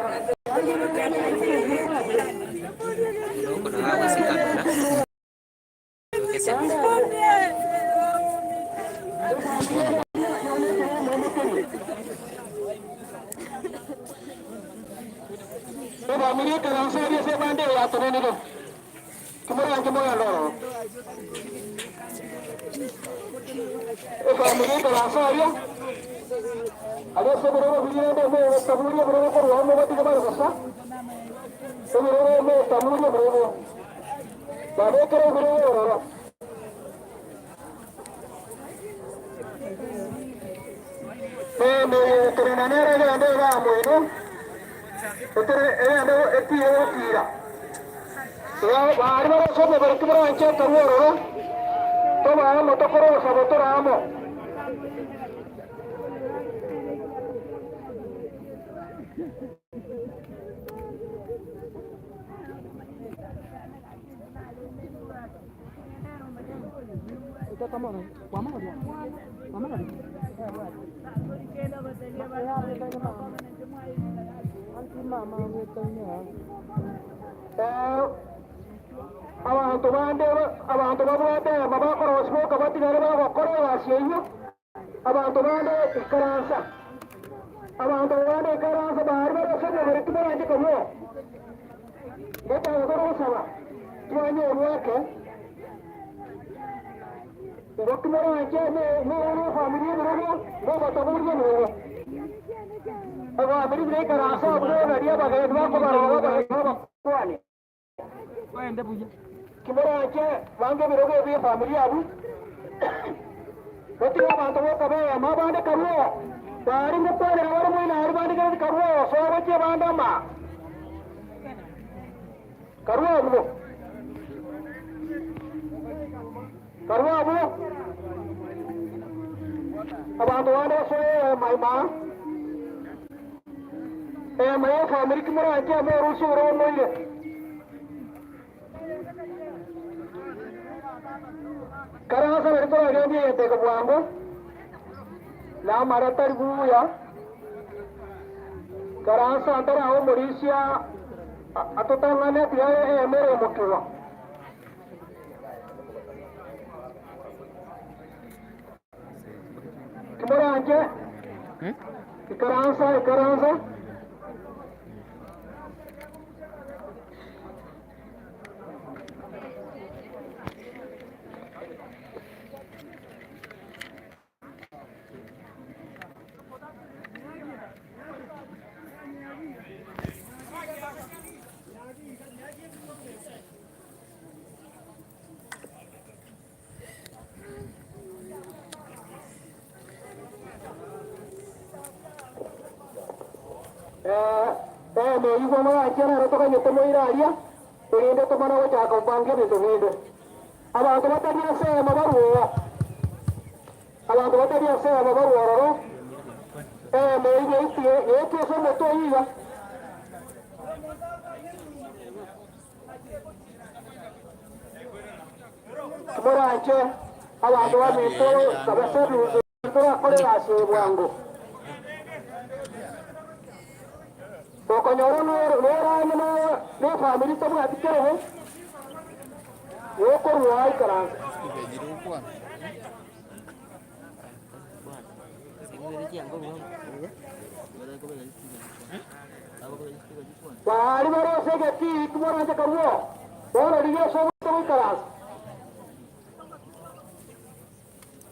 Oko nabo agosekamera egesese. Abanto bande abanto babwate ema bakorosia boka batigare bagokora egasi eyio, abanto bande ikaransa, abanto bande ikaransa baria bare ase omobere timoranche korua oo. Getabo tore gosaba, twanyorwa eke, igo timoranche mobe efamiri y'ebirogo, mogotoboria ebirogo. Efamiri buna ikaransa abwo nario abageni bakobarora abageni babakwane. Timoranche bange ebirogo ebi efamiri abwo, gotiga abanto boka b'eema abande karue oo. Baria ngokwanera bare moino aria bandigereti karue oo, soa gochia abande ama. Karue abwo. Karue abwo. Abanto bande basoe eema ime aa. Eema y'efamiri timoranche amo orusia ore omoire. Karansa nari toragendie egento eke bwango, na amare atari buya. Karansa ntarae omorisia atotang'ane tiga eema ere omokigwa. Timoranche, ikaransa, ikaransa. Omoigwa noranche nere toganyete moire aria, erinde tomane gochaka kobanga ebinto binde. Abanto batari ase eema barue oo, abanto batari ase eema barue ororo, eema eyio yaitwe yaetwe ase omote oyio iga. Timoranche abanto baminto kabisa ebinto torakore egasi eye bwango. Okonyora noranye nefamiri tabwati kerogo gokorwa ikaranse. Baria bare ase egetii timoranche karue oo, bono rigia ase obote goikaransa.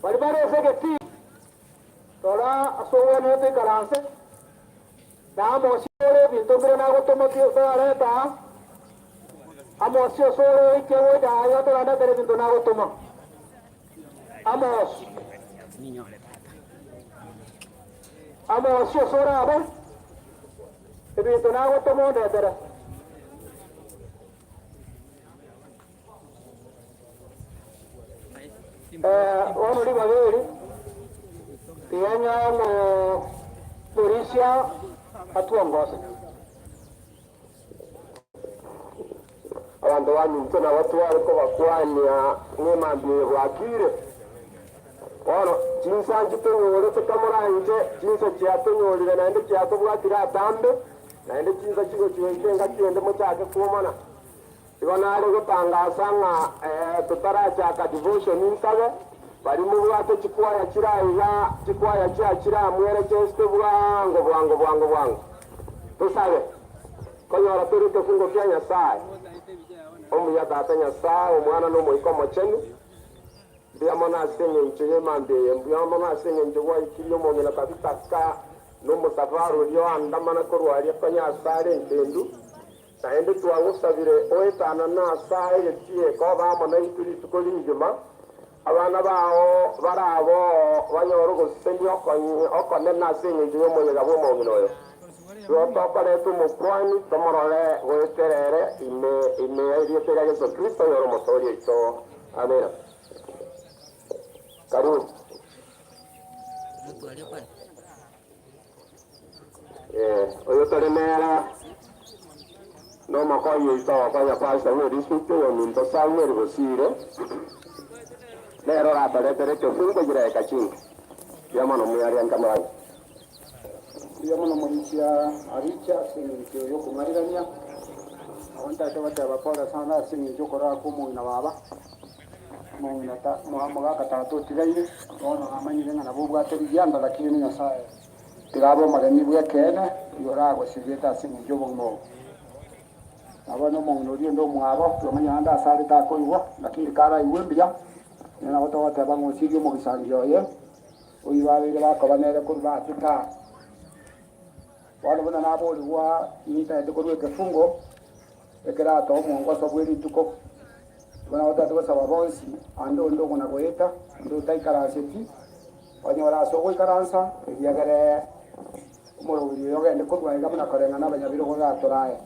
Baria bare ase egetii, rora ase ogwenerete oikaranse, na amosie ore ebinto mbire nagotoma torarete aa, amosie ase ore oike gocha aa iga torandetere ebinto nagotoma. Amosi. Amosi ase orabe, ebinto nagotoma ondetere. Eh, bono ribaga eri, tiga ng'a omorisia atuongose. Abanto baminto nabo tware kobakwania ng'emambia eye bwakire. Bono chinsa nchitonyorete kamoranche, chinsa chiatonyorire naende chiatobwatire atambe. Naende chinsa chigochia goika engaki ende mochake kwomana. Igo nare gotangasa ng'a totarachaka devotion nsabe, baria mobwate chikwaya chire aiga, chikwaya chiachire amo erecheste bwango bwango bwango bwango. Tosabe, konyora tore ekefungo kia Nyasae. Omuya Tata Nyasae, Omwana na Omoika Omochenu, mbuya mono ase eng'encho y'emambia eye, mbuya mono ase eng'encho gwaikirie omong'ina Tabitha ka nomosafara oria oandamana korwa aria konya asare enkendu. Naende twagosabire oetanane ase aye egetie koba amo naintwe rituko rigima, abana bao baraboo banyore ogosesenia okonene ase engencho y'omoyega bw'omong'ina oyo. Igo tokoreta omokuani tomorore goetera ere ime ime y'erieta ria Yeso Kristo oyore Omotooria oito. Amina. Karibu. Oyo tore nere nomokonyi oito ogokonya pastor bwe district oyominto Samuel Bosire, nere oratoretere ekefungo chidaeka chinke. Mbuya mono mwearia nkamorage. Mbuya mono moichia Aricha ase engencho y'okong'arirania. Nabo ntagete goteba pole sana ase engencho y'okorara kwa omong'ina baba, omong'ina ta omogaka tata otigaire, bono namanyire ng'a nabo obwate rigianda lakini Nyasaye Tiga abe omoremi bw'ekeene, oyio oragosegete ase engencho y'obogima obo. Na bono omong'ina oria onde omwabo, twamanya naende ase are takoigwa, lakini karaigwe mbuya, nere nabo togoteba ng'a osirie omogisangio oye, oyio babeire bakoba nere korwa bachete aa. Bono buna naborigwa nintagete korwa ekefungo, ekeratoe omwongoso bwe rituko, igo nabo totagete gosaba bonsi, ande onde okona goeta, onde otaikaranseti, Onyore ase ogoikaransa, ekiagera omoroberi oyo ogende korwa aiga buna koreng'ana abanyabirogo gatorae.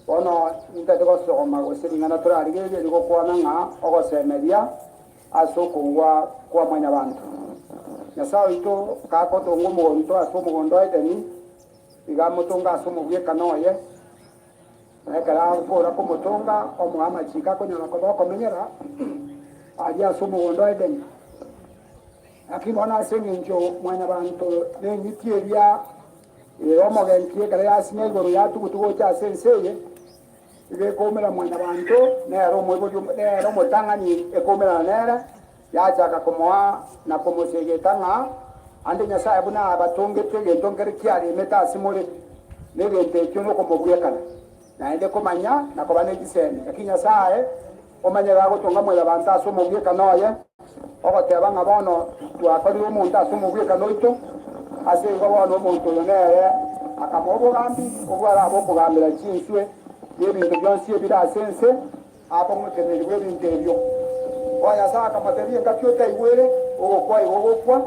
Bono nintagete gosoma gose ring'ana torarigererie rigokwana ng'a ogosemeria ase okogwa kwa mwanyabanto. Nyasae oito gakotonga omonto ase omogondo o Edeni, iga amotonga ase omobwekano oye, na ekero akora komotonga omoa amachiko akonyara koba okomenyera aria ase omogondo o Edeni. Naki bono ase engencho Mwanyabaanto neng'iti eria ere omogenki ekero yasinya igoro yatugutu gocha ase ense eye, igo ekoumera Mwanyabaanto, nere omoibori nere omotang'ani ekoumerana nere, yachaka komoa na komosegeta ng'a ande Nyasae buna abatongete egento nkere kiaremete ase more, na egento ekio nokomobwekana, naende komanya na koba ne chisemi. Naki Nyasae omanye gagotonga Mwanyabaanto ase omobwekano oye, Ogoteba ng'a bono twakorire omonto ase omogwekano oito, ase igo bono omonto oyo nere akamoa obogambi obwo arabe okogambera chinswe n'ebinto bionsi ebire ase ense, abe omoteneneri bw'ebinto ebio. Bono Nyasae akamotebia, Engaki otaigwere, ogokwa igo ogokwa,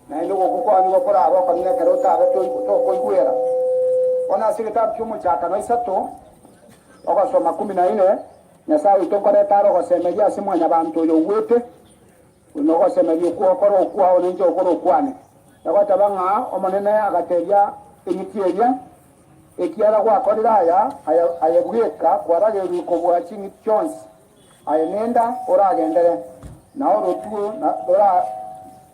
naende ogokwa kwao nigo korabe okonene ekero otabe tokoigwera. Bono ase egetabu ki'Omochakano isato, ogosoma kumi na ine, Nyasae oito nkoreta are ogosemeria ase mwanyabanto oyo ogwete, buna ogosemeria okwo okore okwao na inche okore okwane. Egoteba ng'a Omonene agatebia eng'iti eria, Ekiagera gwakorire aya, aye bweka kwarageirwe kobua ching'iti chionsi, aye nenda oragendere, na orotwe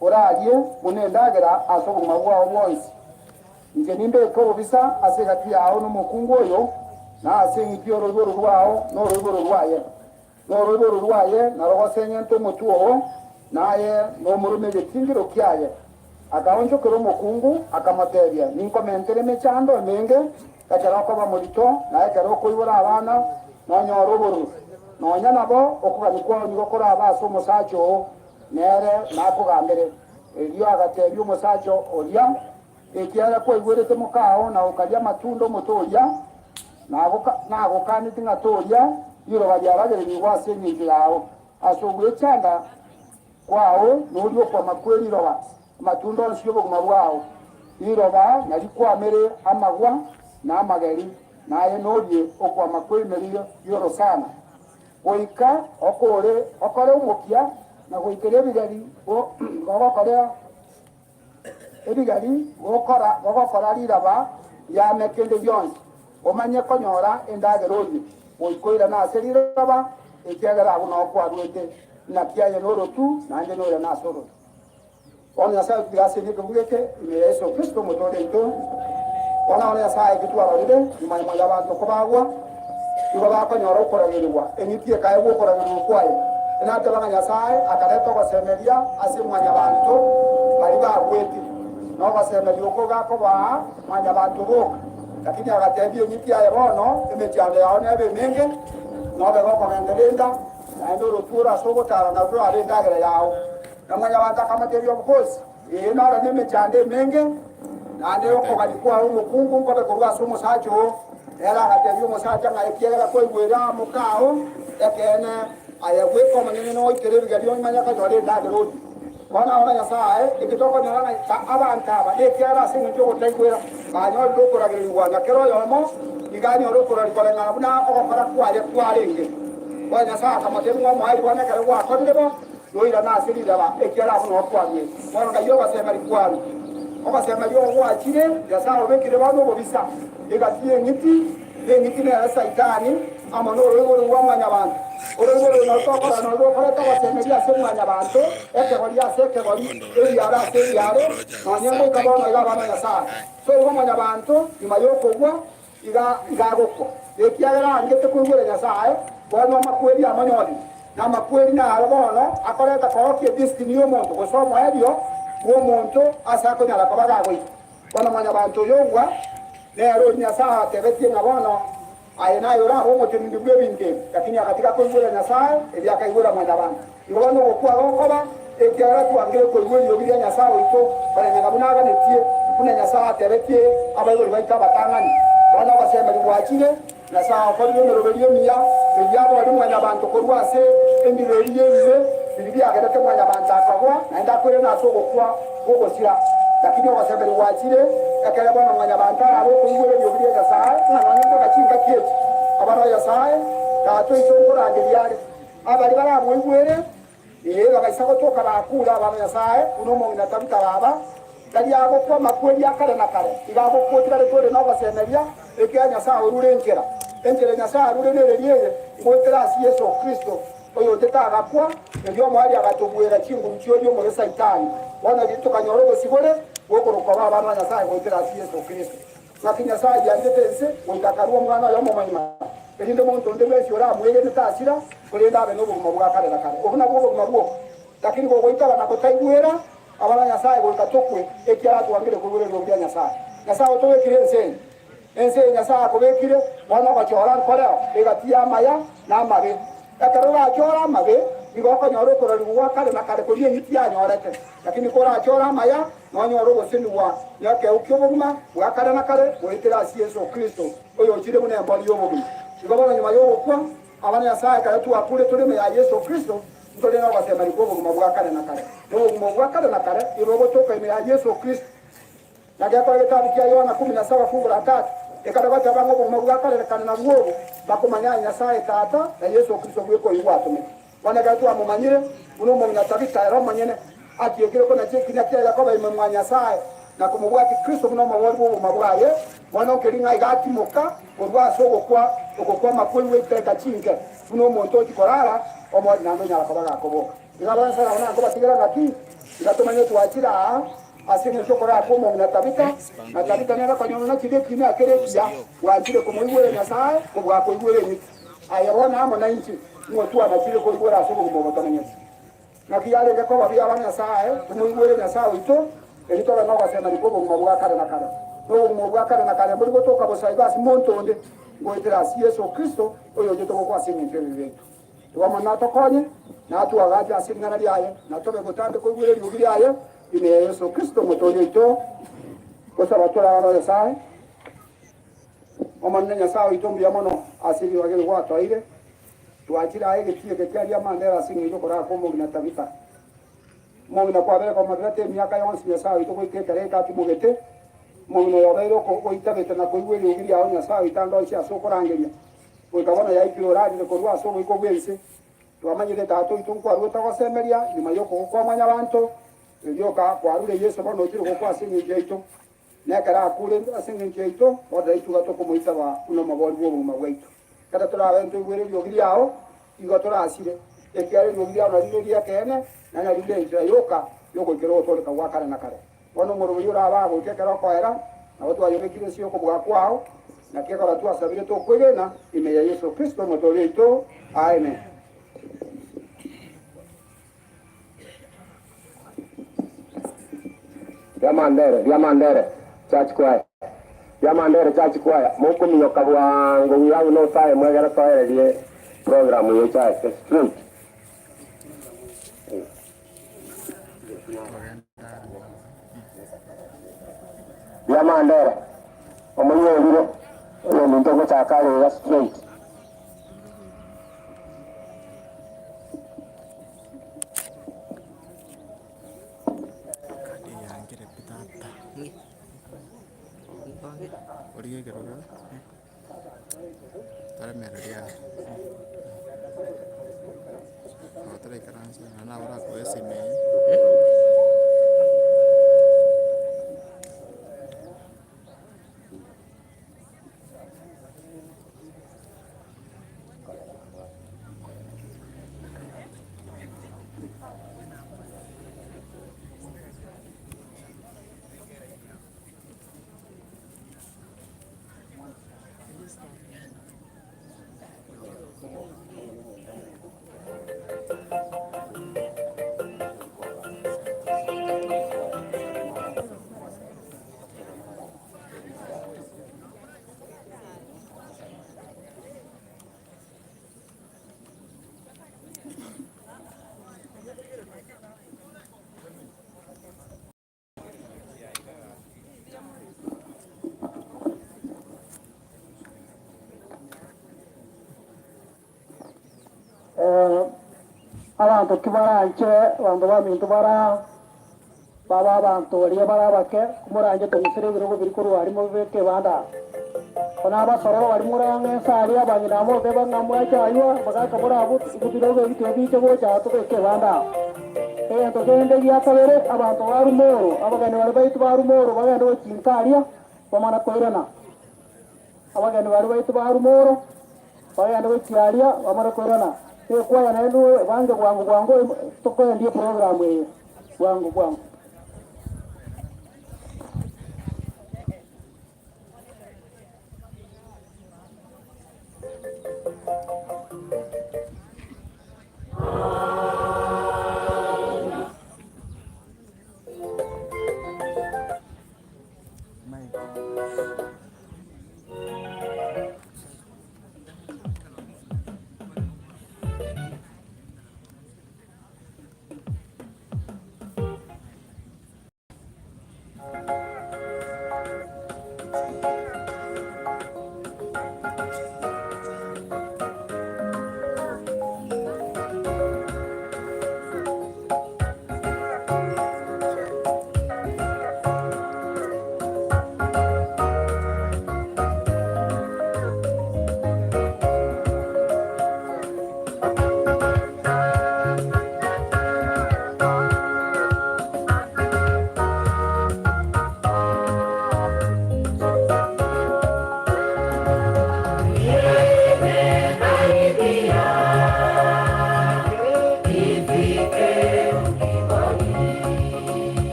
orarie buna endagera ase obogima bwao bwonsi. Inche nimbeke obobisa ase egati yao na omokungu oyo, na ase eng'iti y'oroiboro rwao na oroiboro rwaye, na oroiboro rwaye narogosenyente omotwe oo, na aye nomorome egetingiro kiaye. Akaonchokera omokungu, akamotebia, Ninkomentere emechando emenge ekero okoba morito, na ekero okoibora abana nonyore obororo. Nonya nabo okogania kwao nigo korabe ase omosacha oo, nere nakogambere. Erio agatebia omosacha oria, Ekiagera kwaigwerete mokao na okaria amatunda 'omote oria, nagokaneti ng'a toria, riroba riaragererigwe ase engencho yao, ase ogwechanda kwao norie okwama kwe riroba amatunda onsi y'obogima bwao. Riroba narikwamere amagwa na amageri, naye norie okwama kw'emeri y'orosana. Goika okore okore omokia na goikera ebigeri gogokora ebigeri gokora gogokora riraba riane kende gionsi, omanye konyora endagera orie, goika oirane ase riroba, ekiagera agwo nao kwaruete, naki aye norotu, naende noirane ase orotu. Bono Nyasae otiga ase ekebugu eke ime ya Yeso Kristo Omotooria oito. Bono ore Nyasae eki twarorire, nyuma nyuma y'abanto kobagwa, igo bakonyora okoragerigwa, eng'iti ekaegwa okoragerigwa kwaye. Inateba ng'a Nyasae akareta ogosemeria ase mwanyabanto baria bagwete, na ogosemeria okwo gakobaa mwanyabanto boka. Lakini agatebia eng'iti aye, Bono emechando yao nebe emenge, nobe gokogenda enda, naende orotworo ase ogotara narwo rorabe endagera yao. Na mwanyabanto akamotebia obokosi, Ee, nore nemechando emenge, naende okogania kwao omokungu nkobe korwa ase omosacha oo. Nere agatebia omosacha ng'a ekiagera kwaigwere amo kao, ekeene, aye bweka omonyene noikere ebigerio omanye konyora endagera oyio. Bono agwo na Nyasae, eki tokonyora ng'a abanto aba nekiagera ase engencho y'ogotaigwera banyorire okoragererigwa, na kera oyomo nigo anyore okororigwa koreng'ana buna ogokora kwaye kwarenge. Bono Nyasae akamotebia ng'a omoerio bono ekero gwakorire bo, Noirane ase riraba, ekiagera abwo noo kwarure. Bono ng'ai ogosemeria kwarure? Ogosemeria oko gwachire, Nyasae obekire bono obobisa egati y'eng'iti, na eng'iti nere Saitani, amo noroiboro rwa mwanyabanto. Oroiboro oro naro tokorora noro rokoreta ogosemeria ase mwanyabanto, ekegori ase ekegori, ebiaare ase ebiaare, nonye ngoika bono iga abana ba Nyasae. So igo mwanyabanto, nyuma y'okogwa, Iga agokwa, ekiagera angete koigwera Nyasae, bono amakweri amonyorire, na amakweri naro bono akoreta koorokia edestiny y'omonto, gose omoerio bw'omonto ase akonyara koba gagoika. Bono mwanyabanto oyo ogwa, nere oria Nyasae atebetie ng'a bono aye naye orabe omoteneneri bw'ebinto ebi, lakini agatiga koigwera Nyasae, erio akaigwera mwanyabanto. Igo bono ogokwa gokoba, ekiagera twangire koigwa eriogi ria Nyasae oito, koreng'ana buna aganetie, buna Nyasae atebetie abaibori baito abatang'ani. Bono ogosemeria gwachire, Nyasae okorire emeroberio emiya, erio aboorie mwanyabanto korwa ase emiro eria y'ebibe biria biagerete mwanyabanto akagwa, naende akoirane ase ogokwa kw'ogosira. Lakini ogosemeria gwachire, ekero bono mwanyabanto arabe okoigwera eriogi ria Nyasae, ng'a nonye nkoba chingaki echi, abana ba Nyasae, Tata oito nkorangeria are. Abaria baramoigwere, ee, bagaisa gotoka bakure abana Nyasae, buna omong'ina Tabita baba, tari agokwa amakweri a kare na kare, iga agokwa otigarete ore nogosemeria, ekiagera Nyasae orure enchera. Enchera Nyasae arure nereria eye, ngoetera ase Yeso Kristo, oyochete agakwa, erio omoerio agatobuera chinguru chi'oria omobe Saitani. Bono riria tokanyora obosibore bw'okorokwa bw'abana ba Nyasae goetera ase Yeso Kristo. Naki Nyasae ayianchete ense goika akarua Omwana oye omomoima, erinde monto onde bwensi oramwegene tasira, korende abe nobogima bwa kare na kare. Obwo nabwo obogima bwoka. Lakini gogoitaba na gotaigwera abana ba Nyasae goika tokwe, ekiagera twangire koigwera eriogi ria Nyasae. Nyasae otobekire ense eye. Ense eye Nyasae akobekire, bono ogochora nkoreo egati y'amaya na amabe. Ekero orachore amabe, nigo okonyora okororigwa gwa kare na kare koria eng'iti yanyorete. Lakini korachore amaya, nonyore ogosemigwa nekeegwa ki'obogima bwa kare na kare goetera ase Yeso Kristo, oyochire buna embori y'obogima. Igo bono nyuma y'ogokwa, abana Nyasae ekero twakure tore ime ya Yeso Kristo, ntore nogosemeria kw'obogima bwa kare na kare. Na obogima obwo bwa kare na kare igo bogotoka ime ya Yeso Kristo. Na gekora egetabu kia Yohana kumi na saba fungu la tatu, ekare goteba ng'a obogima bwa kare na kare nabwo obo, bakomanya aye Nyasae Tata, na Yeso Kristo bweka oyio gwatomete. Bono ekero twamomanyire, buna omong'ina Tabita ere omonyene atiekire konacha ekiina kia Yakobo ime mwa Nyasae, na komobwatia Kristo buna omobori bw'obogima bwaye, bono nkeri ng'a iga atimoka korwa ase ogokwa oko kw'amakweri goika chinke, buna omonto ochia korara omori naende onyara koba gakoboka. Iga bonsi abwo nankobatigera ng'aki, iga tomanye twachire aa ase engencho y'okorara kw'omong'ina Tabita, na Tabita nere okonyora nachire ekiina kere ekiya, bwanchire komoigwera Nyasae kobua koigwera eng'iti. Aye bono amo nainche nigo twanachire koigwera ase obogima obo tomenyete. Naki yarenge koba buya aba Nyasae, tomoigwere Nyasae oito, erio tobe nogosemeria kw'obogima bwa kare na kare. Na obogima obo bwa kare na kare mbori gotoka bosa igo ase monto onde, ngoetera ase Yeso Kristo, oyochete gokwa ase engencho y'ebibe biaito. Igo Omonene natokonye, na atuagache ase ring'ana riaye, na tobe botambe koigwera eriogi riaye, ime ya Yeso Kristo Omotooria oito. Gosaba tore abana ba Nyasae. Omonene Nyasae oito mbuya mono ase ebirogo ebi gwatoeire. Twachire aa egetii eke kia Riamandera ase engencho y'okoraa kw'omong'ina Tabitha. Omong'ina kwabeire komorerete emiaka yonsi Nyasae oito goika ekero eke atimogete. Omong'ina oyo obeire ogoitabete na koigwa eriogi riao Nyasae oito ande onsi ase okorangeria. Goika bono yaikire orarire korwa ase oboiko bw'ense. Twamanyire Tata oito nkwaruete ogosemeria nyuma y'okogwa kwa mwanyabanto, erio kwarure Yeso bono ochire gokwa ase engencho yaito. Na ekero akure ase engencho yaito, bono taituga tokomoitaba buna omobori bw'obogima bwaito. Ekero torabe ntoigwere eriogi riao, igo torasire, ekiagera eriogi riao nario rire ri'ekeene, na nario rire enchera yoka y'ogoikera ogotooreka gwa kare na kare. Bono omoroberi orabe agoika ekero okoera. Nabo twayebekire inse y'okobua kwao, naki ekero twasabire tokwegena ime ya Yeso Kristo Omotoori oito. Amen. Riamandere, Riamandere Church Choir, Riamandere Church Choir, mokominyoka bwango buya buna osae mwegere toererie program eye chake straight. Riamandere, omoiyorire oyominto ogochaka are iga straight. Origie ekerogo toremereria aa nabo toraikaranse naende nabo orakoe esimi eye. Abanto ki baranche abanto baminto bara babe abanto baria bare abake, moranche tong'usere ebirogo biria korwa aria mobibeke ebanda aa. Bono abasororo baria more ang'e inse aria, abang'ina amo oteba ng'a mwache aywo, bagaka more abwo, ebirogo ebi tiga biche gocha aa tobeke ebanda aa. Egento kende gia kabere, abanto ba Rumoro, abageni baria baito ba Rumoro bagende gochinka aria, bamana koirana. Abageni baria baito ba Rumoro bagende gochia aria, bamane koirana. Ekwaya naende ebange bwango bwango tokoendia eprogramu eye bwango bwango.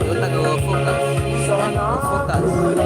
Nataka wa focus. Wa focus.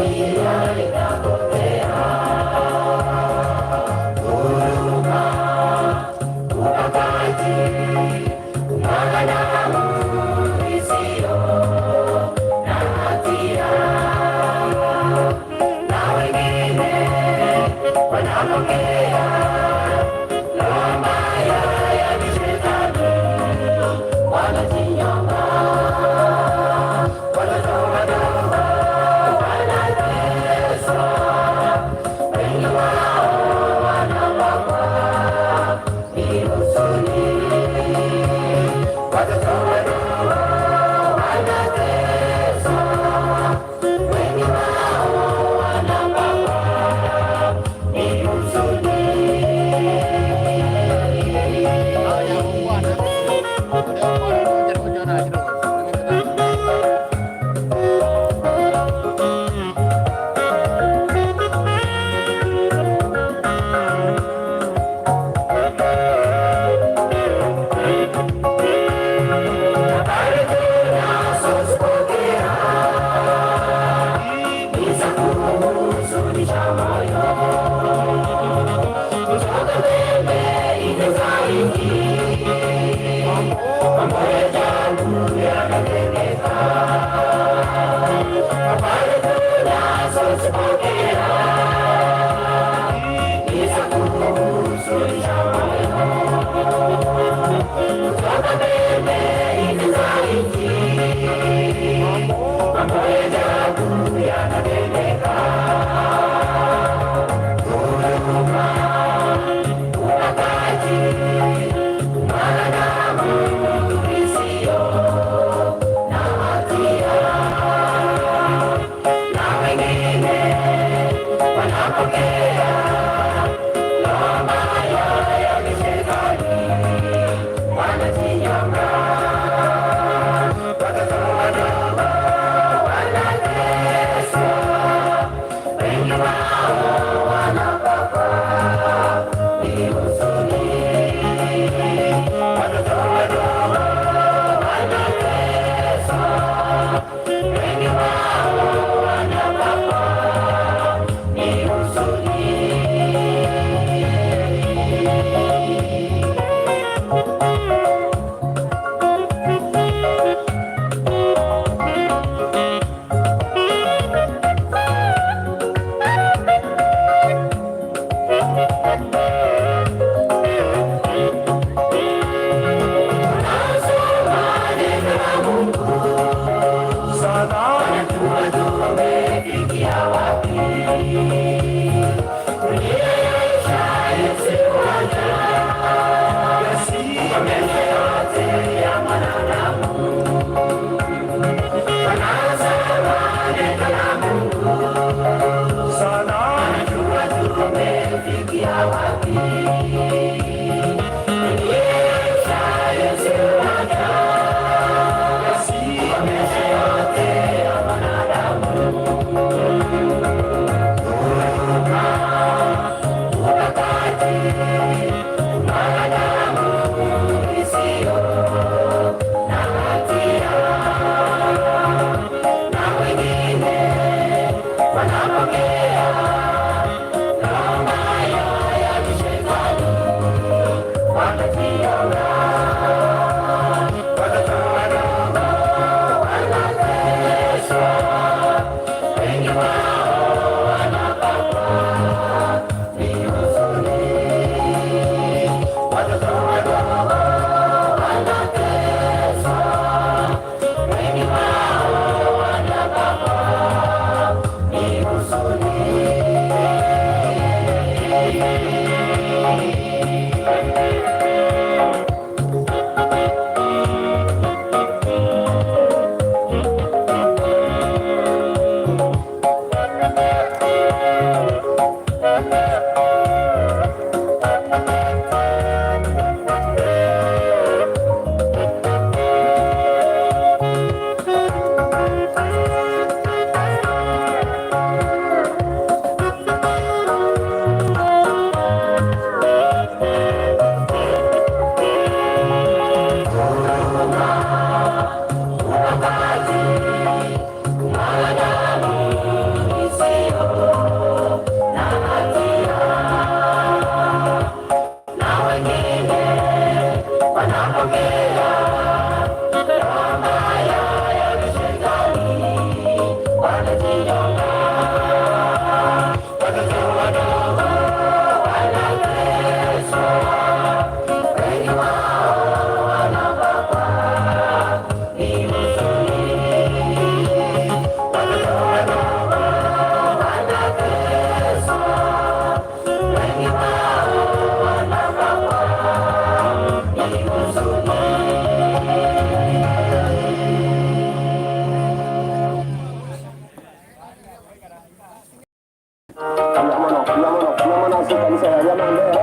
Mbuya mono, mbuya mono, mbuya mono ase ekanisa ya Riamambere.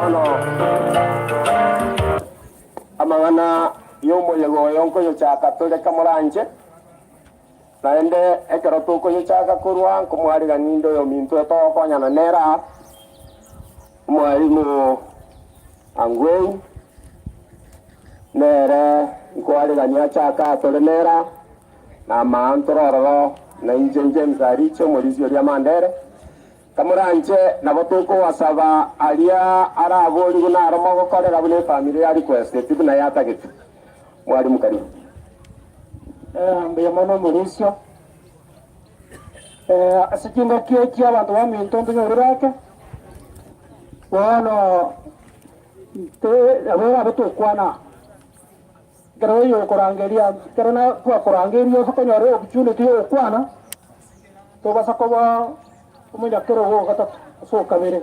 Bono amang'ana y'omoyega oyo nkoyochaka tore kamoranche, naende ekero tokoyochaka korwa nkomwarigania inde oyominto etogokonyana nere aa, omwalimu Angwei, nere nkoarigania achake atore nere aa. Na amaanto ororo, na inche James Ariche, omorisia oria Mandere, kamoranche nabo tokowasaba aria araborigwe naro mogokorera buna efamiri ya requesteti buna yatagete. Mwalimu karibu. Mbuya mono omorisia. Ase chingaki echi abanto baminto ntonyorire ake, bono nabo erabe tokwana. Ekero oyokorangeria, ekero twakorangeirie ase okonyora opportunity yogokwana, tobasa koba omonyakerogo o gatato ase o kabere.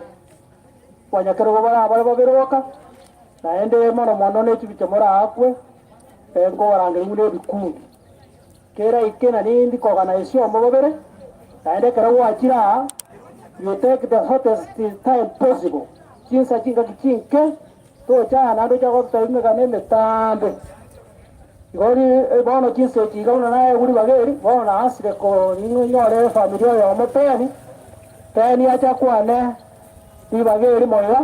Abanyakerogo bare abare babere boka, naende mono mono ne chibicha moraakwe, nkobarangeria buna ebikundi. Kera eke na nindi kogana esiomo babere, naende ekero gwachire aa, you take the shortest time possible, chinsa chingaki chinke. Tocha aa naende ocha gototebia emegano emetambe. Igo ri bono chinsa echi iga buna naegwe ribaga eri, bono naasire ko ninyore efamiri oyomo Peni, Peni ache akwane ribaga erimo iga,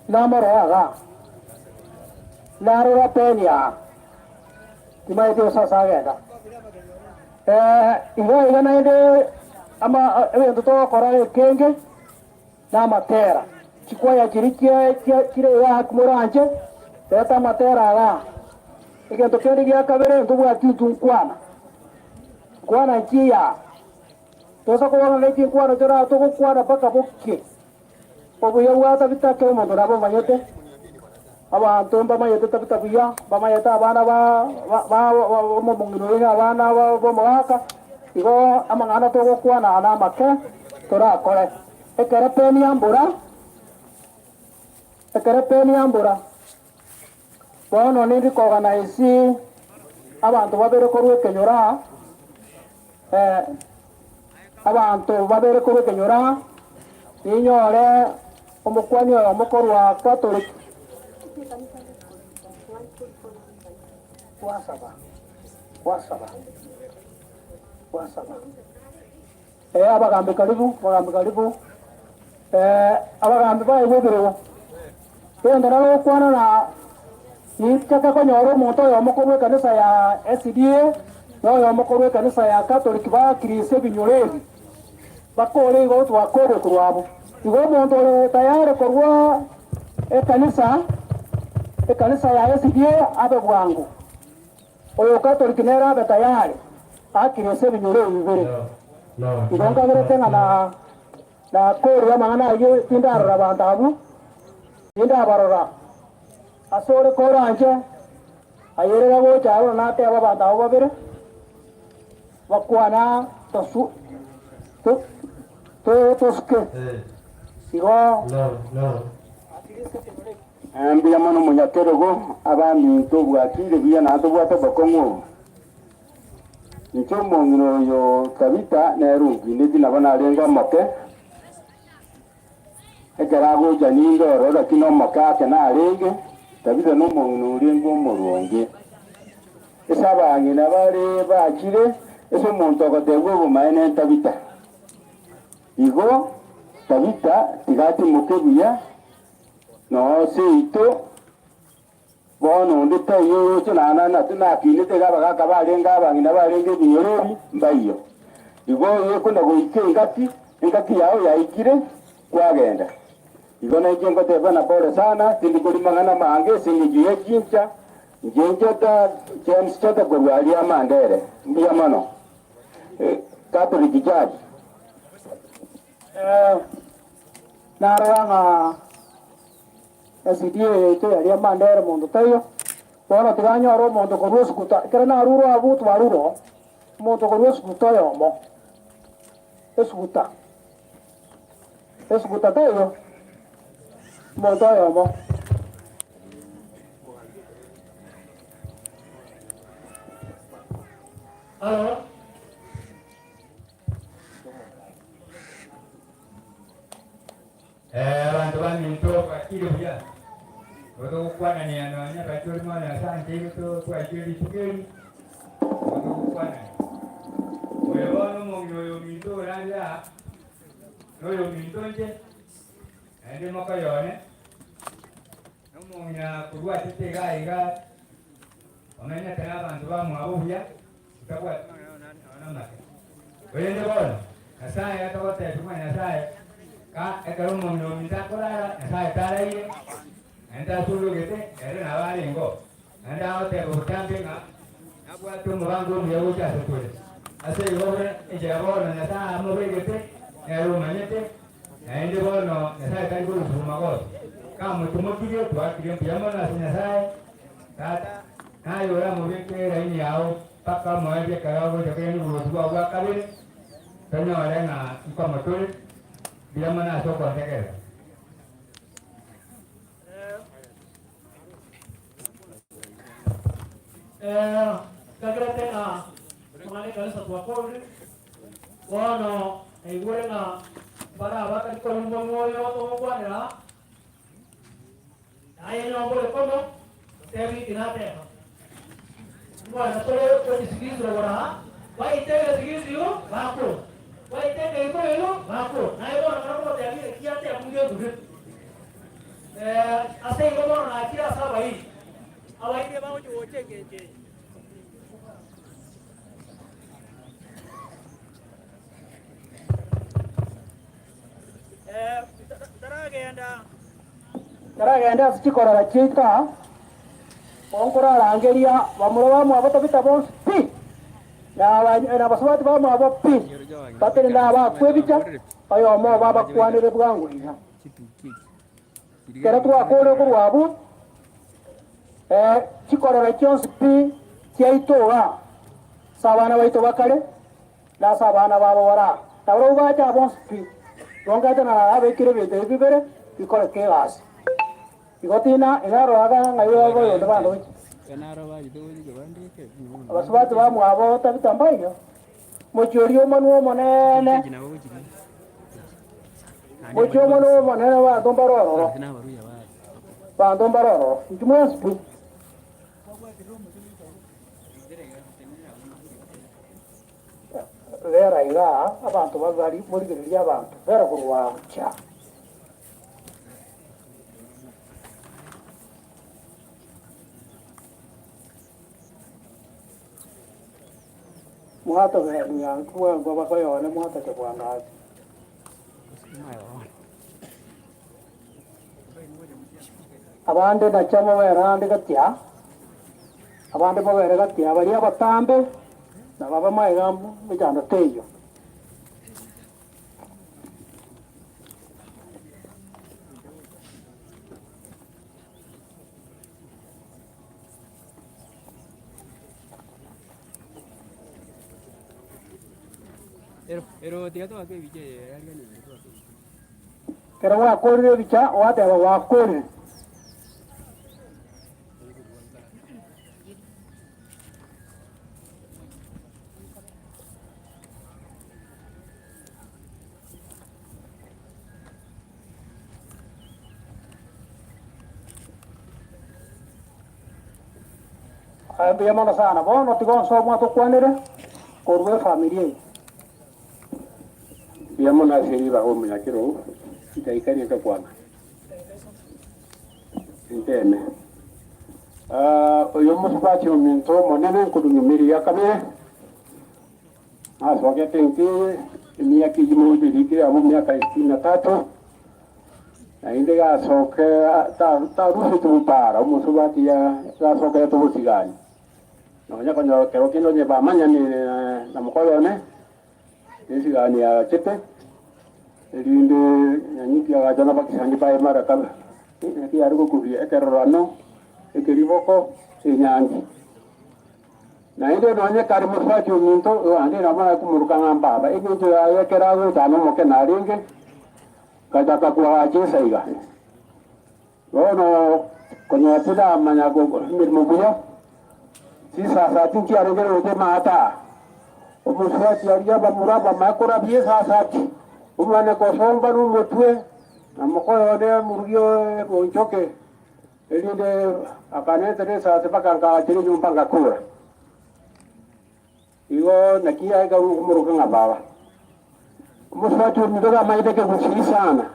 namorore igaa. Narora Peni aa, timaeti gose ase agenda. Igo iga naende ama egento togokora ekenge. Namatera. Chikwaya chiria chia chia chire igaa moranche, reta amatera igaa. Egento kende gia kabere ntobwati intwe nkwana. Nkwana nchiya. Tosa kobana ne chinkwana chora togokwana mpaka bokie. Obuya bwa Tabita kera omonto nabomanyete. Abanto mbamanyete Tabita buya, mbamanyete abana ba ba ba omong'ina oyo na abana b'omogaka. Igo amang'ana togokwana aya namake torakore. Ekero peni yambura, ekero peni yambura, bono nindi koorganize abanto babere korwa ekenyoro aa, abanto babere korwa ekenyoro aa, ninyore omokwani oyomo korwa Catholic, gwasaba, gwasaba, gwasaba. Ee, abagambi karibu, abagambi karibu, ee, abagambi baegwe ebirogo. Gento naro gokwana na ninchake konyora omonto oyomo korwa ekanisa ya SDA na oyomo korwa ekanisa ya Catholic bakirise ebinyoro ebi, bakore igo twakorwe korwa abwo. Igo omonto ore tayari korwa ekanisa, ekanisa ya SDA abe bwango. Oyo Katoliki nere abe tayari akire ase ebinyoro ebi bibere. Igo nkagerete ng'a na nakoria amang'ana ayio tindarora abanto abwo, tindabarora. Ase ore koranche, ayerera gocha aroro natebe abanto abwo babere, bakwana tosu to to tosuke. Igo. Mbuya mono omonyakerogo, abaminto bwakire buya na tobwate obokong'u obo. Inche omong'ina oyo Tabita nere onkineti nabo narenge omoke, ekero agocha ninde ororo lakini omoke ake narenge, Tabita nomong'ina orenge omoronge. Ase abang'ina bare bachire, ase omonto ogotebwa obomaene Tabita. Igo Tabita tiga atimoke buya, Noo seito, bono onde taiyo oroche naende natwe nakinete iga abagaaka barenge abang'ina barenge ebinyoro ebi mbaiyo. Igo oyekona goika engaki, engaki yao yaikire, kwagenda. Igo nainche ngoteba na pole sana, tindi korima mang'ana amange ase engencho ye chincha, inche ncheta James Chota korwa aria Amandere. Mbuya mono. Catholic Church. Narora ng'a esidi eye yaito yaria amanda ere monto taiyo, bono tiga anyore omonto korwa esuguta, ekero narure abwo twarure oo, omonto korwa esuguta oyomo, esuguta, esuguta taiyo, omonto oyomo. Alo. Abanto baminto bwakire buya, igo togokwanania nonya gaki ore moyo Nyasae anteire twaikire rituko eri, igo togokwanania. Oyo bono omong'ina oyo ominto orare aa, noyo ominto inche, naende mokoyone, nomong'ina korwa achete iga iga, omenyete na abanto bamwabo buya. Ntabwati mang'ana nonya namake. Korende bono, Nyasae atogotebia buna Nyasae, ka ekero omong'ina ominto akorara, Nyasae taraire, naende tasururugete, ere nabo arenge oo. Naende agoteba botambe ng'a nabwate omobango omuya gocha ase tore. Ase igo buna enchera bono Nyasae amobegete, nere omanyete, naende bono Nyasae tari korusia magoso. Kamotumokirie, twakire mbuya mono ase Nyasae, Tata. Naye oramobeke eraini yao mpaka omoerio ekero ogocha koirania oboruoti bwao bwa kabere, tonyore ng'a nkomo tore mbuya mono ase okontegerera. Nkagerete ng'a amang'ana ekanisa twakorire, bono naigure ng'a mbare abatari korumba moyo togokwanera. Aye nyomba ore komo, otebi inki nateba. Mwana tore ochisigisi rogoro aa, baite egesigisi igo, bakure. Baite ekeiko igo, bakure. Naye bono ekero nkogotebia eki ateba ngeture. Ase igo bono nachire ase abairi, abairi bagochia gocha engencho eye. Ntaragenda ase chikorera chiaito aa, bono nkorarangeria bamura bamwabo Tabita bonsi pi, na abasubati bamwabo pi, batenene aa bakwe ebicha, oyomo obo abakwanere bwango iga. Ekero twakoorire korwa abwo, chikorera chionsi pi chiaito igaa, ase abana baito ba kare, na ase abana babo bare aa, na barabwo bache aa bonsi pi, igo nkaete narabekire ebinto ebi bibere bikoreke egasi. Igo tina inaroraga ng'a igo oyonde bandoche. Abasubati bamwabo Tabita mbaiyo, mochie oria omonwa omonene, mochie omonwa omonene abanto mbare ororo, abanto mbare ororo, inki mwensi pi. Bera igaa, abanto babari morigererie abanto, bera korwa gochia. Mwatoberia bwango bakoyone mwatoche bwango ase. Abande nacha mobere ande gati aa, abande mobere gati aa, baria abatambe nababe magega mechando teiyo. Ekero gwakorire ebicha, gwateba gwakorire. Aye mbuya mono sana. Bono tiga onsi omwate okwanere korwa efamiri eye. Mbuya mono ase ribaga omonyakerogo, chidaika rieta kwana. Inteme. Oyo omosubati ominto omonene nkorunyumiria kabere, nasogete inche emiaka eyio mogocha erikire amo emiaka sitini na tatu, naende gasoke taruseti gotara omosubati gasokerete obosigani, nonya konyora kero kende onye bamanyanire na mokoyo one. Esigani yagachete, erinde Nyanyuki agacha nabakisani baye mara kabe, naki yare gokobia ekerorano, ekeriboko, enyangi. Naende nonye kare mosacha ominto, naende nabo nakomoroka ng'a mbaba, engencho yaye ekero agocha nomoke narenge, ngachaka koagacha esaiga. Bono konyora tindamanya emeremo buya, chisasati nchiarenge roche maata aa. Omosubati aria abamura bamanye korabia esasati, omanye kosomba nomotwe, na mokoyo one amorugie ebonchoke, erinde akanetera esasi mpaka nkaachera enyomba ngakora. Igo naki aika komoroka ng'a baba. Omosubati ominto tamanyete ekegusii sana.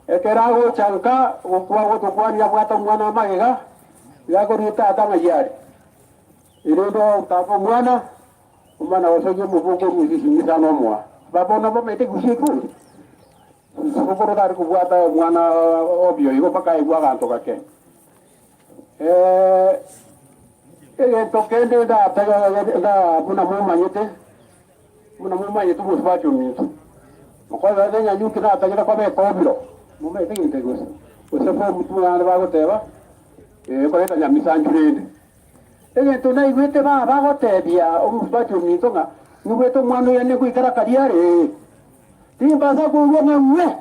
Ekero agocha nka gokwa gotokwania abwate omwana amagega, iga akoria tata ng'ai are. Erinde otaba omwana, omwana gosokia omoboko orue chisimi sana omoa. Baba nabo bamaete ekegusii ekio gose? Sokoro tari kobwata omwana obio igo mpaka aigwe aganto gake. Egento kende buna momanyete, buna momanyete omosubati ominto, mokoba nenyanyuki natagete kobeka obiro, momanyete egento eke gose? Gose form two naende bagoteba, ekoreta nyamisanchu rende. Egento naigwete baba agotebia omosubati ominto ng'a, nyigwete omwana oyo negoikera karia are, ee, timbasa koigwa ng'a ng'we.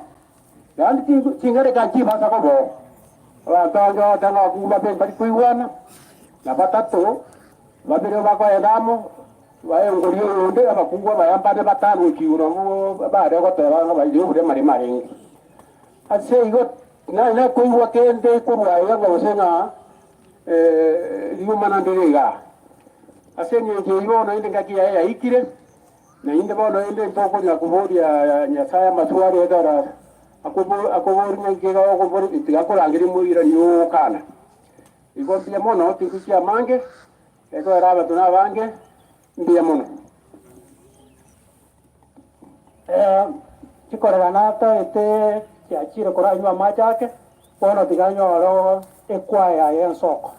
Yaani chingereka nchibasa koba oo. Abanto abange bagoteba ng'a abakungu babere mbari koigwana, na batato, babere bakoenda amo, baengorie oyonde, abakungu abaya mbane batano gochia igoro abwo bare goteba ng'a baria oboremo aremo arenge. Ase igo. Nanya koigwa kende korwa aiga gose ng'a riomana ndire igaa. Ase engencho eyio bono inde engaki yaye yaikire, na inde bono inde ntokonya koboria Nyasae amaswali ekero akoboria ng'a inki iga tiga akorangeria moiranie ogokana. Igo mbuya mono tingochia amange, ekero abanto nabange, mbuya mono. Chikorera natoete chiachire koranywa amache ake, bono tiga nyore ekwaya y'ensoko.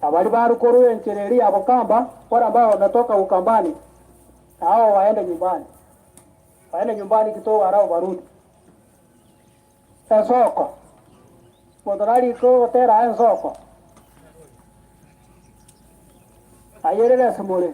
Abaria barure korwa enchera eria ya bokamba, wale ambao wametoka Ukambani, na hao waende nyumbani, waende nyumbani kidogo halafu warudi. Ensoko, monto narike ogotera aye ensoko, ayerere esimore.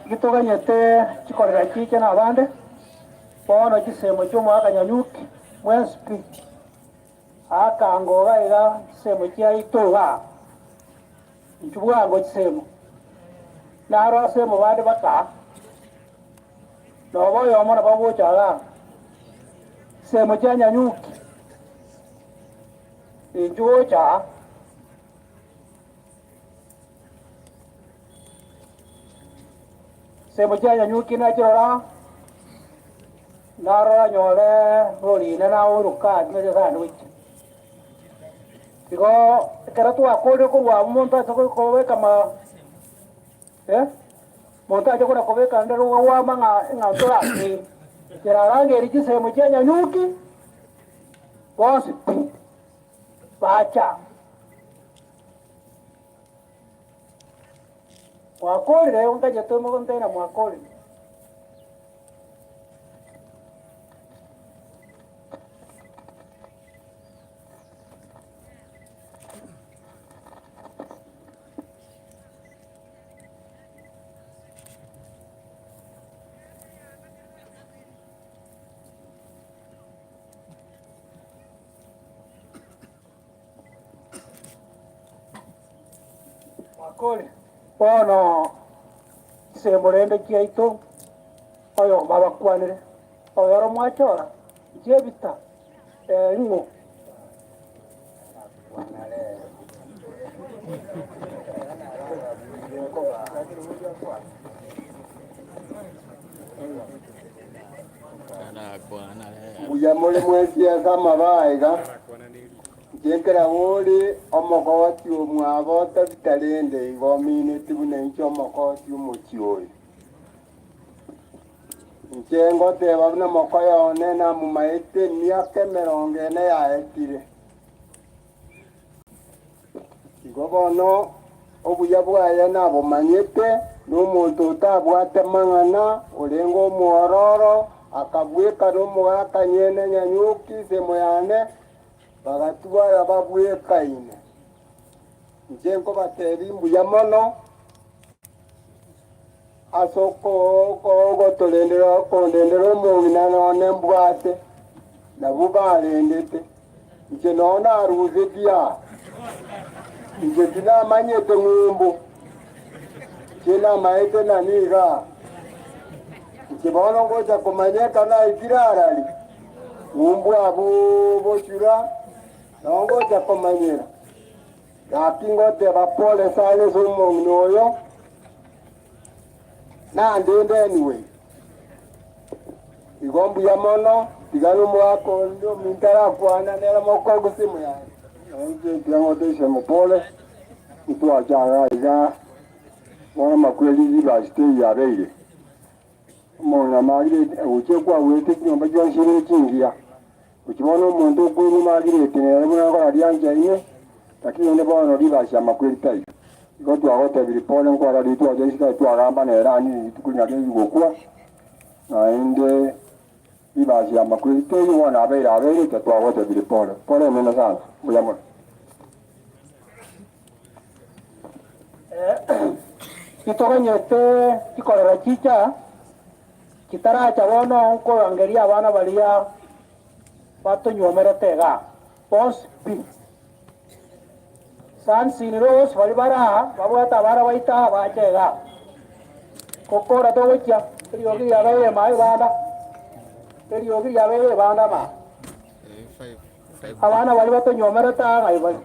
Gitoganyete chikorera chiche na abande, bono chisemo chi'omwaka Nyanyuki mwensi pi, akango iga iga chisemo chiaito igaa, inchuo bwango chisemo, naro ase omobande bakaa, noba oyomo nabo agocha igaa, chisemo chia Nyanyuki, inchuo gocha aa. Semo chia Nyanyuki nachirora, narora nyore rorine naoruka ase sandwich. Igo ekero twakorire korwa abwo monto ache kobeka ma eh, monto ache kona kobeka rende rogwama ng'a ng'a ntorasire. Kerarangeria chisemo chia Nyanyuki, bonsi pi, bacha. Mwakorire, onganyete omogondo na mwakorire. Bono chisembo rende chiaito, oyomo abakwanere, oyoro mwachora, chi'ebita, ing'o? Mbuya more mwensi ase amabaa iga. Inche nkera ore omogoti omwabo Tabita rende igo omineti buna inche omogoti omochie oyo. Inche ngoteba buna mokoyo one namomaete emiaka emerongo ene yaetire. Igo bono obuya bwaye nabomanyete, nomonto otabwate mang'ana, orenge omwororo. Akabwekana omogaka nyene nyanyuki nsemo yane, bagatwara babwekaine. Inche nkobatebia mbuya mono ase ogotorendera okondendera omong'ina nonye mbwate, nabwo barendete. Inche nonye narusetie aa, inche tinamanyete ng'umbu, inche namaete nani igaa. Inche bono ngocha komanya ekero naikire arari, ng'umbu abwo bochura, nao ngocha komanyera. Gaki ngoteba pole sana ase omong'ina oyo, nandende anyway. Igo mbuya mono, tiga nomogaka onde ominto arakwana nere mokogu simu yaye. Inche tiga ngotebisie ng'o pole, ntwacha iga iga, bono amakweri university eyio yabeire. Omong'ina Margaret gochia kwagwete chinyomba chionsi ibere chingiya, gochia bono omonto okoirwa Margaret nere buna akora riancha ime, lakini rende bono ribasi amakweri taiyo. Igo twagotebirie pole nkwarora riria twacha isiko twagamba nere ani rituko nario rigokwa, naende ribasi amakweri taiyo bono abeire abeire ekero twagotebirie pole. Pole enene sana, mbuya mono. Titoganyete chikorera chicha, chitaracha bono nkorangeria abana baria batonyuomerete igaa, bonsi pi. Sons in laws baria bare aa, babwate abana baito aa bache igaa. Gokora togochia, eriogi riabeire ime ebanda, eriogi riabeire ebanda maa. Abana baria batonyuomerete aa ng'ai bare?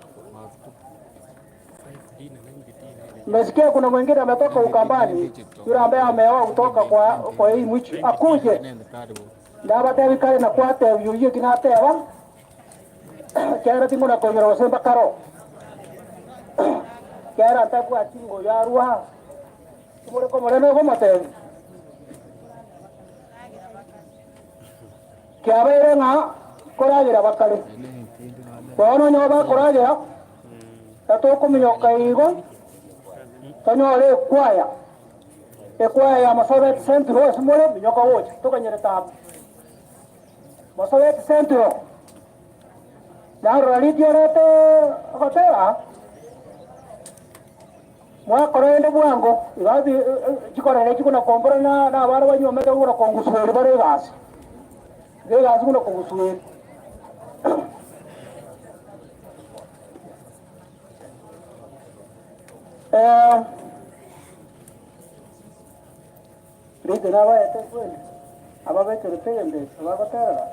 Mmesikia kuna mwingine ametoka Ukambani, yule ambaye ameoa kutoka kwa, kwa hii mji akuje. Ndabatebi kare na kwatebi oyio eki nateba, kera tingona konyora gose mbakaro. Kera ntabwati ngoyo arwa, timore komorema ogomotebi. Kiabeire ng'a koragera bakare. Bono onye bakoragera, tatokominyoka igo, tonyore ekwaya, ekwaya ya Marsabit Central ase more, minyoka gocha, tokanyerete abwo. Marsabit Central, narora riria orete ogotera. Mwakora ende bwango, iga chikorera echi buna kombora na abana banyuomete buna kongusueri bare egasi, iga egasi buna kongusueri. Rinde nabaete kweri, ababekerete egento eke bagoterera.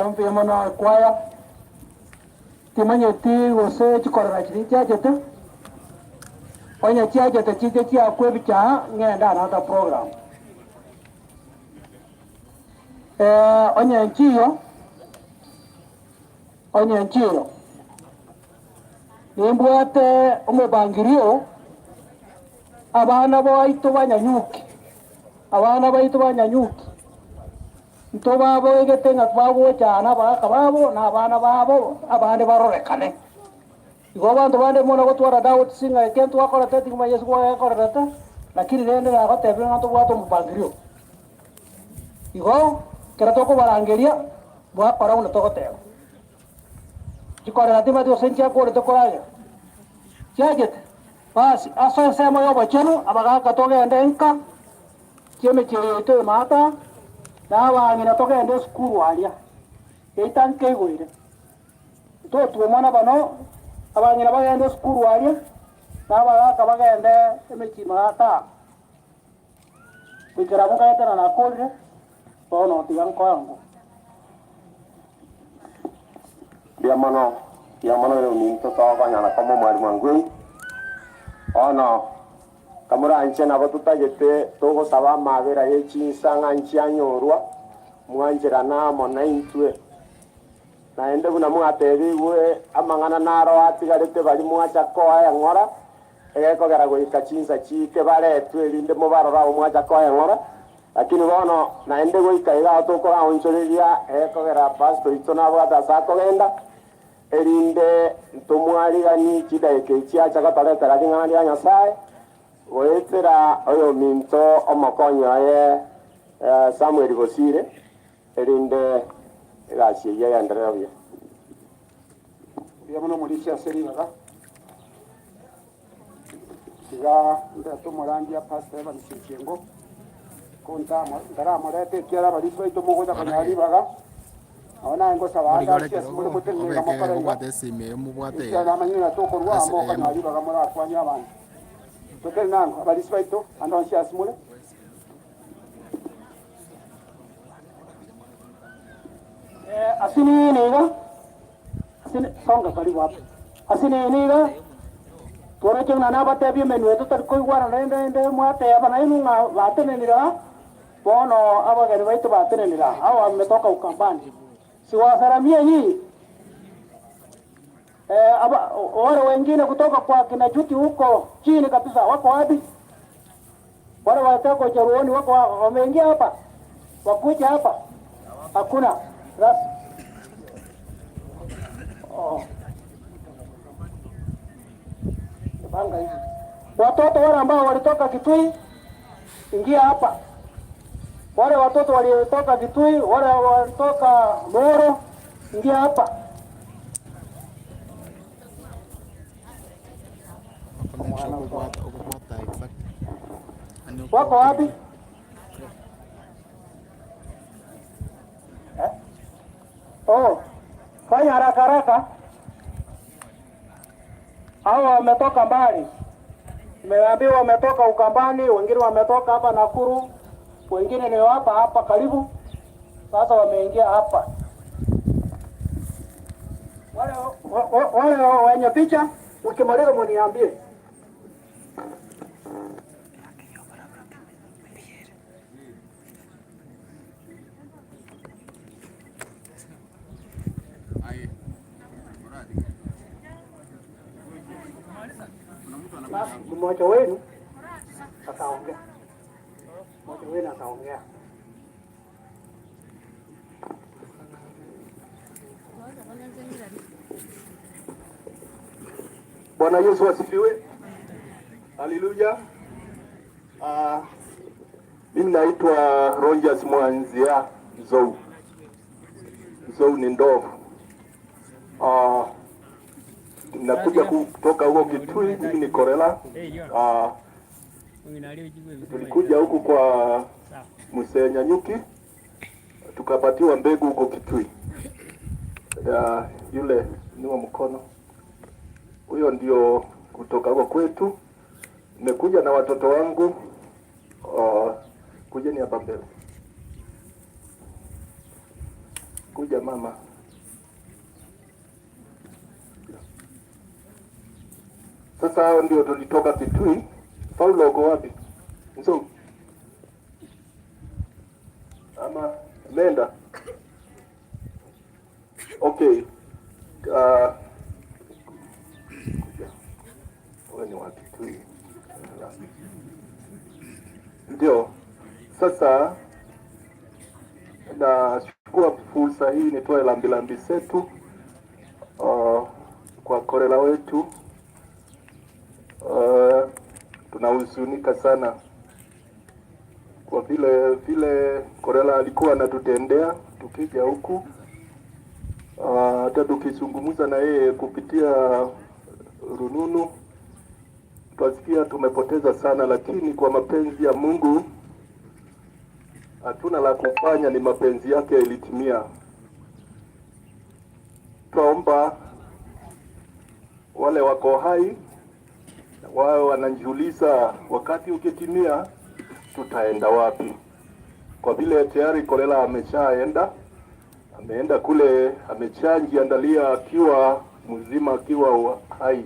Mbuya mono ekwaya, timanyeti gose chikorera chiria chiachete, onye chiachete chiche chiakwa ebichaha ng'ende another program. Onye nchiyo, onye nchiyo, nimbwate omobangirio, abana baito banyanyuki, abana baito banyanyuki, ntobaboegete ng'a twagochana abagaka babo na abana babo abande barorekane. Igo abanto bande mono gotwara doubts ng'a eke ntwakorete ting'uma Yeso gwagekorerete, lakini rende nagotebire ng'a ntobwate omobangirio. Igo, ekero tokobarangeria, mwakora buna togoteba. Chikorera timanyeti gose nchiakorete koragera, chiachete, basi ase ensemo ya obochenu abagaka togende nka, chi'emechie yaito emaata, na abang'ina togende esukuru aria, geita nkeigoire. Ntotwomana bono, abang'ina bagende esukuru aria, na abagaka bagende emechie emaata. Goikera abwo nkaetana nakorire, bono tiga nkoe. Mbuya mono, mbuya mono ere ominto togokonyana koma omwalimu Angwei. Bono kamoranche nabo totagete togosaba amabera ye chinsa ng'a nchianyorwa, mwancherana amo naintwe. Naende buna mwatebigwe amang'ana naro atigarete baria mwacha koa eng'ora, egekogera goika chinsa chiike baretwe erinde mobarore abwo mwacha koa eng'ora. Lakini bono naende goika iga tokoraonchoreria egekogera pastor oito nabwate ase akogenda, erinde ntomwariganie chidaeka echi acha gotoretera ring'ana ria Nyasae, goetera oyominto omokonyi oye Samuel Bosire, erinde egasi eyio egenderere buya. Mbuya mono omorisia ase ribaga. Tiga ndete omorandia Pastor Evans Ochiengo, ko ntamo ntaramoreta ekiagera abarisia baito mogocha konyora ribaga, nabo naye ngosaba ande Morigore ase ase more ekerogo motenene iga obeke mokore iga, obwate esimi eye mobwate ekiagera iga namanyire ng'a tokorwa ase amo okonyora eyemo. ribaga morakwanie abanto. Totenene ango abarisia baito ande onsi ase more. Ase nigo iga, ase songa karibu hapa. Ase nini iga, tworoche ng'a nabatebie emenwa eye totari koigwana naende naende mwateba nainwe ng'a batenenire aa, bono abageni baito batenenire aa, hao wametoka Ukambani. Siwasalamie nyinyi? Eh, aba, wale wengine kutoka kwa kina Juti huko chini kabisa wako wapi? Wale wataka ucharuoni wako wameingia hapa, wakuja hapa, hakuna rasmi. Oh. Panga hivi. Watoto wale ambao walitoka Kitui, ingia hapa. Wale watoto waliotoka Kitui, wale walitoka Moro, ingia hapa. Oko make sure okobwata okobwata exact. Yaani Wako wapi? Eh? Oh, fanya haraka haraka. Hao wametoka mbali. Nimeambiwa wametoka Ukambani, wengine wametoka hapa Nakuru, wengine ni hapa hapa karibu. Sasa wameingia hapa. Wale wa- wale wenye picha ukimaliza muniambie. Basi mmoja wenu ataongea, mmoja wenu ataongea. Bwana Yesu asifiwe. Haleluya. Ah, mimi naitwa Rogers Mwanzia Nzou. Nzou ni ndovu. Ah, nakuja kutoka huko Kitui, mimi ni Korela. Ah, tulikuja huku kwa Mzee Nyanyuki tukapatiwa mbegu huko Kitui ya yule niwa mkono huyo ndio kutoka huko kwetu. Nimekuja na watoto wangu. Kujeni hapa mbele, kuja mama. Sasa hao ndio tulitoka Kitui. Paulo uko wapi? Nzou ama ameenda? Okay. Kuja. Wewe ni wa Kitui. Ndio. Sasa nachukua fursa hii nitoe lambilambi zetu kwa Korela wetu. Tunahuzunika sana kwa vile vile Korela alikuwa anatutendea tukija huku, hata tukizungumza na yeye kupitia rununu twasikia tumepoteza sana, lakini kwa mapenzi ya Mungu hatuna la kufanya, ni mapenzi yake ilitimia. Twaomba wale wako hai wao wanajiuliza wakati ukitimia tutaenda wapi? Kwa vile tayari Kolela ameshaenda, ameenda kule, ameshajiandalia akiwa mzima, akiwa hai.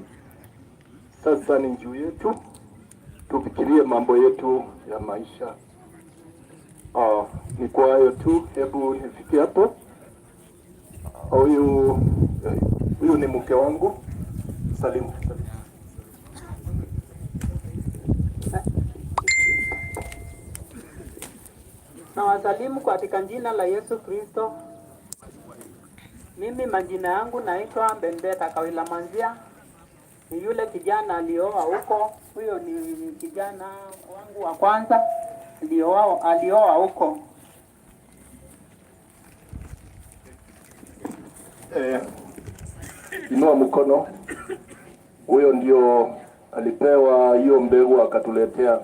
Sasa ni juu yetu tufikirie mambo yetu ya maisha. Ni kwa hayo tu, hebu nifikie hapo. Huyu huyu ni mke wangu. Salimu. Salimu. Nawasalimu katika jina la Yesu Kristo. Mimi majina yangu naitwa Bendeta Kawila Manzia. Ni yule kijana alioa huko. Huyo ni kijana wangu wa kwanza alioa, alioa huko. Inua mkono. Huyo ndio Alipewa hiyo mbegu akatuletea.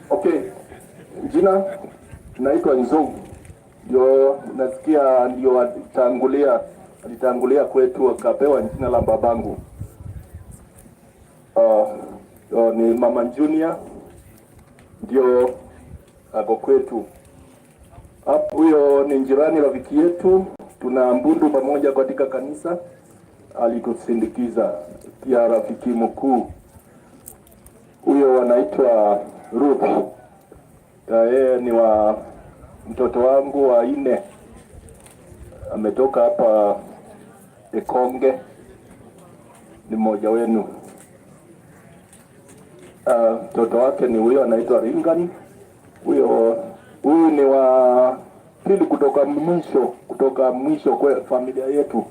Okay, jina naitwa Nzou, ndio nasikia ndio alitangulia alitangulia kwetu akapewa jina la babangu. Ni mama Junior ndio ako kwetu. Huyo ni jirani rafiki yetu, tuna mbundu pamoja katika kanisa, alitusindikiza pia rafiki mkuu huyo anaitwa Ruth. Yeye ni wa mtoto wangu wa nne, ametoka hapa Ekonge, ni mmoja wenu. Mtoto wake ni huyo anaitwa Ringan. Huyo huyu ni wa pili kutoka mwisho, kutoka mwisho kwa familia yetu,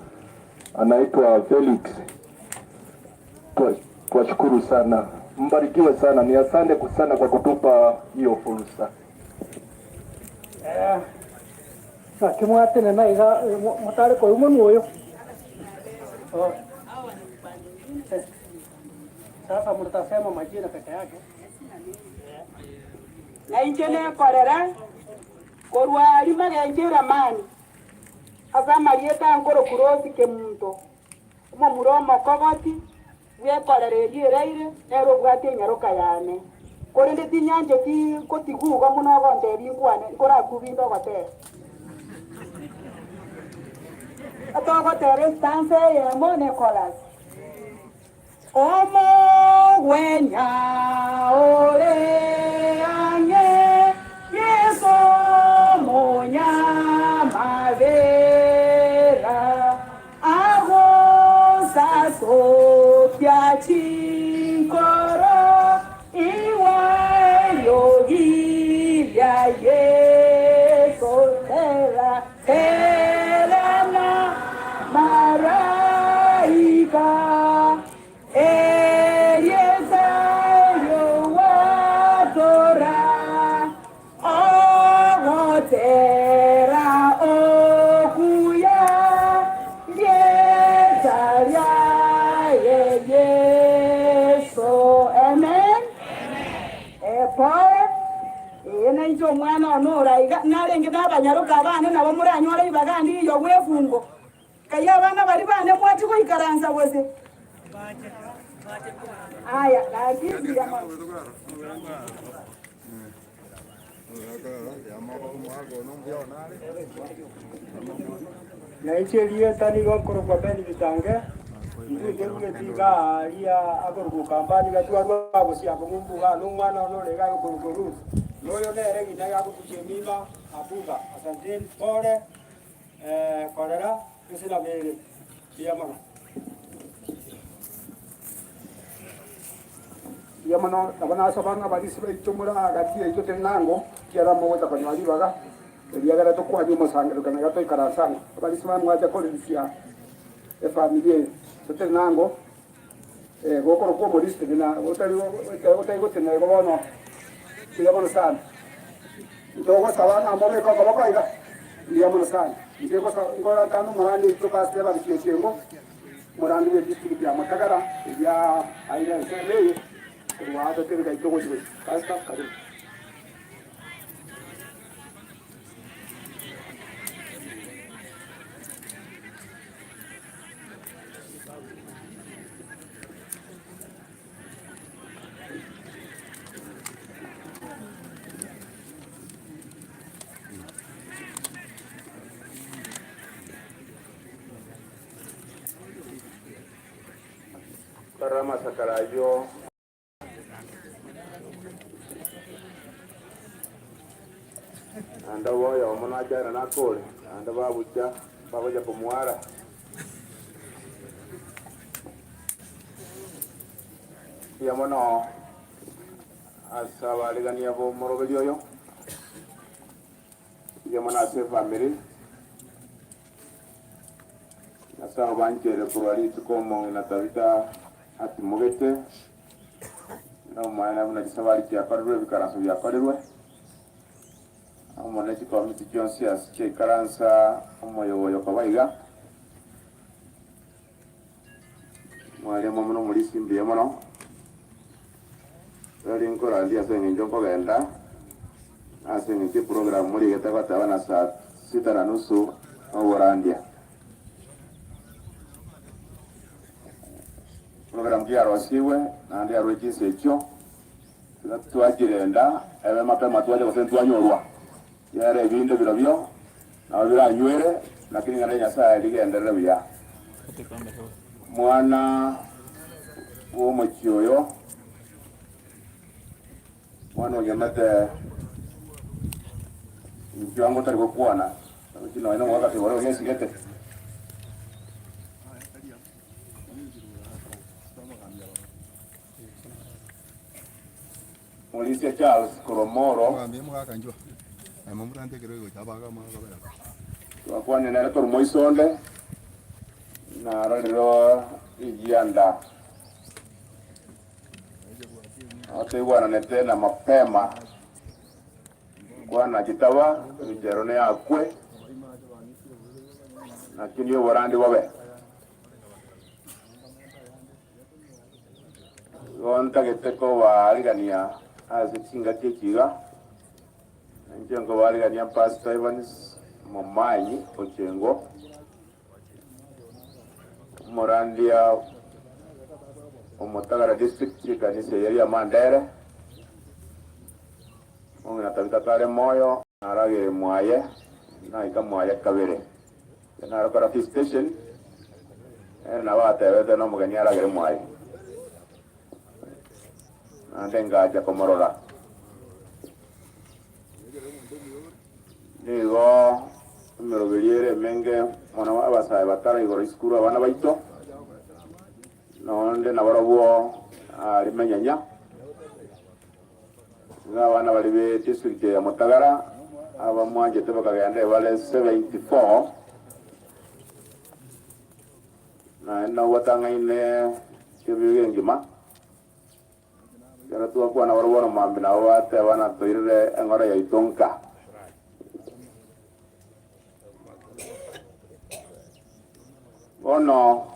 anaitwa Felix. Twashukuru sana, mbarikiwe sana, ni asante sana kwa kutupa hiyo fursa. Nakimwatene naiga mutare koyumwe mwoyo. Sasa mtasema majina peke yake. Na inche nekorera korwari magenche ramani ase amarieta nkoro kurosi kemunto omomura omokogoti bwekorera erio eraire nere obwate enyaroka yane korende tinyanche ti kotiguga mono ogontebia nkwane nkorakubinde ogotera atogotera estanza eyemo ne chorus Omogwenya ore ang'e Yeso monyamabera agosasopia chinkoro iwayogiria Yeso tera terana maraika Eliezer ogotera okuya ndietaria Yesu. Amen. Epoe eye nainche omwana ono oraiga narenge nabanyaroka abana nabo muranyora ibagandi iyo bwefungo kai abana bari bane mwati goikaransa gose aya nakizira Naicherie tani gokoro kwa beni bitange nduge tiga aria akorugu kambani gatwarwa gucia kumumbuga n'umwana ono rega gukurugu noyo nere gina gakukucia mimba abuga asanteni pole korera isina bere bia mono Iya mono nabo nasabanga barisi baitu muri hagati yaito teri nango kiara mogota konywa ribaga eriagera tokwani omosangererano gatoikaransanga abarisi bamwacha korerisia efamili eye toteri nango gokoro kwa omorisi teri otari otari igo bono mbuya mono sana ntogosaba ng'a mobeke okoboko iga mbuya mono sana inche ngoratana omorandi oito pastor Evans Gesiengo omorandi bwa edistrict ya Makagara eria aire ensemo eye korwa atotere gaito gochi gochi pastor karibu. Karama Sakarayo anda boyo omo nachara nakore anda babucha bagocha komwara iya mono ase abaregania bo omoroberi oyo iya mono ase efamily ase abo banchere korwa rituko omong'ina Tabitha atimogete na omwana buna chisabari chiakorerwe ebikaranso biakorerwe omone chikomiti chionsi ase chiaikaransa omoyoboyo kobaiga. Mwarimu amo nomorisia mbuya mono. Tari nkorandia ase eng'encho nkogenda, na ase eng'encho eprogram morigete goteba na saa sita na nusu noborandia. Program kiarosigwe naende yarwe chinsa echio, tiga twachirenda ebe mapema twacha gose ntwanyorwa. Ekiagera ebinde birobio nabo biranywere, naki ring'ana ria Nyasae rigenderere buya. Omwana bw'omochie oyo, omwana onyomete inchuo ango tari gokwana, nonya nomogaka ore onesigete. Morisia Charles korwa Moro. Twakwanire nere korwa moisonde, narorire rigianda nabo toigwananete na mapema nkwana chitaba emichero neyakwe, lakini oborandi bobe. Igo ntagete kobaarigania ase chingaki echi iga, inche nkobaarigania Pastor Evans Momanyi Ochengo, omorandia o Motagara District chikanisa eye ria Mandere, omong'ina Tabitha kare moyo, naragere mwaye, naika mwaye kabere. Narokora visitation, ere nabo atebete nomogeni aragere mwaye. Naende ngacha komorora. Nigo emeroberi ere emenge mono abasae batara igoro isukuru abana baito, nonde nabarobwo are menyenya. Iga abana baria be district ya Mutagara abamwanchete bakagenda ebare 74 naende nabo batang'aine ebigo engima. Ekero twakwana barobwo bono mambia nabo bateba natoirire eng'ora yaito nka. Bono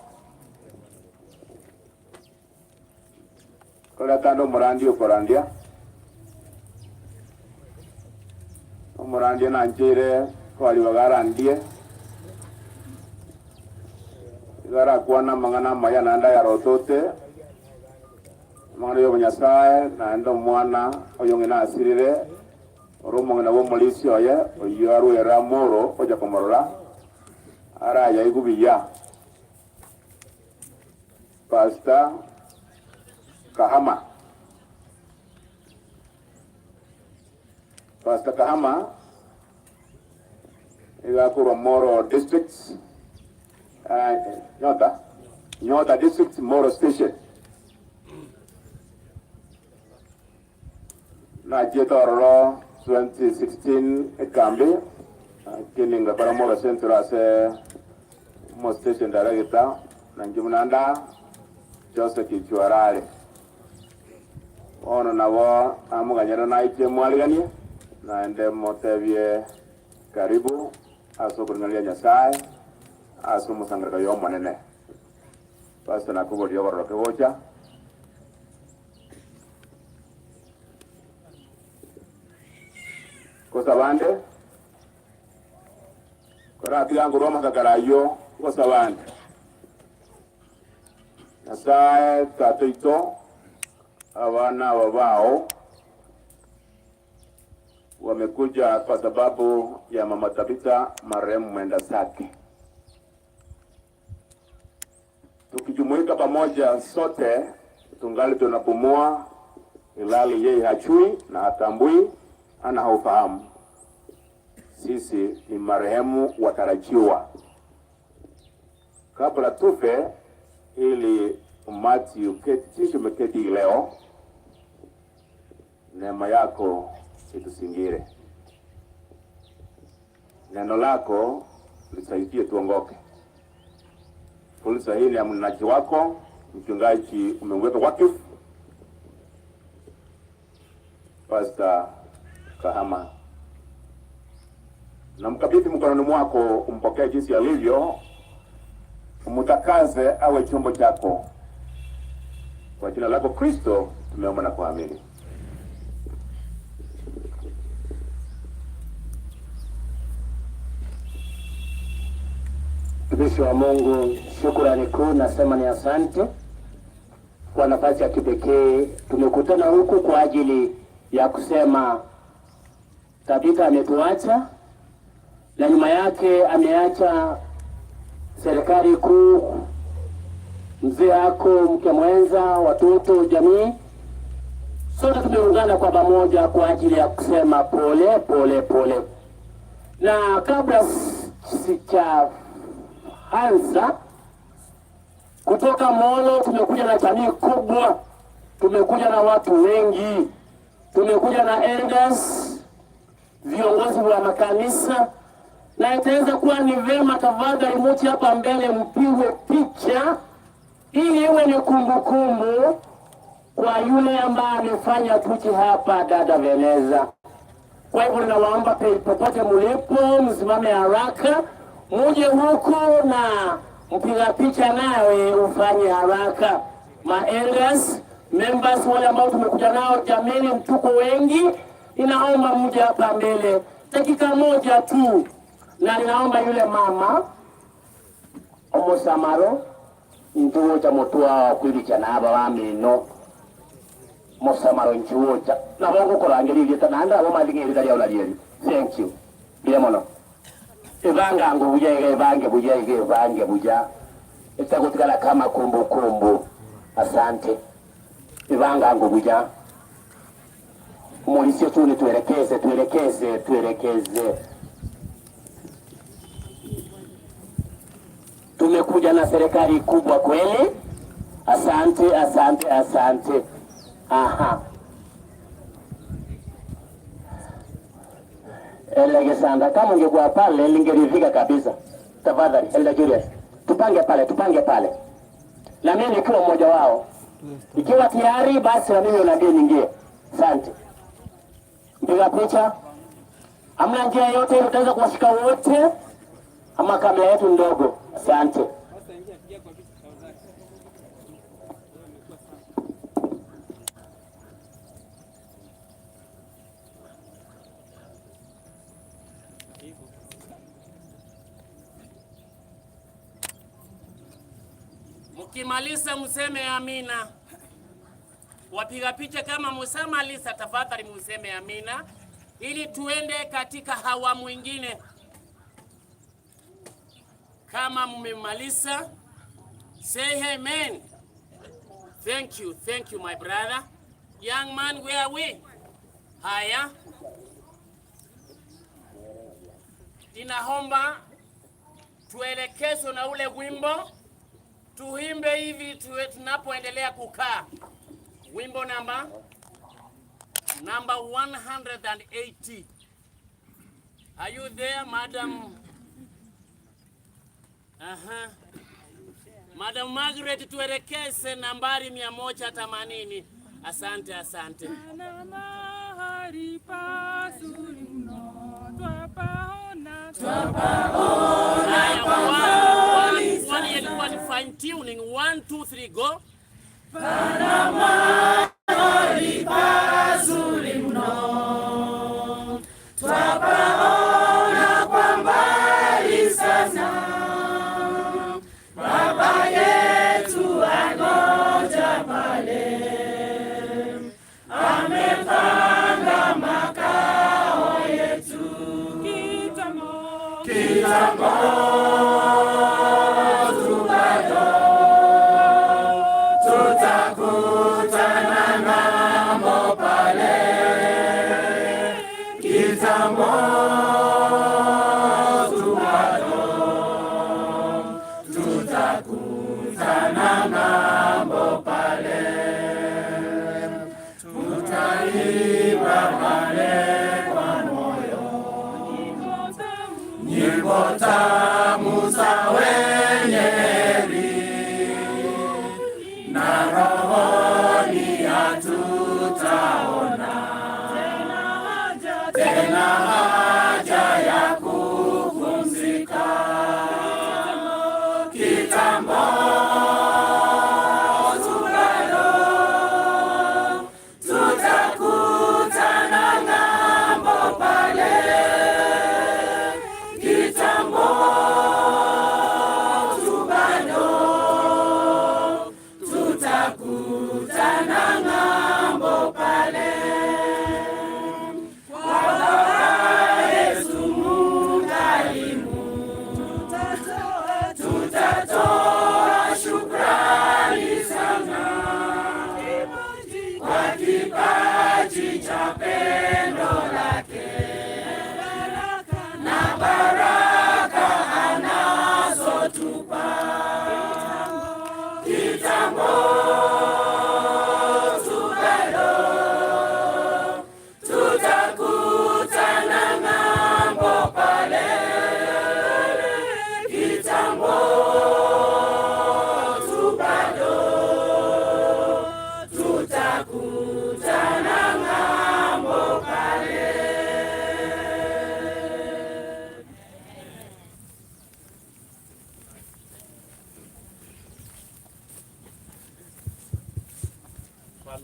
Koreta ande omorandia okorandia, omorandia nancheire koa ribaga arandie, igo arakwane amang'ana amaya naende ayarotote, amang'ana y'obonyasae, naende omwana oyo ng'ina asirire, ore omong'ina bw'omorisia oye, oyio arwere amoro ocha komorora, arayaigwe buya. Pastor Kahama Pastor Kahama nigo akorwa Moro District, eh, Nyota, Nyota District, Moro Station. Nachiete ororo 2016 ekambi, lakini ngakora Moro Central ase omo station director, na inche buna nda Jose Kichwarare. Bono nabo namoganyera naiche mwariganie, naende motebie karibu ase okoring'ana ria Nyasae ase omosangererekano y'Omonene. Pastor nakoboria obororoke gocha. Gosaba ande, koratiga nkorwa amasakara ayio, gosaba ande. Nyasae Tata oito, abana aba bao wamekuja kwa sababu ya mama Tabitha marehemu mwenda zake. Tukijumuika pamoja sote tungali tunapumua, ilali yeye hachui na hatambui ana haufahamu. Sisi ni marehemu watarajiwa. Kabla tufe, ili umati uketi jinsi umeketi leo, neema yako itusingire, neno lako lisaidie tuongoke. Fursa hii ni ya mnenaji wako mchungaji, umemweka wakfu Pastor Kahama, na mkabidhi mkononi mwako, umpokee jinsi alivyo, umtakaze awe chombo chako. Kwa jina lako Kristo tumeomba na kuamini. Mtumishi wa Mungu, shukrani kuu, nasema ni asante kwa nafasi ya kipekee. Tumekutana huku kwa ajili ya kusema Tabitha ametuacha na nyuma yake ameacha serikali kuu, mzee ako, mke mwenza, watoto, jamii. Sote tumeungana kwa pamoja kwa ajili ya kusema pole pole pole. Na kabla sijaanza, kutoka Molo tumekuja na jamii kubwa, tumekuja na watu wengi, tumekuja na elders, viongozi wa makanisa, na itaweza kuwa ni vema tafadhali muti hapa mbele mpigwe picha ili iwe ni kumbukumbu kwa yule ambaye amefanya tuchi hapa, dada Veneza. Kwa hivyo ninawaomba popote mulipo msimame haraka, muje huku na mpiga picha nawe ufanye haraka. Ma elders, members wale ambao tumekuja nao, jameni, mtuko wengi, ninaomba mje hapa mbele dakika moja tu, na ninaomba yule mama omusamaro njuwocha mutua kwiricha aba bamino musamaro njuwocha nabo ngukurangiririe ta nanda abo mathing'irita ria urarieri. Thank you mbia mono ibanga ngo buya iga ibange buya iga ibange buya itagutigara kama kumbukumbu. Asante ibanga ngo buya mulisie tu ni tuelekeze tuelekeze tuelekeze. Tumekuja na serikali kubwa kweli. Asante, asante, asante. Aha. Elegesanda, kama ungekuwa pale lingeridhika kabisa. Tafadhali, Elder Julius, tupange pale, tupange pale, na mimi nikiwa mmoja wao. Ikiwa tayari basi na mimi unaambia niingie. Asante. Mpiga picha, hamna njia yote ile utaweza kuwashika wote, ama kamera yetu ndogo. Asante. Mkimaliza mseme amina. Wapiga picha kama musamaliza, tafadhali museme amina ili tuende katika hawa mwingine. Kama mmemaliza, say amen. Thank you, thank you my brother. Young man, where are we? Haya, ninaomba tuelekezwe na ule wimbo tuimbe hivi tuwe tunapoendelea kukaa. Wimbo namba 180. Are you there, madam? Aha. Madam Margaret, tuelekeze nambari 180. Asante, asante. Mahali pazuri mno twapaona, Haya, one, one, ilikuwa ni fine tuning. 1 2 3 go. Pana mahali pazuri mno twapaona kwa mbali sana, Baba yetu angoja pale, amepanga makao yetu kitambo, kitambo tu bado tutakutana ng'ambo pale, kitambo tu bado tutakutana ng'ambo pale, tutaimba pale kwa moyo nyimbo tamu za wenye heri na rohoni hatutaona tena haja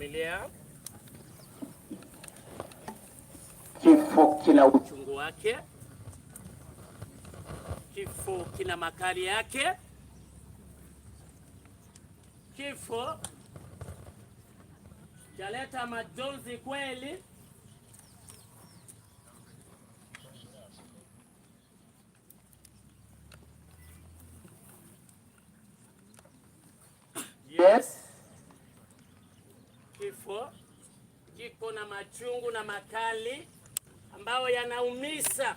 Familia, Kifo kina uchungu wake, kifo kina makali yake, kifo chaleta majonzi kweli. Yes. Kifo kiko na machungu na makali ambayo yanaumiza.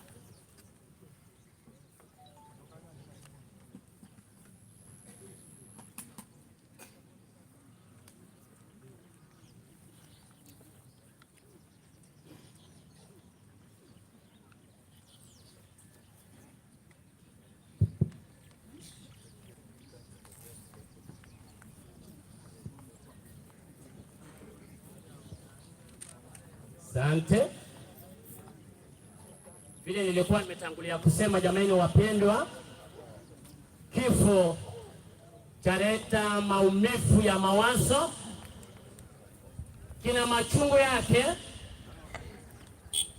Asante. Vile nilikuwa nimetangulia kusema, jamani wapendwa, kifo chaleta maumivu ya mawazo, kina machungu yake.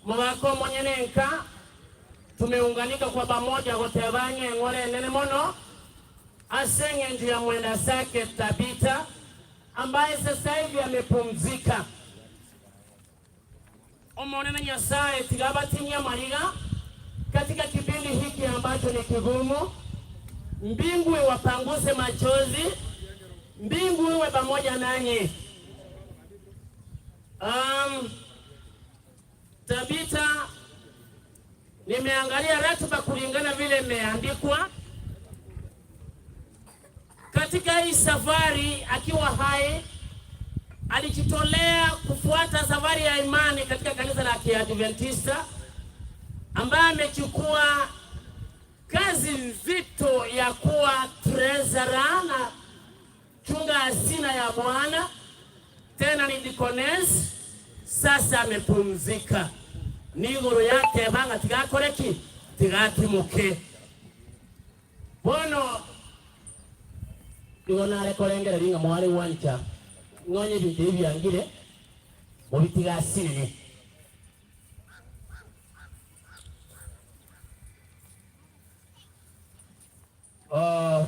Mubako mwenyenenka tumeunganika kwa pamoja gotebanye eng'ore enene mono ase eng'encho ya mwenda zake Tabita ambaye sasa hivi amepumzika. Omonene Nyasaye tiga abatinyie amariga katika kipindi hiki ambacho ni kigumu. Mbingu iwapanguse machozi, mbingu iwe pamoja nanyi. Tabita, nimeangalia ratiba kulingana vile imeandikwa. Katika hii safari akiwa hai alijitolea kufuata safari ya imani katika kanisa la Kiadventista, ambaye amechukua kazi nzito ya kuwa treasurer na chunga hazina ya Bwana, tena ni deaconess. Sasa amepumzika, niguru yake banga tigakoreki tigatimuke bono igo nare korengera ringa mware wancha ng'onye ebinto ebi biangire mobitigasinene. Oh,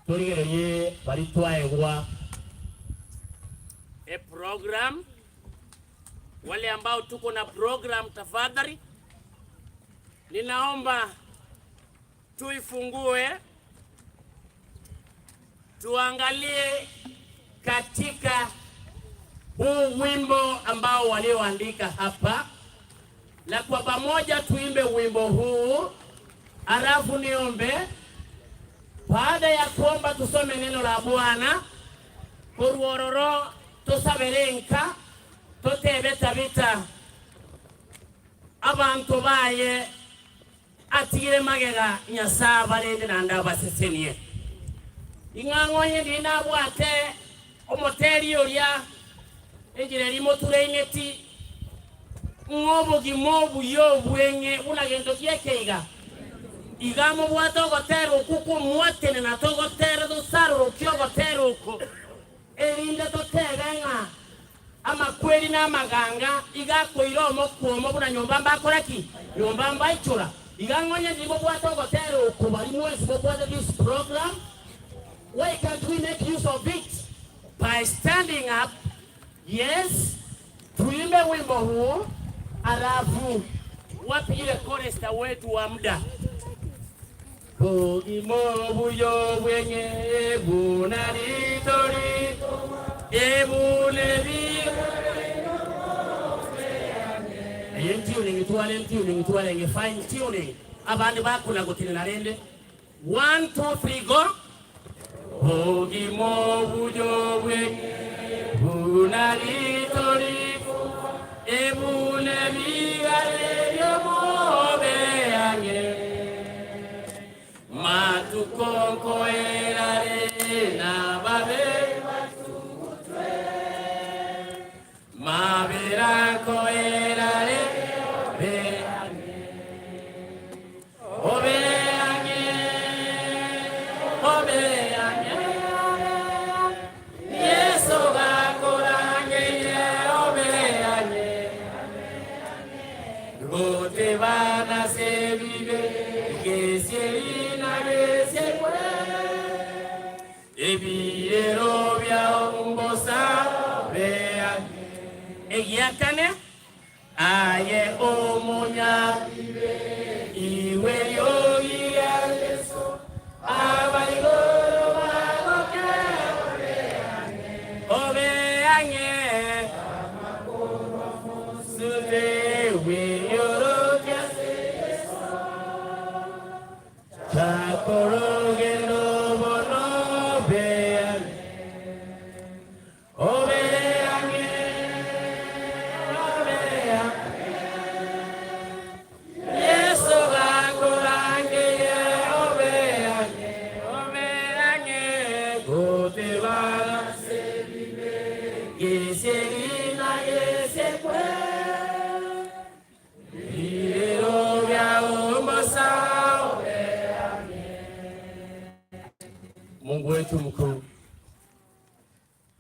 torigererie bari twaegwa A program. Wale ambao tuko na program, tafadhali ninaomba tuifungue tuangalie katika huu wimbo ambao walioandika hapa, na kwa pamoja tuimbe wimbo huu, alafu niombe. Baada ya kuomba, tusome neno la Bwana koruororo tosaberenka totebe Tabita abantu baye atigire magega Nyasaye barende nande abasesenie ing'ang'onye ndi nabwate omoteri oria enchera eria motureng'eti ng'a obogima obuya obweng'e buna gento giekeiga iga mobwate ogotera okwo kwomwatenena togotera tosarorokia ogotera oko erinde totebe ng'a amakweri na amaganga iga akoira omokwomo buna nyomba mbakora ki nyomba mbaichora iga ng'onye ndi mobwate ogotera oko bari mwensi mobwate this program. Why can't we make use of it by standing up? Yes, tuimbe wimbo huu, alafu wapi ile chorista wetu wa muda bogimo buyo bwenye bunaritori ebulebi eye tuning twale tuning twale nge fine tuning abandi bakula gutinina rende 1 2 3 go bogimo buyo bwenye bunaritori ebulebi gare matukonko erare na babe maberako erare be obe ange obe ange ase ebibe, Gesieri na gesiekwe, Ebirero biao mbosa beange. Egiakane, Aye omonyabibe, iwe riogi ria Yeso, abaigoro bagoke obe ang'e, obe ang'e, Sube weyorokia ase Yeso, Chaka orogendo bono obe ang'e. Obe ang'e, obe ang'e, Yeso gakorangeye, obe ang'e, obe ang'e, gotebana ase ebibe, gesieri na gesekwe, Ebirero biao mbosa, obe ang'e. Mungu wetu mkuu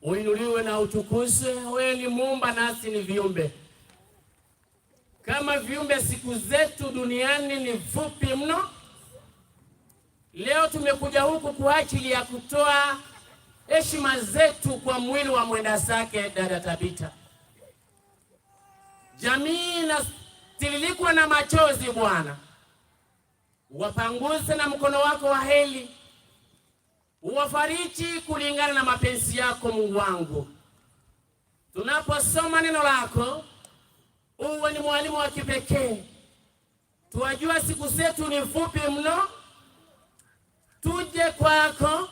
Uinuliwe na utukuzwe. Wewe ni muumba nasi ni viumbe. Kama viumbe, siku zetu duniani ni fupi mno. Leo tumekuja huku kwa ajili ya kutoa heshima zetu kwa mwili wa mwenda zake dada Tabita. Jamii inatiririkwa na machozi Bwana, wapanguze na mkono wako wa heri uwafariji kulingana na mapenzi yako Mungu wangu. Tunaposoma neno lako, uwe ni mwalimu wa kipekee. Tuwajua siku zetu ni fupi mno, tuje kwako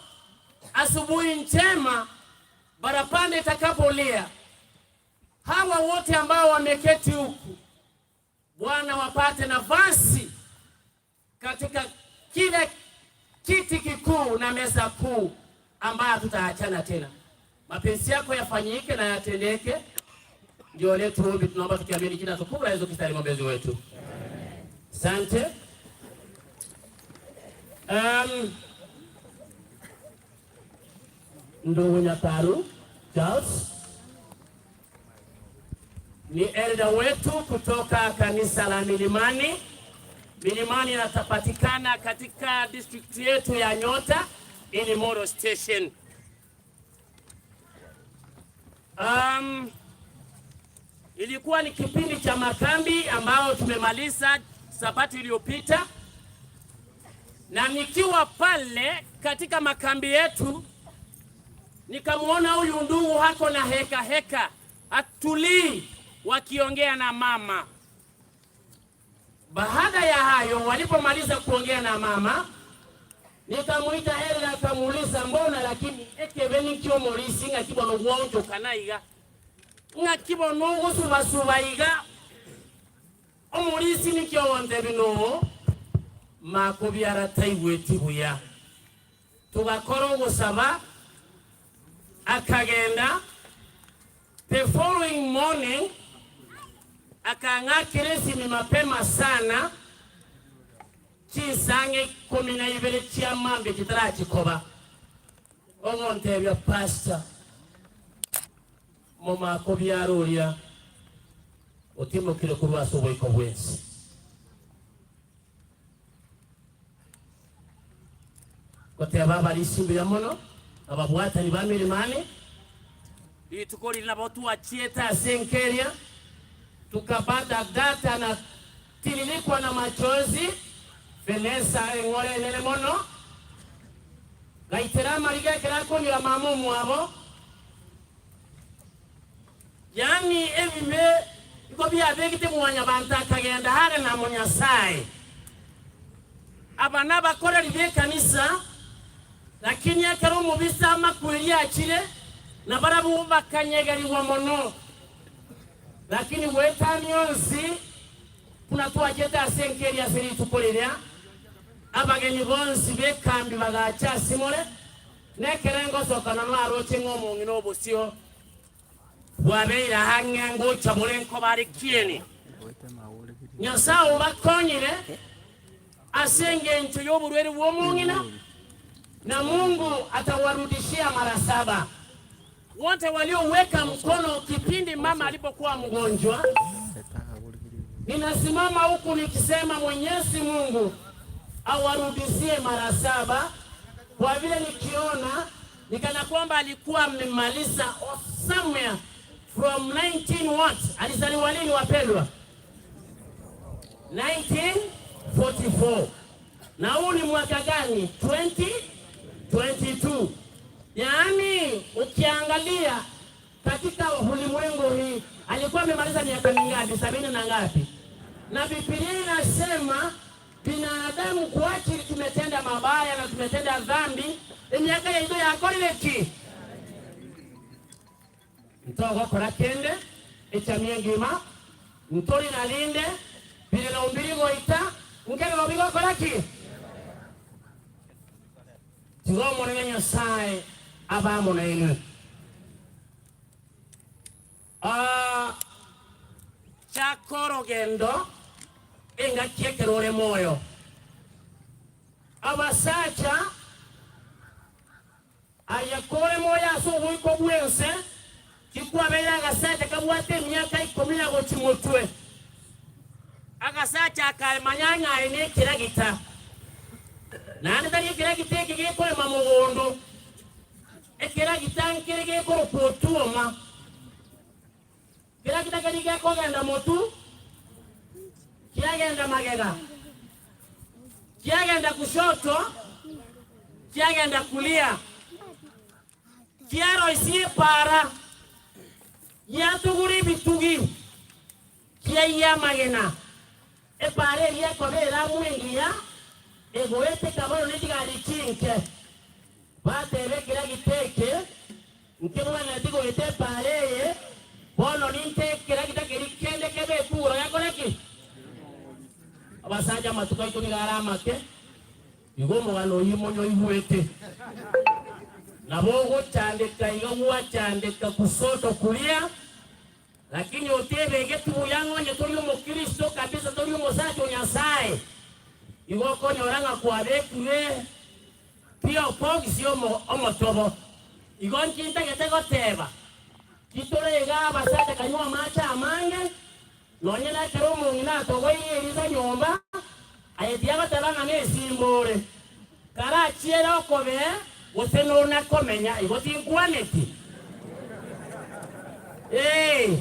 asubuhi njema, barapanda itakapolia. Hawa wote ambao wameketi huku, Bwana, wapate nafasi katika kile kiti kikuu na meza kuu ambayo tutaachana tena. Mapenzi yako yafanyike na yatendeke. Ndio letu ombi, tunaomba tukiamini jina tukufu la Yesu Kristo aliye mwombezi wetu. Asante. Um, ndugu Nyakaru Charles ni elda wetu kutoka kanisa la Milimani. Milimani inatapatikana katika district yetu ya Nyota Ilimoro Station. Um, ilikuwa ni kipindi cha makambi ambao tumemaliza sabato iliyopita, na nikiwa pale katika makambi yetu nikamwona huyu ndugu hako na heka heka atulii wakiongea na mama. Baada ya hayo, walipomaliza kuongea na mama, nikamuita Ella akamuuliza mbona lakini ekebe nikyo morisi ng'akibona ogwonchokana iga ng'akibona ogosubasuba iga omorisi nikio ontebi noo makobiara taigweti buya tugakora ogosaba akagenda the following morning akang'akera esimi mapema sana chinsang'e ikomi na ibere chia mambia chitarachikoba ogontebia pastor momakobiara oria otimokire korwa ase oboiko bwensi. Goteba abarisia mbuya mono, ababwatani ba milimani, rituko riria nabo twachiete ase enka eria, tukapata data na tiririkwa na machozi, Venesa eng'ora enene mono, gaitera amariga ekero akonyora mama omwabo, Yaani ebibe igo biabegete mwanyabanto akagenda are na Monyasae. Aba nabakoreri b'ekanisa, lakini ekero omobisa amakweri achire, nabarabwo bakanyegerigwa mono. Lakini goetania onsi, buna twachete ase enka eria ase rituko riria, abageni bonsi b'ekambi bagacha asimore, nekerengo sokana naroche ng'a omong'ina obosio Bwabeire ang'e ngocha bore nkobare kieni. Nyasae obakonyire ase engencho y'oborwaire bw'omong'ina, na Mungu atawarudishia mara saba. Wote walioweka mkono kipindi mama alipokuwa mgonjwa. Ninasimama huku nikisema Mwenyezi Mungu awarudisie mara saba, kwa vile nikiona nikana kwamba alikuwa amemaliza somewhere from 19 what? Alizaliwa lini wapendwa? 1944. Na huu ni mwaka gani? 2022. Yaani ukiangalia katika ulimwengu hii alikuwa amemaliza miaka mingapi? Sabini na ngapi? Na Biblia inasema binadamu kwa ajili tumetenda mabaya na tumetenda dhambi, emiaka yaito yakorire ki? Ntogokora kende echamia engima ntori na rinde birero mbiri goita nkerero bigokora ki? Tiga Omonene Nyasae abe amo nainwe. Ah, chaka orogendo engaki ekero ore moyo. Abasacha, aye kore moyo ase oboiko bw'ense, tikwabeire agasacha kabwate emiaka ikomi na gochia motwe. Agasacha akamanya ng'a aye nekeragita, naende tari ekeragita eke gekorema mogondo. Ekeragita nkere gekorokwa otuoma. Keragita keria gekogenda motu, kiagenda magega, kiagenda kushoto, kiagenda kulia, kiaroisia epaara, giatugura ebitugi, kiaiyia amagena. Epaara eria ekoba eramu engiya, egoeteka bono ne chigari chinke. Bateba ekeragita eke, Nkebwenereti goeta epaara eye, bono ninte ekeragita keria kende kebe ekugoro gekore ki? Abasacha amatuko aito nigo are amake, igo omogano oyio monyoigwete. Nabo ogochandeka iga gwachandeka kusoto kuria, lakini otebegeti buya ng'a onye tori omokristo kabisa tori omosacha o Nyasae, igo okonyora ng'a kwabekirwe Pi okogisia omotobo. Igo nki ntagete goteba? Titore iga abasacha kanywa amache amange, nonye nekero omong'ina atogoirie eriso nyomba, aye tiyagoteba ng'a nesimba ore. Karachiere okobee gose nona komenya, igo tinkwaneti. Ee,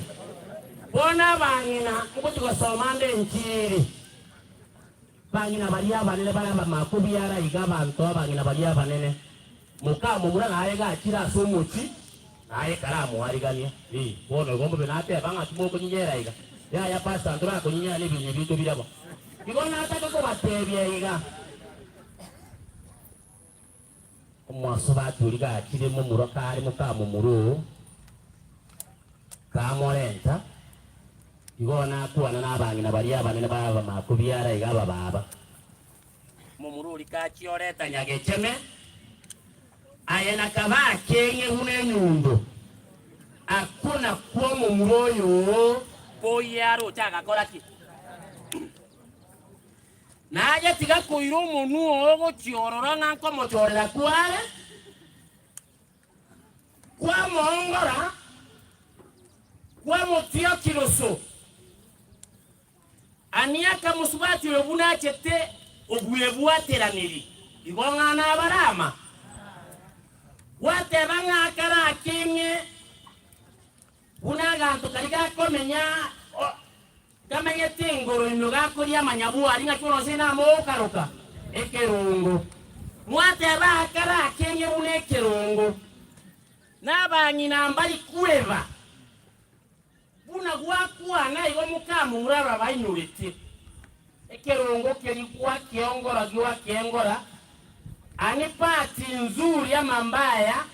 bono abang'ina ngochia gosoma nde enchiri. Bang'ina baria abanene bare abamakubiara iga abanto abang'ina baria abanene. Mokamomura naye gachire ase omochie, naye karamoariganie. Ee, bono igo mbobe nateba ng'a timokonyinyera iga. Yaya pastor ntorakonyinyera nebinyo binto biria bo. Igo natake kobatebia iga. Omosubati oria gachire momura kare mokamomura oo, kamorenta. Igo nakwana nabang'ina baria abanene b'abamakubiara iga abababa. Momura oria kachioreta nyagecheme, aye nakaba akeng'e buna enyundo. Akwo nakwo omomura oyo oo koyia aroche agakora ki? Naye tiga koira omonwa oo gochia ororo ng'a nkomochorera kware. Kwamoongora, kwamotia kiroso. Ania akamosubati oyo buna achete ogwebwateraneri, igo ng'a nabarama. Gwateba ng'a akarakeng'e buna aganto karia gakomenya kamenyete engoro ime gakoria amanyabwari, ng'aki bono gose namogokaroka ekerongo. Mwateba akarakeng'e buna ekerongo, na abang'ina mbari kweba. Buna gwakwana igo mokamomura ababainyorete, ekerongo keria gwakeongora gwakeengora, ani bahati nzuri ama mbaya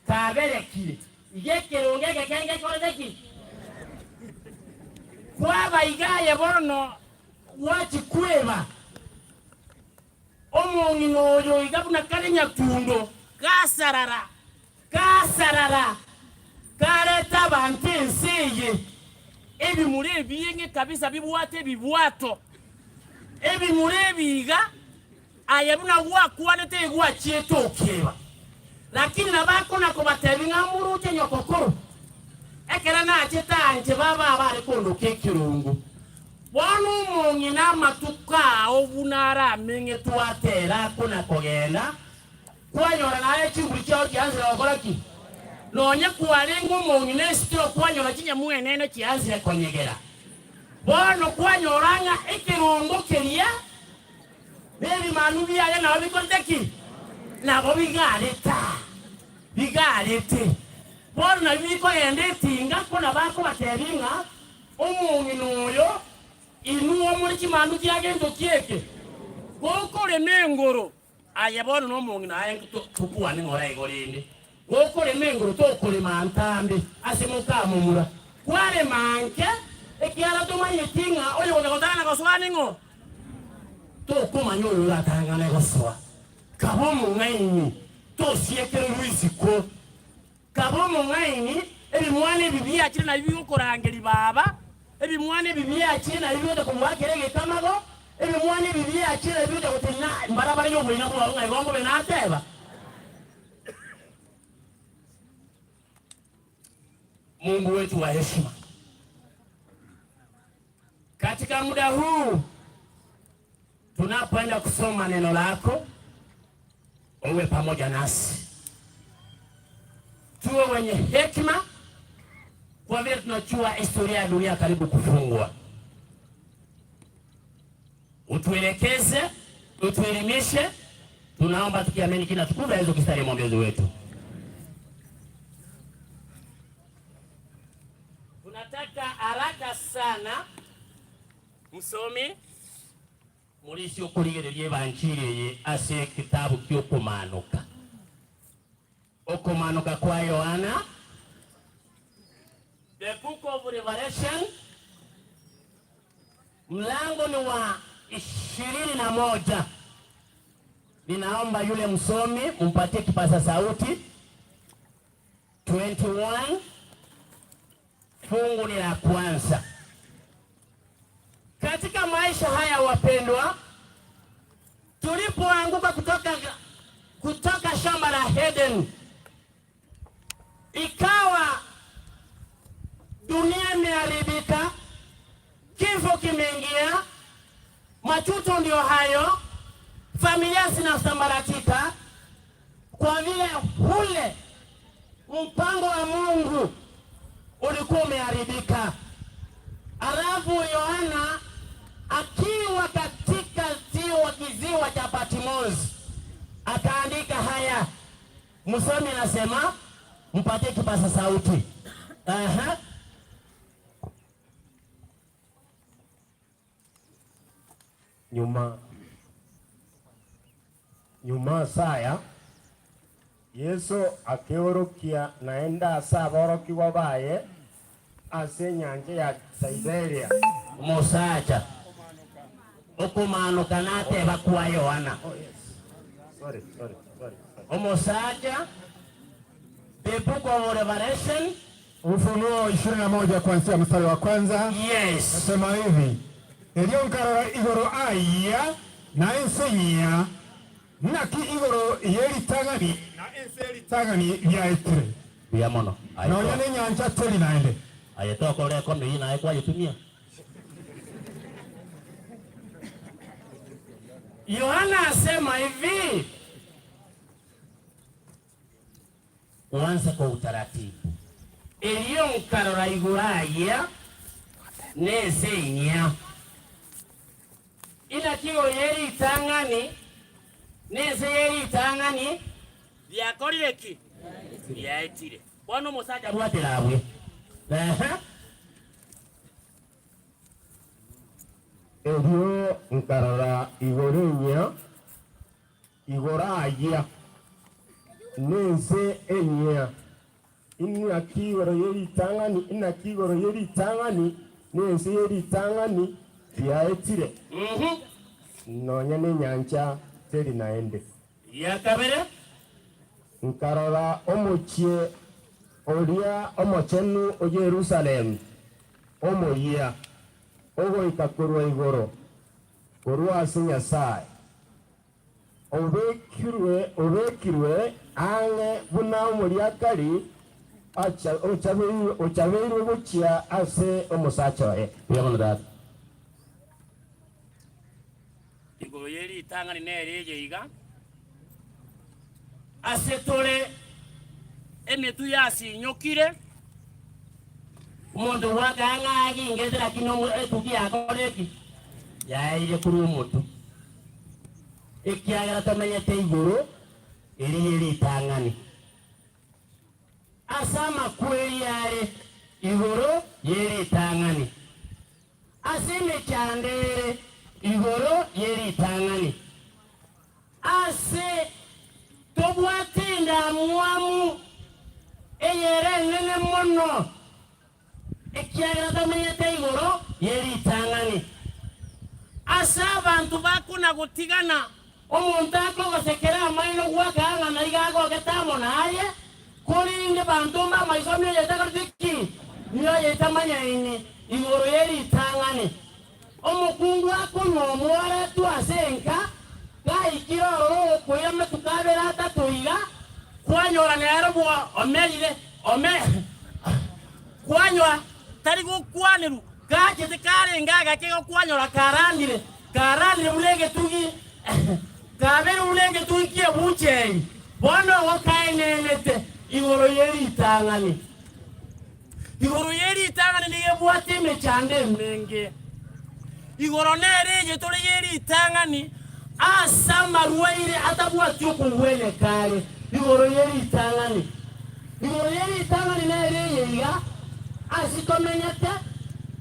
kaberekire. Iga ekerongo eke kengekorete ki? Kwaba iga aye bono gwachia kweba omong'ina oyo iga buna kare nyatundo, gasarara, gasarara, kareta abanto ense eye, ebimura ebieng'e kabisa bibwate ebibwato, ebimura ebi iga. Aye buna gwakwanete egwachiete okeba. Lakini nabo akona-kobatebia ng'a moroche nyokokoro, ekero nachete anche baba abare kondoka ekerongo. Bono omong'ina amatuko ao buna arameng'etwe atere akona kogenda, kwanyora naye chinguru chiao chiansire gokora ki? Nonya kwarenge omong'ina esitoro kwanyora chinyamu enene chiansire konyegera. Bono kwanyora ng'a ekerongo keria nebimanu biaye nabo bikorete ki? Nabo bigarete aa, bigarete. Bono nabio bikogenda etinga, ko nabakobatebia ng'a Omong'ina oyo, inwe more chimandu chia gento ki eke? Gokorema engoro, aye bono nomong'ina aye tokwane ng'ora igo rende, gokorema engoro tokorema ntambe ase mokamomura, kwarema nke, ekiagera tomanyeti ng'a oyogocha gotang'ana gosoa ning'o? Tokomanya oyo oratang'ane gosoa. Kaba omong'aini, tosiekererwe isiko. Kaba omong'aini, ebimwana ebi biachire nabio bigokorangeria baba, ebimwana ebi biachire nabio bigocha komoakera egekamago, ebimwana ebi biachire nabio bigocha gotenena mbarabare y'oboina bwao ng'a igo mbobe nateba. Mungu wetu wa heshima, katika muda huu tunapoenda kusoma neno lako, uwe pamoja nasi, tuwe wenye hekima, kwa vile tunajua historia ya dunia karibu kufungwa. Utuelekeze, utuelimishe. Tunaomba tukiamini kina tukufu la Yesu Kristo mwombezi wetu. Tunataka haraka sana msomi Morisia okorigereria ebanchiri eye ase ekitabu ki'okomaanoka. Okomaanoka kwa Yohana, The Book of Revelation, mlango ni wa 21. Ninaomba yule msomi mumpatie kipaza sauti 21 fungu ni la kwanza. Katika maisha haya wapendwa, tulipoanguka kutoka shamba la Eden, ikawa dunia imeharibika, kifo kimeingia, machuto ndio hayo, familia zinasambaratika, kwa vile ule mpango wa Mungu ulikuwa umeharibika. Alafu Yohana akiwa katika ziwa kiziwa cha Patmos akaandika haya. Msomi anasema mpatie kipaza sauti. Aha. Nyuma nyuma ase aya, Yeso akeorokia naende ase aborokigwa baye ase enyancha ya Tiberia. Omosacha okomaanoka nateba kwa Yohana. Omosacha, The Book of Revelation. Ufunuo 21 kuanzia mstari wa kwanza. Yes. Nasema hivi, erio nkarora igoro ayia na ense enyia, naki igoro ye ritang'ani na ense ye ritang'ani biaetire, Mbuya mono. Aye nonya nenyancha teri naende. Aye tokora ekondo eyio naye kwayetumia. Yohana asema hivi, Uanze kwa utaratibu. Erio nkarora igoro ayia na ense enyia. Inaki igoro ye ritang'ani na ense ye ritang'ani biakorire ki? Biaetire. Bono omosacha abwatire abwe. Ehe. Erio nkarora igoro enyia Igoro ayia, nense enyia, inaki igoro ye ritang'ani, inaki igoro ye ritang'ani, nense ye ritang'ani biaetire, nonya nenyancha teri naende. Eria kabere. Nkarora omochie oria omochenu o Yerusalemu, omoyia, ogoika korwa igoro, korwa ase Nyasae. Obekirwe obekirwe ang'e buna omoriakari ochabeirwe gochia ase omosacha oye. Mbuya mono tata. Igoro ye ritang'ani nere eye iga, ase tore emetwe yasinyokire, omonto gwakaya ng'a agingete lakini omo etuki yakora eki? Yaeire korwa omotwe. Ekiagera tomenyete igoro eri ye ritang'ani. Ase amakweri are igoro ye ritang'ani. Ase emechando ere igoro ye ritang'ani, ase tobwate endamwamu eyere enene mono, ekiagera tomenyete igoro ye ritang'ani. Ase abanto bakona-gotigana, omonto akogosekera amaino goaka ng'a naiga agogete amo naye, korende banto mb'amaiso mioyo etakoreti ki? Mioyo etamanyaini igoro ye ritang'ani. Omokungu akonywa omoaretwe ase enka, gaikire ororo ogokoira amatuko abere atato iga, kwanyora nere bwa omerire, ome kwanyora tari gokwanerwa, gachete karenge agake gokwanyora karandire, karandire buna egetugi, kabeire buna egetugi ki'ebucheri, bono igo kaenenete igoro ye ritang'ani. Igoro ye ritang'ani nigo ebwate emechando emenge. Igoro nere eye tore ye ritang'ani ase amarwaire atabwati okogweneka are igoro ye ritang'ani. Igoro ye ritang'ani nere eye iga ase tomenyete,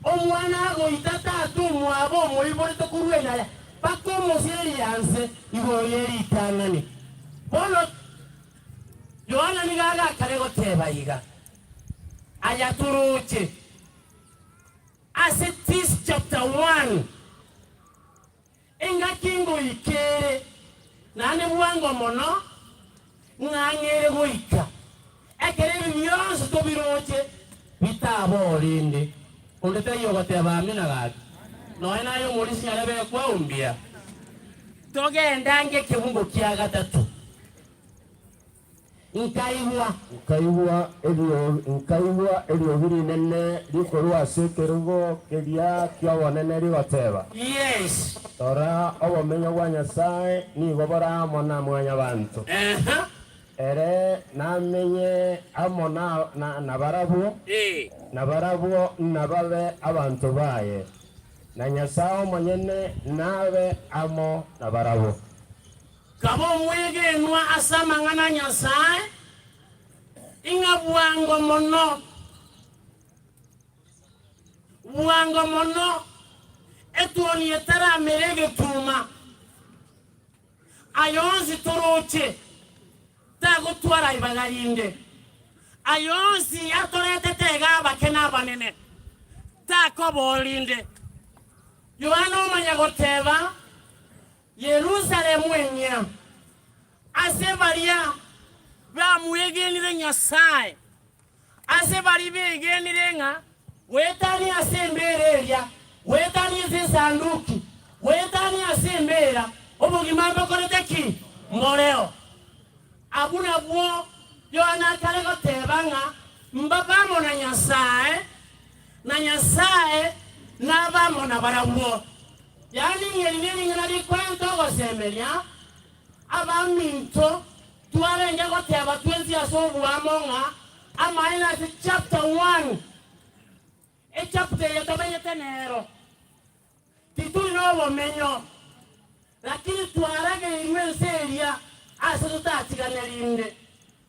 omwana agoita tata omwabo omoiborete korwa enaya mpaka omosieria nse igoro ye ritang'ani. Bono Yohana nigo agakare goteba iga, Aya toroche ase Tis chapter 1, engaki ngoika ere, naende bwango mono, ng'ang'ere goika, ekero ebi bionsi tobiroche bitaba orende. Onde taiyo ogoteba amina gaki, nonya naye omorisia nyarebe kwaumbia. Togende ange ekebungo kia gatato. Nkaigwa. Nkaigwa nkaigwa eriogi rinene rikorwa ase ekerogo keria ki'obonene rigoteba, Yes. Rora, obomenyo bwa Nyasae nigo bore amo na mwanyabanto, ere namenye amo nabarabwo, na barabwo nababe abanto baye, na Nyasae omonyene nabe amo nabarabwo. Kaba omwegenwa ase amang'ana a Nyasae, ing'a bwango mono, bwango mono, etuoni etaramera egetuma, aye onsi toroche, tagotwara ibaga rinde. Aye onsi atoretete iga abake na abanene, takoba orinde. Yohana omanya goteba, Yerusalemu enyia, ase baria bamwegenire Nyasae, ase baria begenire ng'a goetania ase embeera eria, goetania ase esanduki, goetania ase embeera, obogima mbokorete ki? Mboreo. Abwo nabwo Yohana akare goteba ng'a mbabe amo na Nyasae, na Nyasae nabe amo nabarabwo. Yaani ng'eri nering'ana rikoenta ogosemeria, abaminto, twarenge goteba twensi ase oboamo ng'a amaene ase chapter one, echapter eye tomenyete nero, tituri nobomenyo, lakini twarageirwe ense eria ase totatigane rinde,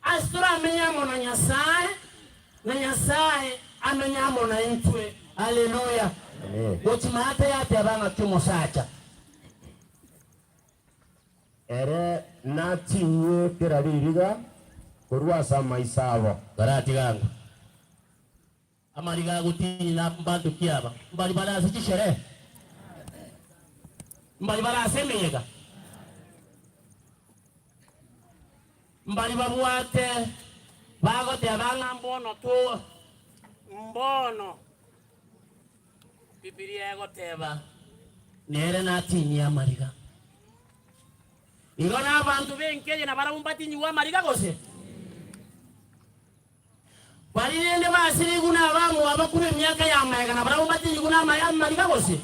ase toramenye amo na Nyasae, na Nyasae amenye amo naintwe. Haleluya! Gochia maate yateba ng'aki omosacha. Ere natinyie kera ririga korwa ase amaiso abo. Baratiga ango amariga agotinyia na mbanto ki aba? Mbari bare ase chisherehe? Mbari bare ase emeyega? Mbari babwate bagoteba ng'a mbono to mbono. Bibilia egoteba, Nere natinyie amariga. Igo nabanto b'enka eye nabarabwo mbatinyigwe amariga gose? Baria rende basirigwe nabamwabo korwa emiaka y'amaega nabarabwo mbatinyigwe namariga gose?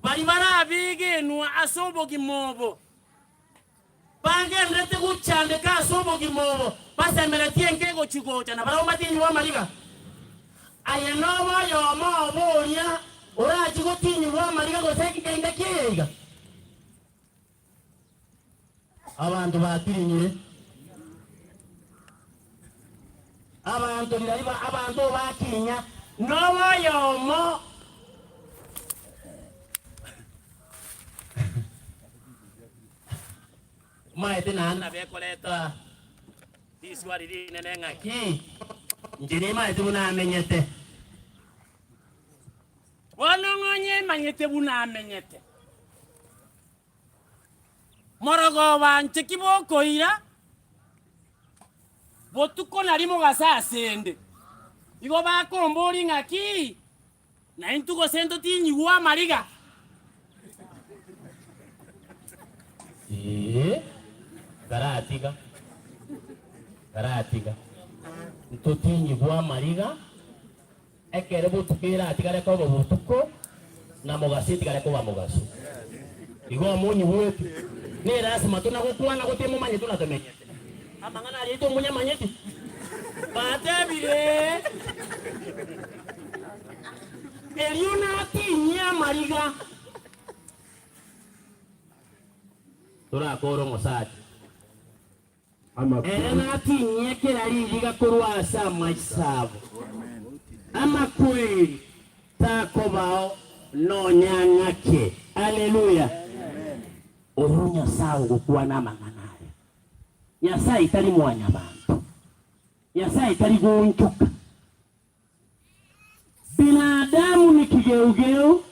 Baria barabegenwa ase obogima obo, bagendererete gochandeka ase obogima obo, basemeretie enka egochi-gocha, na barabwo mbatinyigwe amariga. Aye nobe oyomo obo oria orachie gotinyigwa amariga gose engaki eye iga. Abanto batirinyire, abanto rirorio abanto bakinya nobe oyomo. Omaete naende nabo ekoreta riswari rinene ng'aki, inche nimaete buna amenyete. Bono ng'onye emanyete buna amenyete. Morogoba nche ki bokoira, botuko nari mogaso asende. Igo bakomboria ng'aki, naintwe gose ntotinyigwe amariga? Ee, nkaratiga, nkaratiga, ntotinyigwe amariga. Ekero botuko eratigare koba botuko, na mogaso etigare koba mogaso. Igo omonyigwete, nerasima tona-gokwana gose momanyete buna tomenyete. Amang'ana aria aito monyamanyeti? Batebire, Erio natinyie amariga. Torakore omosacha. Ere natinyie kera rigiga korwa ase amaiso abo. Amakweri takobao nonya ng'ake. Haleluya! Oyo Nyasae ogokwana amang'ana aya. Nyasae tari mwanyabanto. Nyasae tari goonchoka. Binadamu ni kigeugeu,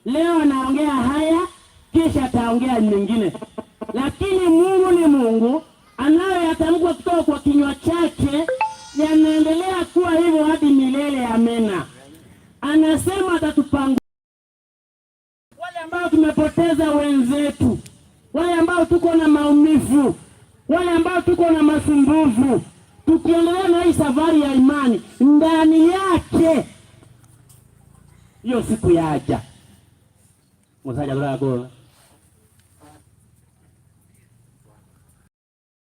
leo anaongea haya kisha ataongea mengine, lakini Mungu ni Mungu, anayoyatamka kutoka kwa kinywa chake yanaendelea kuwa hivyo hadi milele. Amena. Anasema atatupanga wale ambao tumepoteza wenzetu, wale ambao tuko na maumivu, wale ambao tuko na masumbufu, tukiendelea na hii safari ya imani ndani yake, hiyo siku yaja musaja kurago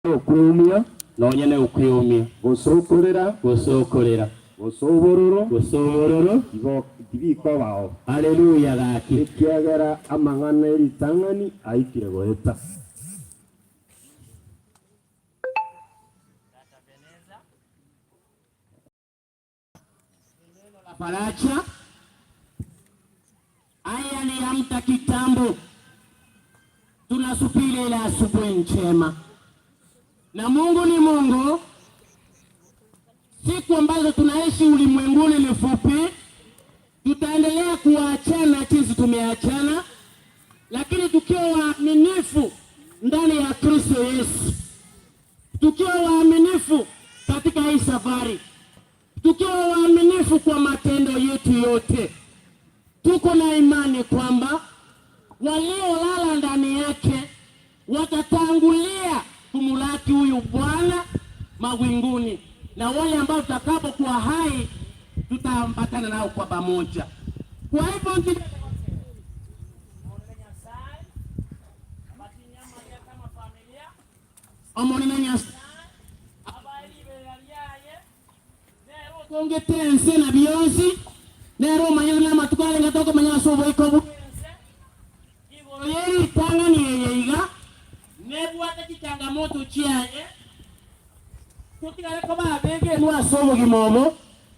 Okweumia. Nonya ne okweumia. Gose okorera. Gose okorera. Gose obororo. Gose obororo. Tibikobao. Haleluya gaki. Ekiagera amang'ana e ritang'ani aikire goeta. Faraja haya ni ya muda kitambo, tunasubiri ile asubuhi njema, na Mungu ni Mungu. Siku ambazo tunaishi ulimwenguni ni fupi, tutaendelea kuachana jinsi tumeachana, lakini tukiwa waaminifu ndani ya Kristo Yesu, tukiwa waaminifu katika hii safari tukiwa waaminifu kwa matendo yetu yote, tuko na imani kwamba waliolala ndani yake watatangulia kumulaki huyu Bwana mawinguni, na wale ambao tutakapokuwa hai tutaambatana nao kwa pamoja. Kwa hivyo omonene Nyasaye Otongete ense na bionsi, nere omanyete namatuko arenge tokomenya ase oboiko bw'ense. Igoro ye ritang'ani eye iga nebwate chichangamoto chiaye, totigare koba abegenwa ase obogima obo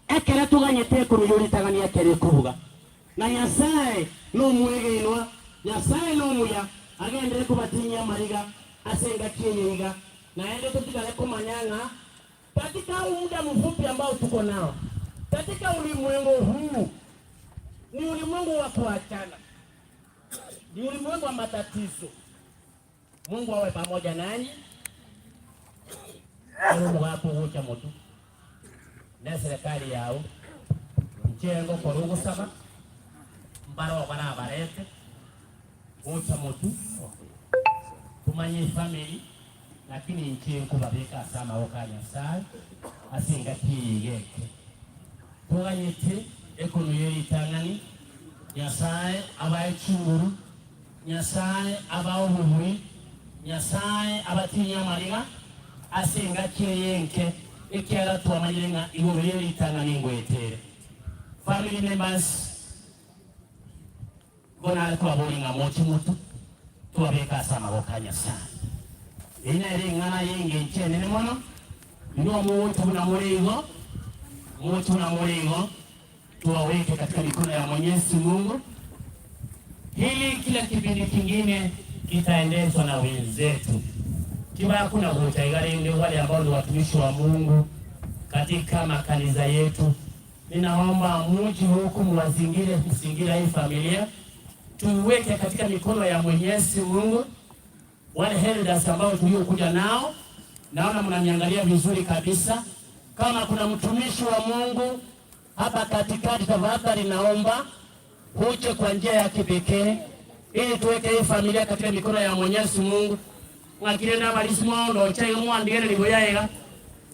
ekero toganyete ekonu ye ritang'ani ekero ekobuga. Na Nyasae nomwegenwa, Nyasae nomuya, agenderere kobatinyia amariga ase engaki eye iga, naende totigare komanya ng'a Katika huu muda mfupi ambao tuko nao katika ulimwengu huu, ni ulimwengu wa kuachana, ni ulimwengu wa matatizo. Mungu awe pamoja nanyi mugakugucha mutu ne serikali yao nchengo korugusaba mbaro barabarete gocha motu tumanye efamily Lakini inche nkobabeka ase amaboko a Nyasae ase engaki eye iga eke. Toganyete ekonu ye ritang'ani. Nyasae abae chinguru, Nyasae abae obobui, Nyasae abatinyie amariga ase engaki eye enke, ekiagera twamanyire ng'a igoro ye ritang'ani ngoetere. Family members, igo nare twaboria ng'a moche motwe, twabeka ase amaboko a Nyasae. Eyio nere eng'ana y'engencho enene mono, inwe mogocha buna more igo, moche buna more igo, Tuwaweke katika mikono ya Mwenyezi Mungu, ili kila kipindi kingine kitaendeshwa na wenzetu. Tibakuna gocha iga rende wale ambao ni watumishi wa Mungu katika makanisa yetu, ninaomba muji huku muwazingire, mzingira hii familia tuiweke katika mikono ya Mwenyezi Mungu. Wale elders ambao tuliokuja nao, naona mnaniangalia vizuri kabisa. Kama kuna mtumishi wa Mungu hapa katikati, tafadhali naomba uje kwa njia ya kipekee ili tuweke hii familia katika mikono ya Mwenyezi Mungu. Ng'akire nabarisi mono ocha iga mwandigereria buya iga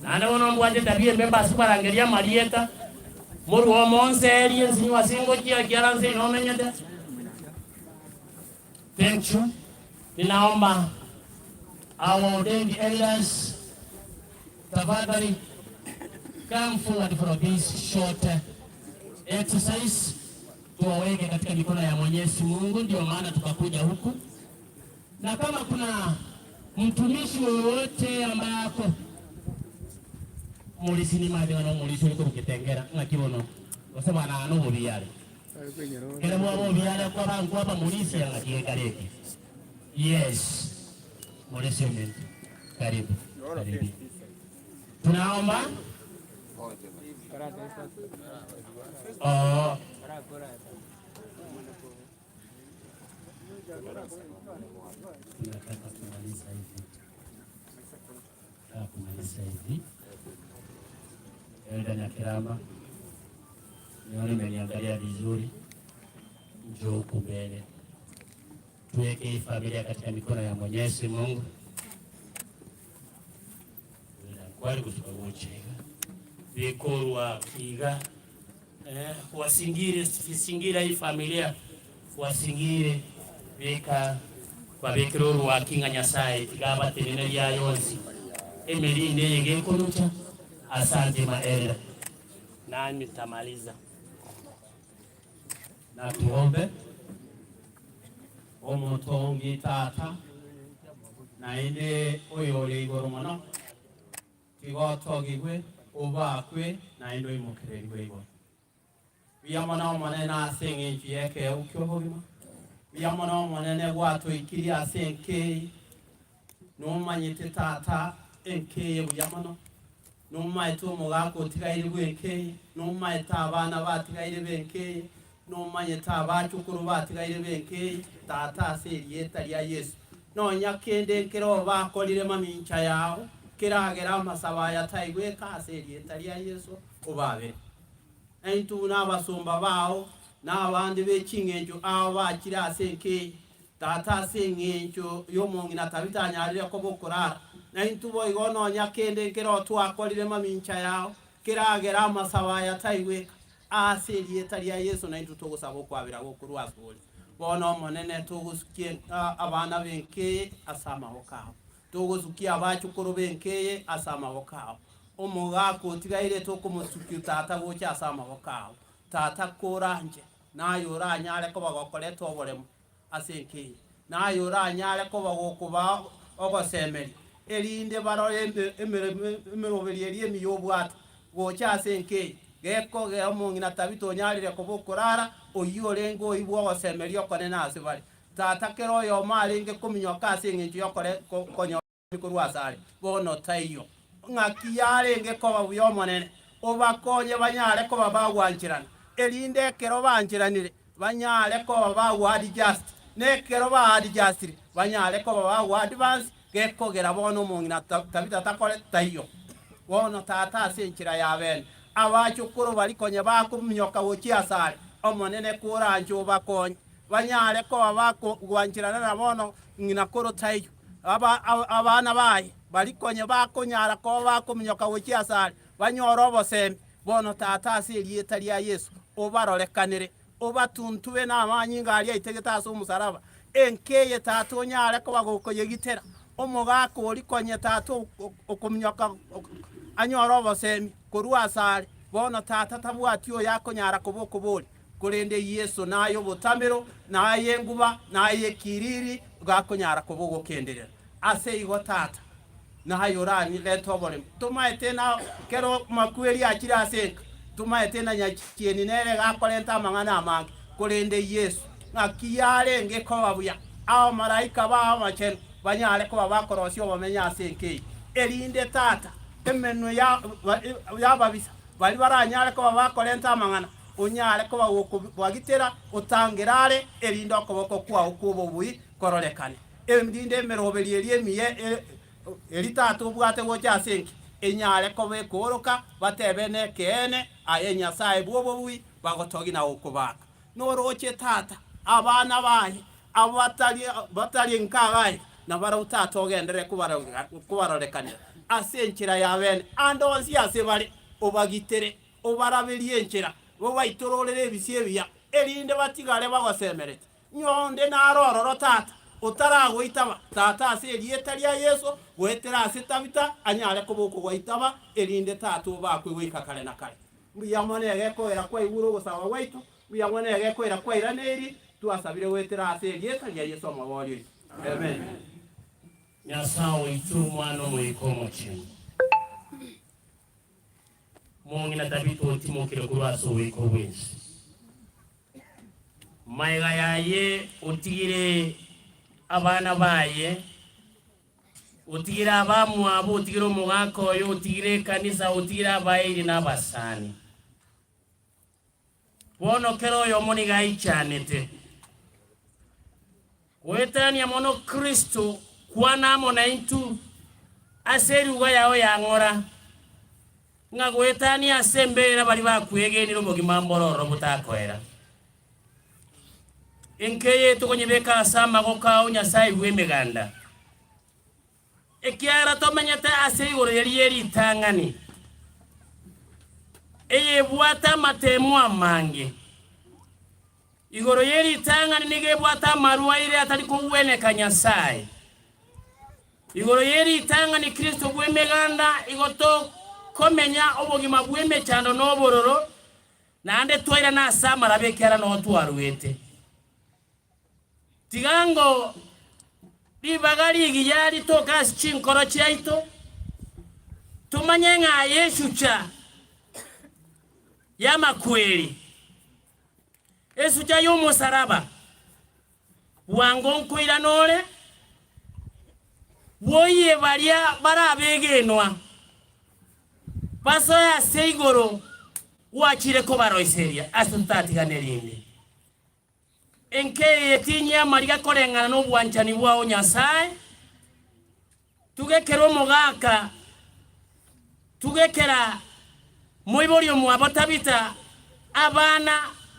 naende bono mbwate tabia embe mbase kobarangeria amarieta morwe omonserie nsinywe ase ngochia ekiagera nse ino omenyete. Thank you. Ninaomba our ordained elders tafadhali come forward for this short exercise, tuwaweke katika mikono ya Mwenyezi Mungu. Ndio maana tukakuja huku, na kama kuna mtumishi wowote ambako mulisi ni mabe ono mulisi uliko kukitengera ng'aki bono gose bwana ano obobiare kere bwaba obiare kwaba nkwaba mulisi ng'aki gekare eke. Yes, mulisi ominto karibu karibu, tunaomba oh. Tunataka kumaliza hivi, tunataka kumaliza hivi. Elda Nyakirama, nione umeniangalia vizuri, njoo huku mbele, tuweke hii familia katika mikono ya Mwenyezi Mungu. Kwali kusuka guchega bikorwa iga eh, wasingire fisingira hii familia wasingire beka babekere orwaki ng'a Nyasaye tiga abateneneri aya onsi emerinde eye gekonucha. Asante maelda, nami nitamaliza na tuombe. Omotongi Tata, naende oyore igoro mono, tiga otogigwe, obakwe, naende oimokererigwe igoro. Mbuya mono Omonene ase eng'encho y'ekeegwa ki'obogima. Mbuya mono Omonene gwatoikirie ase enka eye. Nomanyete Tata enka eye buya mono. Nomaete omogaka otigaire bw'enka eye, nomaete abana batigaire b'enka eye, nomanyete abachukuru batigaire b'enka eye, Tata, ase erieta ria Yeso. Nonya kende nkere bakorire mamincha yao, keragere amasabo aya taigweka ase erieta ria Yeso, obabere. Na intwe buna abasomba bao, na abande be ching'encho ao bachire ase enka eye, Tata, ase engencho y'omong'ina Tabita anyarire koba okorara, na intwe boigo nonya kende nkero twakorire mamincha yao, keragere amasabo aya taigweka. Ase erieta ria Yeso naintwe togosaba okwabera gokorwa asore. Bono Omonene, togosukia abana b'enka eye ase amaboko ao. Togosukia abachukuru b'enka eye ase amaboko ao. Omogaka otigaire tokomosukia tata gocha ase amaboko ao. Tata koranche, naye oranyare koba gokoreta oboremo ase enka eye, naye oranyare koba gokobaa ogosemeria, erinde barore emeroberio eria emiya obwate gocha ase enka eye. Gekogera omong'ina Tabita onyarire koba okorara, oyio orenge oibwe ogosemeria okonene ase bare. Tata kera oyomo arenge kominyoka ase engencho y'okore konyora korwa asare, bono taiyo. Ng'aki yarenge koba buya Omonene, obakonye banyare koba bagwancherana, erinde ekero bancheranire banyare koba bagwa-adjust, na ekero ba-adjustire banyare koba bagwa-advance, gekogera bono omong'ina Tabita takore taiyo. Bono tata ase enchera ya bene, abachokoro baria konya bakominyoka gochia asare, Omonene koranche obakonye, banyare koba bakogwancherana na bono ng'ina koro taiyo. Aba abana baye baria konya bakonyara koba bakominyoka gochia asare, banyore obosemi. Bono Tata, ase erieta ria Yeso, obarorekanere. Obatuntube namanyinga aria aitegete ase omosaraba. Enka eye tata onyare koba gokoyegitera, omogaka oria konye tata okominyoka anyore obosemi korwa asare. Bono tata tabwati oyo akonyara koba okoboria, korende Yeso naye obotamero, naye enguba, naye ekiriri, gakonyara koba ogokenderera. Ase igo tata, naye orarente oboremu. Tomaete na kero makweri achire ase enka, tomaete na nyachieni nere gakorenta amang'ana amange, korende Yeso, ng'aki yarenge koba buya abamalaika bao abachenu banyare koba bakorosia obomenyo ase enka eye, erinde tata, emenwa y'ababisa baria baranyare koba bakorenta amang'ana, onyare koba gokobagitera, otangere are, erinde okoboko kwao kw'obobui kororekane. Erinde emeroberio eria emiya eria tata obwate gocha ase enki, enyare koba ekooroka, batebe nekeene, Aye Nyasae bw'obobui, bagotogia na gokobaka. Noroche tata, abana baye, abwo batari batari nkagai, nabarabwo tata ogenderere kobarorekanera ase enchera ya bene, ande onsi ase bare, obagitere, obaraberie enchera, obaitororere ebisio ebiya, erinde batigare bagosemeretie. Nyonde naro ororo tata, otaragoitaba, tata ase erieta ria Yeso, goetera ase Tabita, anyare koba okogoitaba, erinde tata obakwe goika kare na kare. Mbuya mono egekoera kwaigure ogosaba gwaito, mbuya mono egekoera kwairaneirie, twasabire goetera ase erieta ria Yeso Omobooria oito. Amen. Nyasae oito, Omwana, Omoika Omochenu. Mong'ina Tabita otimokire korwa ase oboiko bw'ense. Magega yaye otigire abana baye, otigire abamwabo, otigire omogaka oye, otigire ekanisa, otigire abairi na abasani. Bono kera oyomo nigo aichanete. Goetania mono Kristo kwana amo naintwe ase eruga yao ya ng'ora, ng'a goetania ase embeera baria bakwegenire obogima mbore ororo botakoera. Enka eye tokonyebeka ase amagoko ao Nyasae bw'Emeganda, ekiagera tomenyete ase igoro eria ye ritang'ani, eyebwate amatemo amange. Igoro ye ritang'ani nigo ebwate amarwaire atari kogweneka Nyasae. Igoro ye ritang'ani Kristo bw'emeganda igo tokomenya obogima bw'emechando na obororo, naende twairana ase amaraba ekiagera noo twaruete. Tiga ngo ribaga rigiya ritoke ase chinkoro chiaito, tomanye ng'a aye esucha y'amakweri, Esucha y'omosaraba, bwango nkoirana ore, bwoyie baria bare abegenwa, basoe ase igoro gwachire kobaroiseria ase totatigane rinde. Enka eye tinyia amariga koreng'ana nobwanchani bwao Nyasae, Tugekera omogaka, tugekera moibori omwabo Tabitha, abana,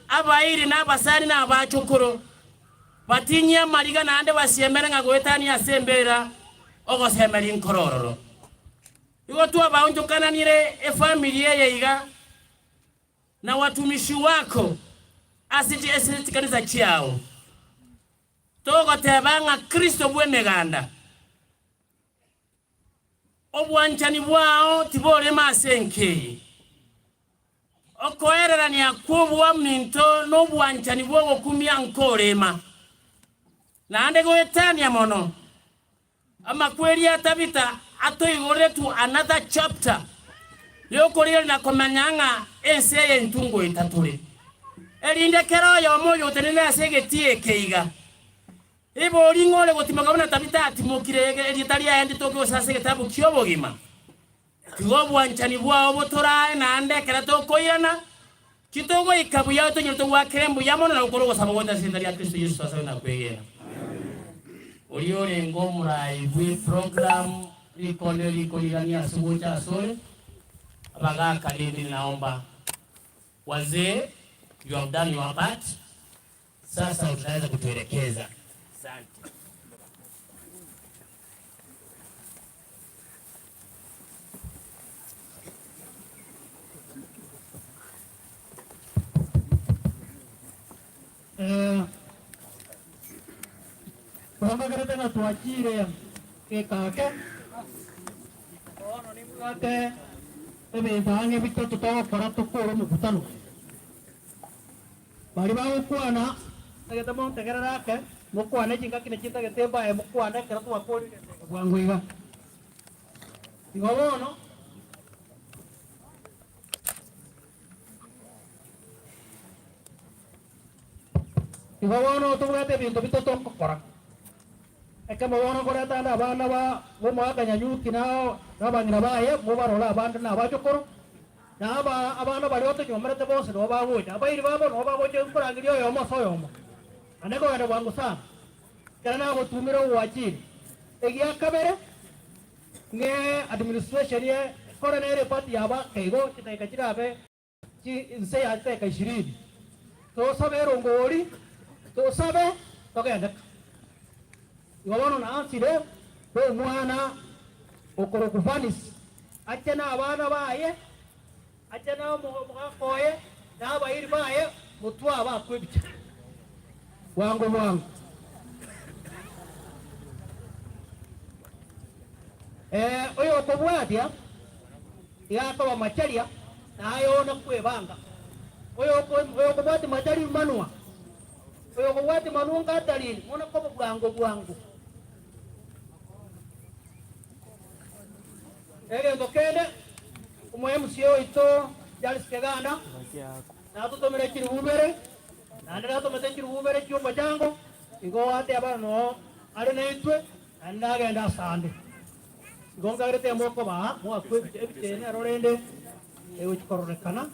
abairi na abasani na abachokoro, batinyie amariga naende basiemere ng'a goetania ase embera ogosemeria nkoro ororo. Igo twabaonchokananire efamiri eye iga na watumishi wako ase chikanisa chiao. Togoteba ng'a Kristo bw'emeganda, obwanchani bwao tiborema ase enka eye. Okoererania kw'obwaminto na obwanchani bw'ogokumia nkorema, naende goetania mono. Amakweri a Tabitha atoigoretwe another chapter yokorigereria na komanya ng'a ense eye intwe ngoeta tore. Erinde kera oyomo oyotenenire ase egetii eke iga, ibori ng'a ore gotimoka buna Tabitha atimokire erieta riaye nditoke gose ase egetabu ki'obogima. Tiga obwanchani bwao botorae naende ekero tokoirana, titogoika buya tonyore togoakere mbuya mono na gokora ogosaba goeta ase erieta ria Kristo Yeso twasabe na kwegena. Oria orenge omorai bwe program rikonde rikorigania ase gocha asore, abagaka rende naomba wazee you have done your part sasa utaweza kutuelekeza. Asante. Igo nkagerete ng'a twachire gekake, bono nimbwate ebinto ang'e bitato togokora tokore omokutano. Baria bagokwana, ntagete montegerere ake, mokwane chingaki nachi ntagete mbae mokwane ekero twakorire bwango iga. Igo bono. Igo bono tobwate ebinto bitato ngokora. Ekemo bono nkoreta ande abana ba b'omogaka Nyanyuki na abang'ina baye, mobarore abande na abachokoro, na aba abana baria otonyomerete bonsi nabo bagocha, abairi babo nabo bagocha nkorangeria oyomo ase oyomo. Naende nkogenda bwango sana, ekero nagotumire ogwachire. Egia kabere, ng'e administration ye ekore nere epart yabo ake igo chidakika chirabe. Inse ya chidakika ishirini, tosabe erongori, tosabe togende ka. Igo bono nansire bw'omwana okorokwa Vanis, ache nabana baye, ache na omogaka oye, na abairi baye, motwe abakwe ebicha bwango bwango. Eh, oyokobwatia Iga akoba macharia, na aye one kwebanga. Oyokobwatia machari manwa, oyokobwatia manwa ngatarini, mono koba bwango bwango. Egento kende, omo MCA oito Charles Keganda natotomire chiribu ibere, naende natomete chiribu ibere chi'omochango, igo ateba noo are naintwe, naende nagende asande. Igo nkagerete mokobaa mwakwa ebicheni aro rende egochia kororekana,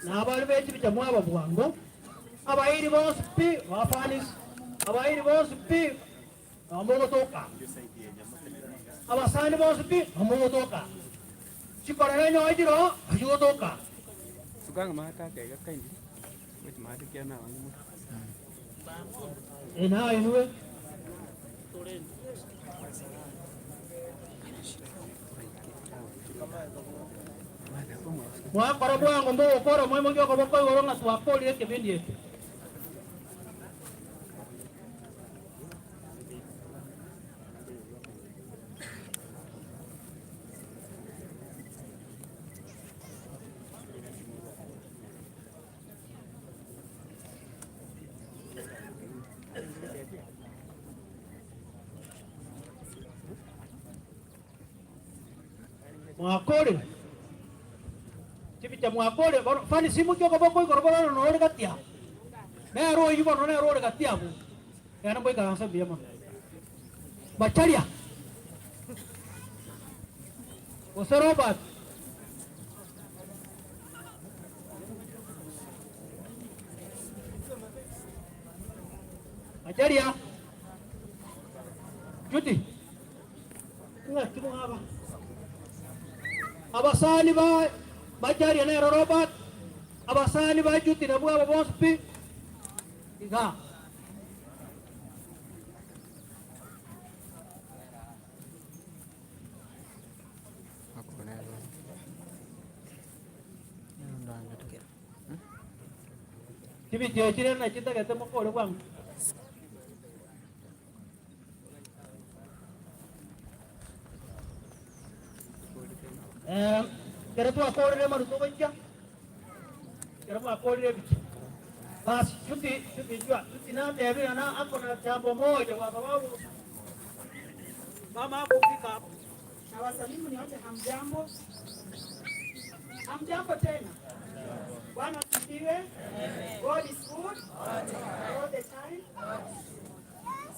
na abare be chibicha mwaba bwango, abairi bonsi pi ba Fanis, abairi bonsi pi nabo mogotoka, abasani bonsi pi nabo mogotoka, chikorera enyoyo chiroo nabo chigotoka. Nainwe. Mwakora bwango mogokora moimokie okoboko igoro ng'a twakorire ekebindi eke. Mwakorire chibicha mwakorire bono fani simukia okoboko igoro bono nore gati abo nere oyio bono nere ore gati abwo genda moikaranse mbuya mono macharia gose Robert. Macharia Judy ng'aki mwaba abasani ba Macharia nero Robert abasani ba Judy nabwo abo bonsi pi iga. Chibicha echi rero nachio ntagete mokore bwango. Eh, ekero twakorire amaruto goikia, ekero mwakorire ebicha, basi tuti tuti jua tuti natebire na ako na jambo moja kwa sababu mama hakufika hapo. Nawasalimu nyote, hamjambo? Hamjambo tena. Bwana asifiwe. God is good all the time.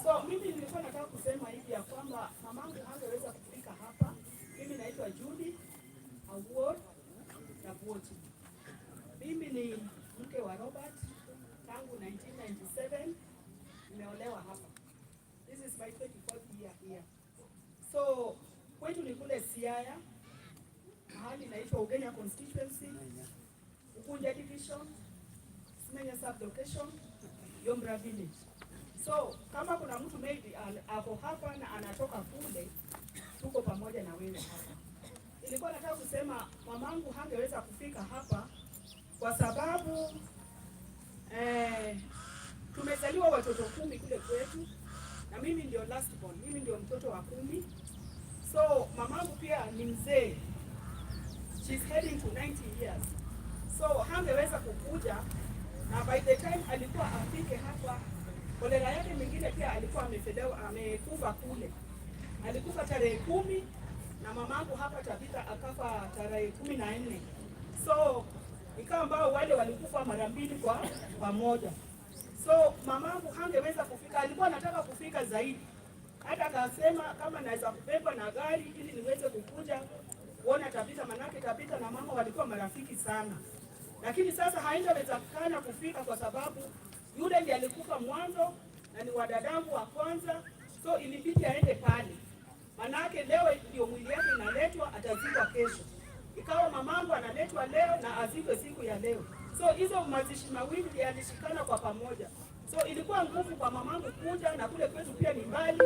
So mimi nilikuwa nataka kusema hivi ya kwamba mamangu hangeweza kufika hapa. Mimi naitwa Judy Awuor Nyabuochi. Mimi ni mke wa Robert tangu 1997 nimeolewa hapa. This is my 24th year here. So kwetu ni kule Siaya, mahali inaitwa Ugenya constituency, Ukunja division, Simenya sub location, Yombra village. So kama kuna mtu maybe ako hapa na anatoka kule, tuko pamoja na wewe hapa. Nilikuwa nataka kusema mamangu hangeweza kufika hapa kwa sababu eh, tumezaliwa watoto 10 kule kwetu. na mimi ndio last born, mimi ndio mtoto wa kumi. So mamangu pia ni mzee, she's heading to 90 years, so hangeweza kukuja, na by the time alikuwa afike hapa, kolera yake mingine pia alikuwa amefelewa, amekufa kule. Alikufa tarehe kumi na mamangu hapa Tabitha akafa tarehe 14 so ikawa ambao wale walikufa mara mbili kwa pamoja. So mamangu hangeweza kufika, alikuwa anataka kufika zaidi, hata akasema kama naweza kubebwa na gari ili niweze kukuja kuona Tabitha, manake Tabitha na mama walikuwa marafiki sana, lakini sasa haingewezekana kufika kwa sababu yule ndiye alikufa mwanzo na ni wadadangu wa kwanza, so ilibidi aende pale, manake leo ndio mwili yake inaletwa, atazikwa kesho. Ikawa mamangu analetwa leo na azikwe siku ya leo. So hizo mazishi mawili yalishikana kwa pamoja, so ilikuwa ngumu kwa mamangu kuja, na kule kwetu pia ni mbali,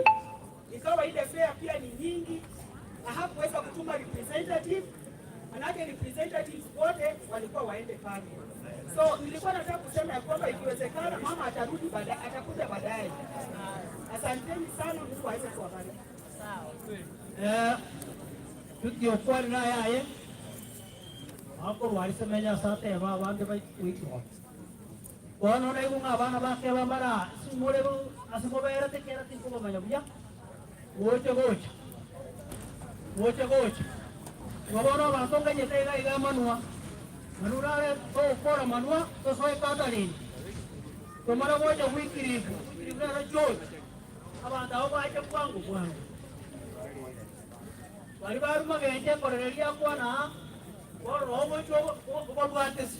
ikawa ile fare pia ni nyingi, na hakuweza kutuma representative, manake representatives wote walikuwa waende pale. So nilikuwa nataka kusema ya kwamba ikiwezekana mama atarudi baadaye, atakuja baadaye. Asanteni sana, Mungu aweze kuwabariki. Eh, tutiokwari nayaye akorwarisa menya ase ateba abande baigwikirwa bono naigo ng'a abana bake bamara simore ase moberete kera tinkobamanya buya gocha gocha gocha gocha igo bono abanto nganyete iga iga manua manura are togokora manua tosoe katarini tomara gocha gwikiribu gwikiribu nero George abanto abo bache bwango bwango bari baruma genche korereria kwana bono ogochwa oborwatesi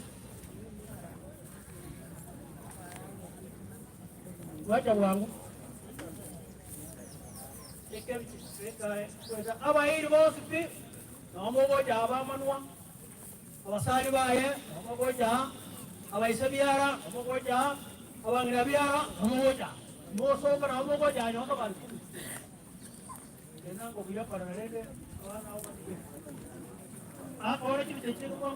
wacha bwangu abairi bosi pi nomogocha abamanwa abasani baye nomogocha abaise biara nomogocha abang'ina biara nomogocha mosoka nomogocha nyonga bari enango buya pararende abana abo akore chibite chiko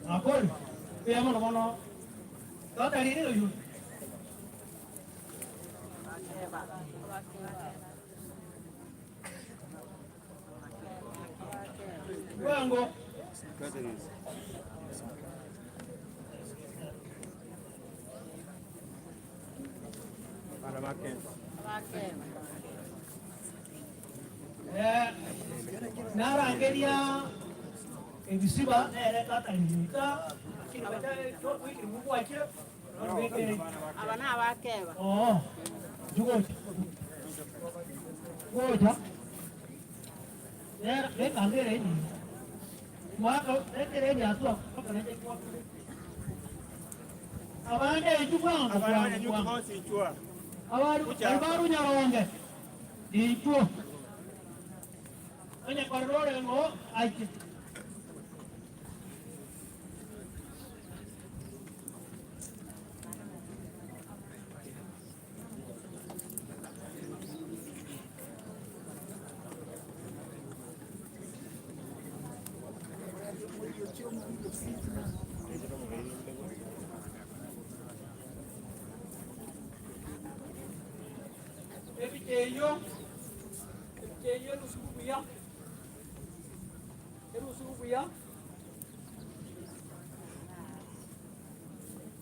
Akol, kuya mono mono. Tata riri oyu. Bwango. Eh, narangeria ebisiba nere tata riri Aba ni abakeba. Oh, jugocha. Gocha. Nera bekangere ni. Mwaka lekere ni atua Abande ejubwango bwango. Abaru abaru nyaronge. Ichuo. Onye korore ngo achi. Ebiteyo ebiteyo erusigu buya erusigu buya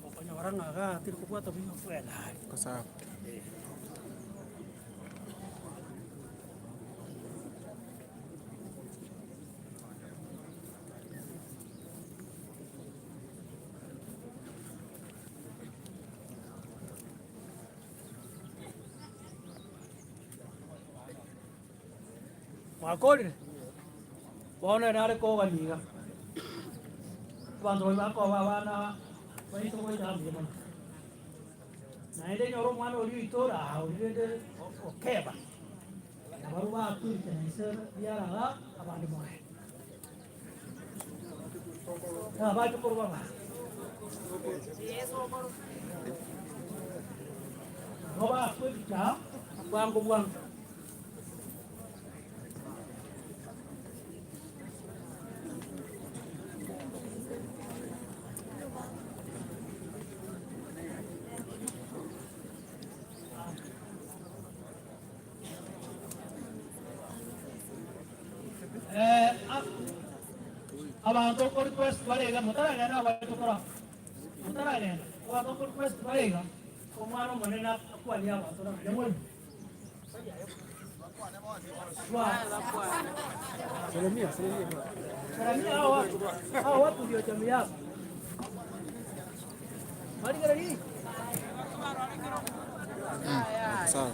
okonyora ng'a tiri kobwata buya ofwenari Kwa sawa. Mwakorire bono nare koganiga abanto bari bakoba abana baito gocha mbuya mono naende nyora omwana oria oitora aha orirende okeba nabaru bakwirikana ise biaraga abandi moe abachukuru baba nabo bakwirika Bwango bwango. Eh, abantu oko request barega mutaragenda abatukora mutaragenda abantu oko request barega omwana omonene akwania abanto na nyamwenu Salamia, salamia. Salamia hao watu. Hao watu ndio jamii yako. Marigara hii. Sawa.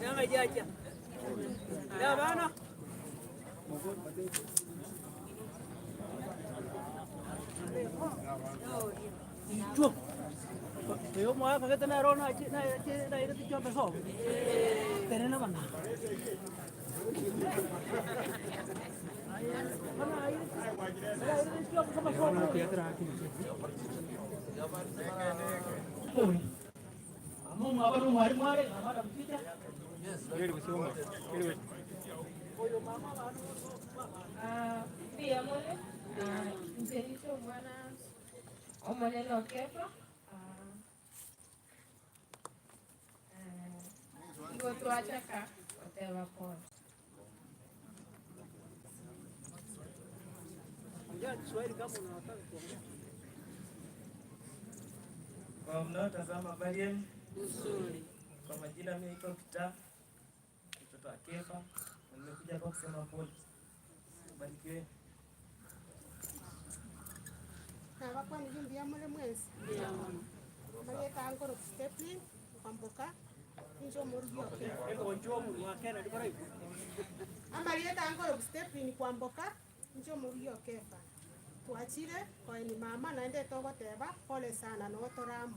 Nyama jaja. Ya bana. Icho. Yo mwa ka tena rona na na ire ticho peso. Tene na bana. Amu mwabaru mwari mwari amara mtija. Mbuya more, inche ninche omwana omonene o Kefa, igo twachaka goteba pole. Ongea Kiswahili kama unataka kuongea. Kwa mnaotazama habari yenu? Nzuri. Kwa majina mimi naitwa Peter, mtoto wa Kefa, na nimekuja hapa kusema pole. Barikiwe. Nabakwanire mbuya more mwensi marieta nkoro Stephen kwamboka inche omorugi o Kefa. Amarieta nkoro Stephen kwamboka inche omorugi o Kefa. Twachire koeni mama naende togoteba pole sana no toramo.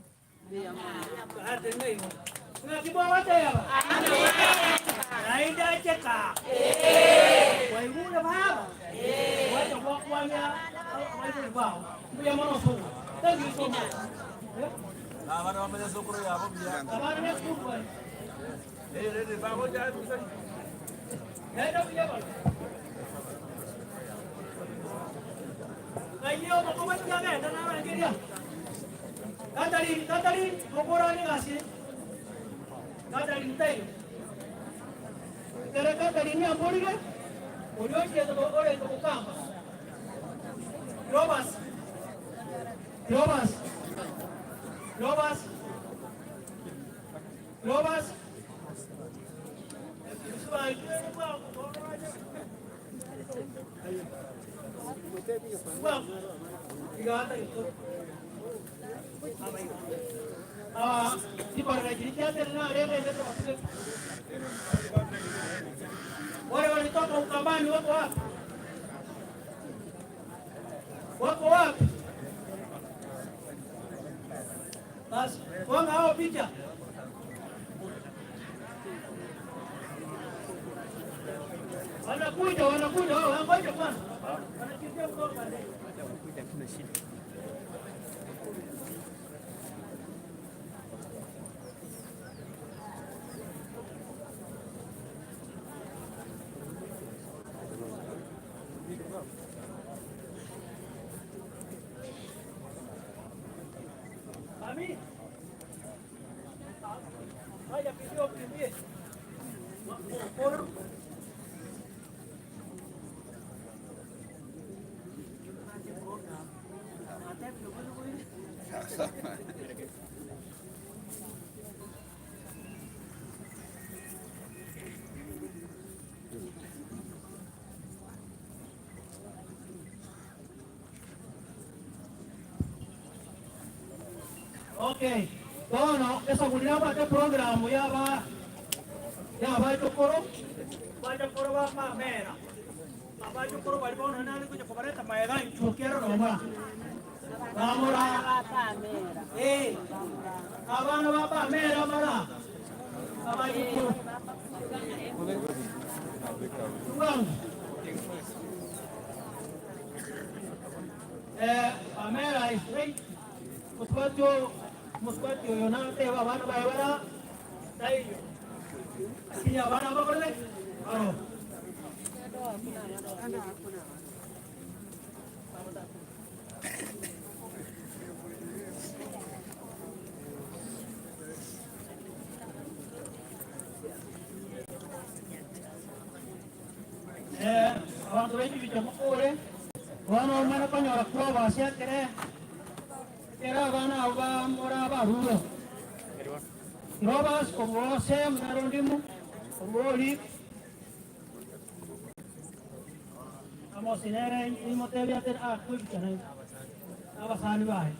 Naindacheka waigure baba wacha gwakwanya abaibori bao mbuya mono sugu. Thank you so much. Abana bamenya sokoro yabo buya. Abana be sukuru bari. Eh, eh, bagoja Nenda buya bari. Ngaiyo makoba tiagenda narangeria. Katalin, Katalin, mokorani gasi. Katalin tayo. Kere Katalin ya mborire. Orioche ore kukamba. Robas. Robas. Robas. Robas. Wale walitoka Ukambani wako wapi? Wako wapi? Basi wanga hao picha. Wanakuja, wanakuja wao, ngoja kwanza. Wanakimbia mkono baadaye. Mami. Haya, pidio kimbie. Mkono. Okay. Bono esagurira bate program yaba yabachukuru bachukuru ba mamera abachukuru bari bono nani kuja kubareta maega inchukero noma bamura eh abana ba pamera mara. Abachukuru. Bwangu. Eh, Pamela is right. Muswati oyo, muswati oyo nateba abana baye bara taiyo. Lakini abana bakorete baro. Eh, abanto b'echibicha mokore, bono omanye konyora kwabasi ekere ekere abana abo bamora abarure. Robas korwa Semu nero ndimu, korwa Ori, Amosi nere nimotebia ate akwe ebicha naende abasani baye.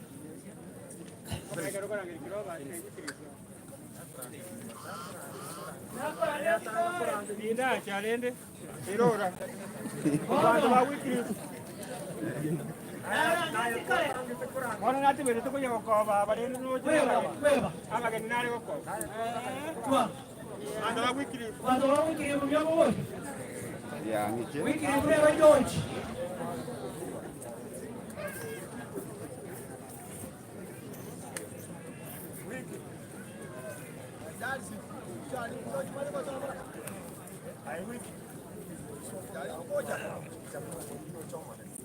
Bono nateberete konya gokoba aba rende noche abageni nare gokoba. Abanto bagwikiririe. Abanto bagwikiririe buya bogocha. Wikiririe buya bajonchi.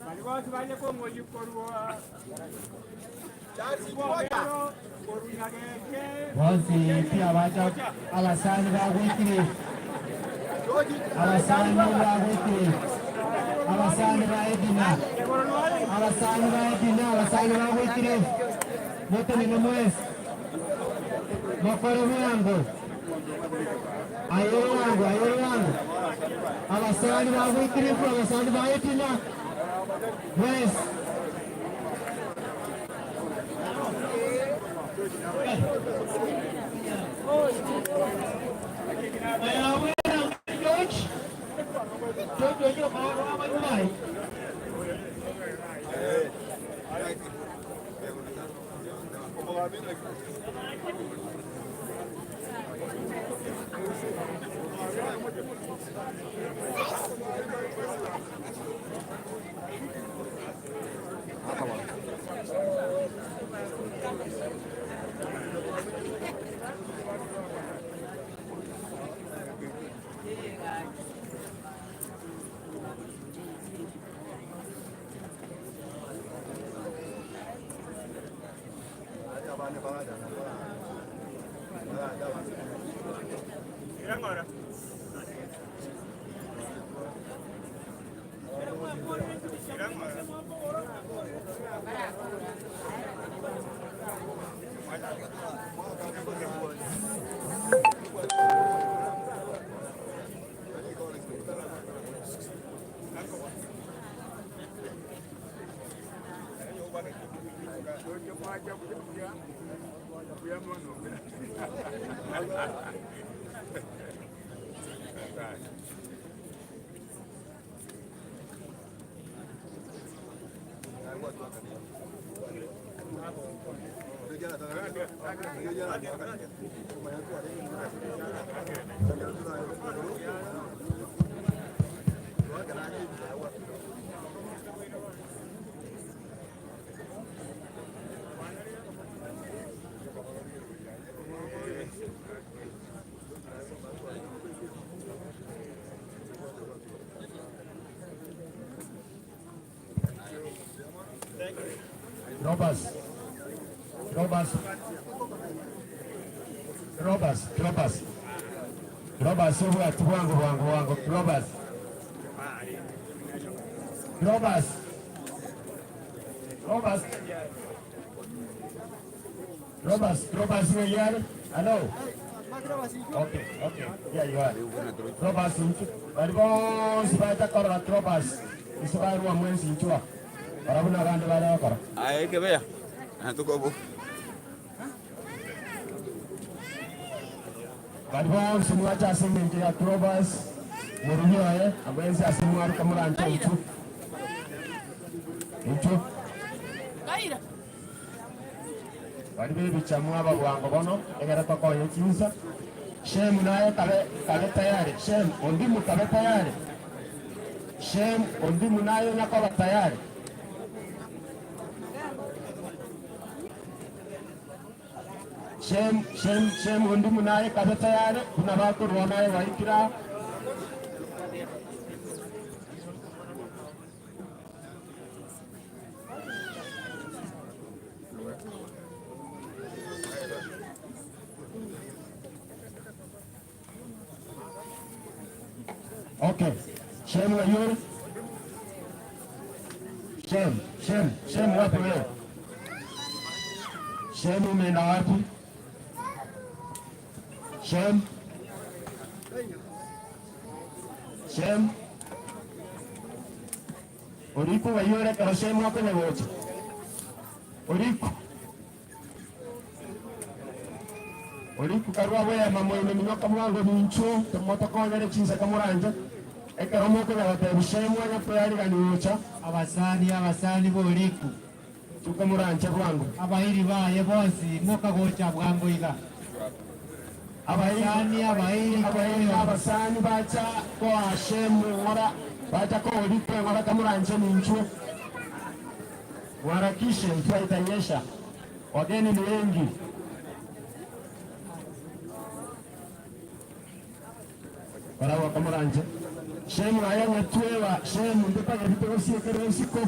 Bari bonsi baye kong'oyia korwa Bwomero, korwa Nyageke, Bonsi pi abacha abasani bagwikire abasani bagwikire abasani ba Edina abasani ba Edina abasani bagwikire motenene mwesi mokore bwango aye bwango aye bwango abasani bagwikire abasani ba Edina mwesi Robas. Robas. Robas, Robas. Robas obwati bwango bwango bwango Robas. Robas. Robas. Robas, Robas ng'eyare. Hello. Okay, okay. Yeah, you are. Robas inchu. Bari bonsi bacha korora Robas. Ise barwa mwensi inchwa. Barabwo nabande bare gokora. Aye ekebeya, na tukobo. Bari bonsi mwache ase engencho ya Trobas, morugi oye, abwo ense ase mwaruka moranche inchuo. Inchuo. Bari b'ebicha mwaba bwango bono, egere tokonye chinsa. Shemu naye kabe kabe tayari. Shem ondimu kabe tayari. Shem ondimu naye onya koba tayari. Shem Shem Shem ondimu naye kabe tayari buna bakorwa naye gwaikire aa. Okay. Shem ng'ai ore? Shem, Shem, Shem wapi wewe? Shem umeenda wapi? Shem? Shem? Oriko ng'ai ore ekero Shem akonya gocha? Oriko? Oriku karua bwema moino minyoka mwango ninchuo tomotokonyere chinseka moranche ekero mokonya gotebia Shemu onye toyarigani gocha. Abasani, abasani b'Oriku. Chuka moranche bwango. Abairi baye bonsi mokagocha bwango iga. Abasani, abairi, Abairi na abasani bacha koa Shemu eng'ora, bacha koa Oriku eng'ora kamoranche ninchuo. Mwarakishe mvua itanyesha, wageni ni wengi. Barabwo kamoranche Shemu aye ng'atweba Shemu ndotagete gosiekera isiko.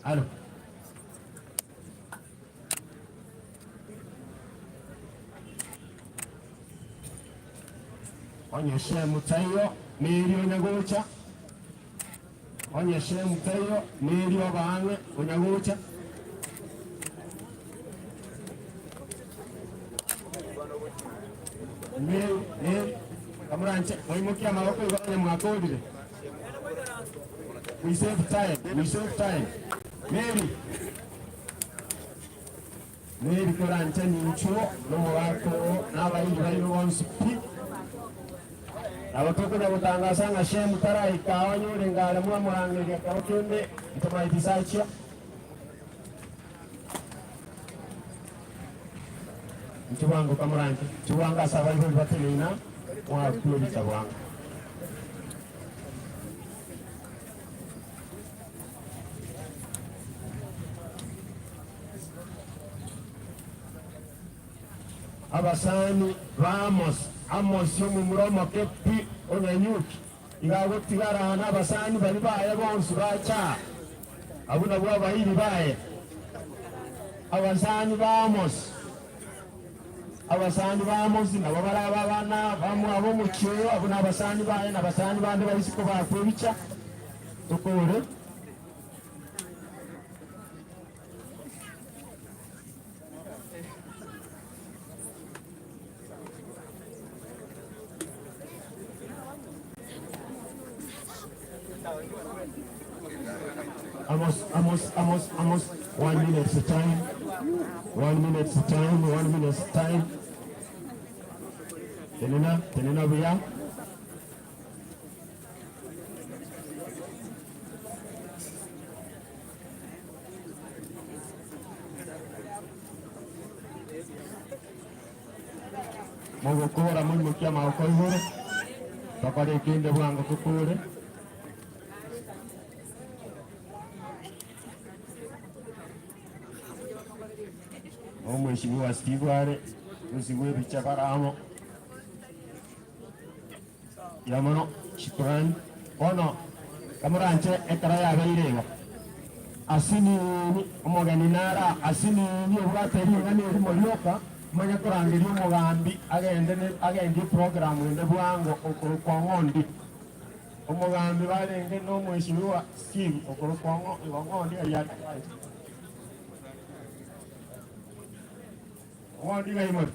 Alo. Onye Shemu taiyo, neri onya gocha. Onye Shemu taiyo, neri obaang'e onya gocha. Mary, Mary, kamoranche moimokie amaboko igoro onye mwakorire. We save time, we save time. Mary, Mary koranche ninchuo nomogaka oo na abairi baino bonsi pi. Nabo tokonya gotangasa ng'a Shemu taraika ao onyore ngare mwamorangeria ekero kende ntomaeti sachia. Inche bwango kamoranche, inche bwango ase abaibori bateneina, mwakwe ebicha bwango. Abasani ba Amos, Amosi omomura omoke pi o Nanyuki, iga agotigara nabasani baria baye bonsi bacha aa. Abwo nabwo abairi baye, abasani ba Amosi. Abasani ba Amosi nabo barabe abana bamwabo omochie oyo, abwo nabasani baye, na abasani bande ba isiko bakwa ebicha. Tokore. Amos, Amos, Amos, Amos, one minute time, one minute time, one minute time. Tenena, tenena buya. Mogokora moimokie amagoko igoro, tokore ekende bwango tokore. Omweshimiwa Steve are bosibwa ebicha bare amo. Mbuya mono, shukrani. Bono kamoranche ekero yabeire igo, asinini omogeni nara asinini obwate ring'ana erimo rioka, manye korangeria omogambi agende ne agendie eprogram ende bwango okorokwa Ong'ondi. Omogambi barenge na omweshimiwa Steve okorokwa Ong'ondi aria Ong'ondi ng'ai more?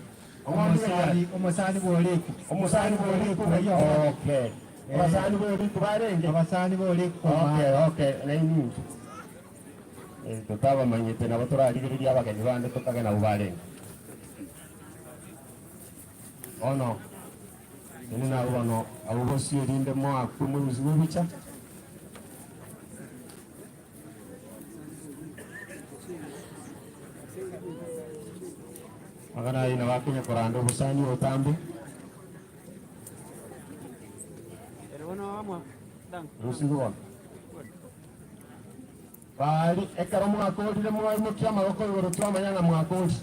Ong'ondi ng'ai are? Omosani, omosani bw'Oriku. Omosani bw'Oriku ng'ai? Okay. Abasani b'Oriku barenge? Abasani b'Oriku Okay, okay, nainwe inche. Eh, totabamanyete nabo torarigereria abageni bande tokage nabwo barenge. Bono, inwe nabwo bono abwo bosio erinde moakwe morusigwe ebicha. Magana ayio nabo akonya koranda obosani obotambe. Rusigwe bono. Baali, ekero mwakoorire mwaimokia amaboko igoro twamanya ng'a mwakoorire.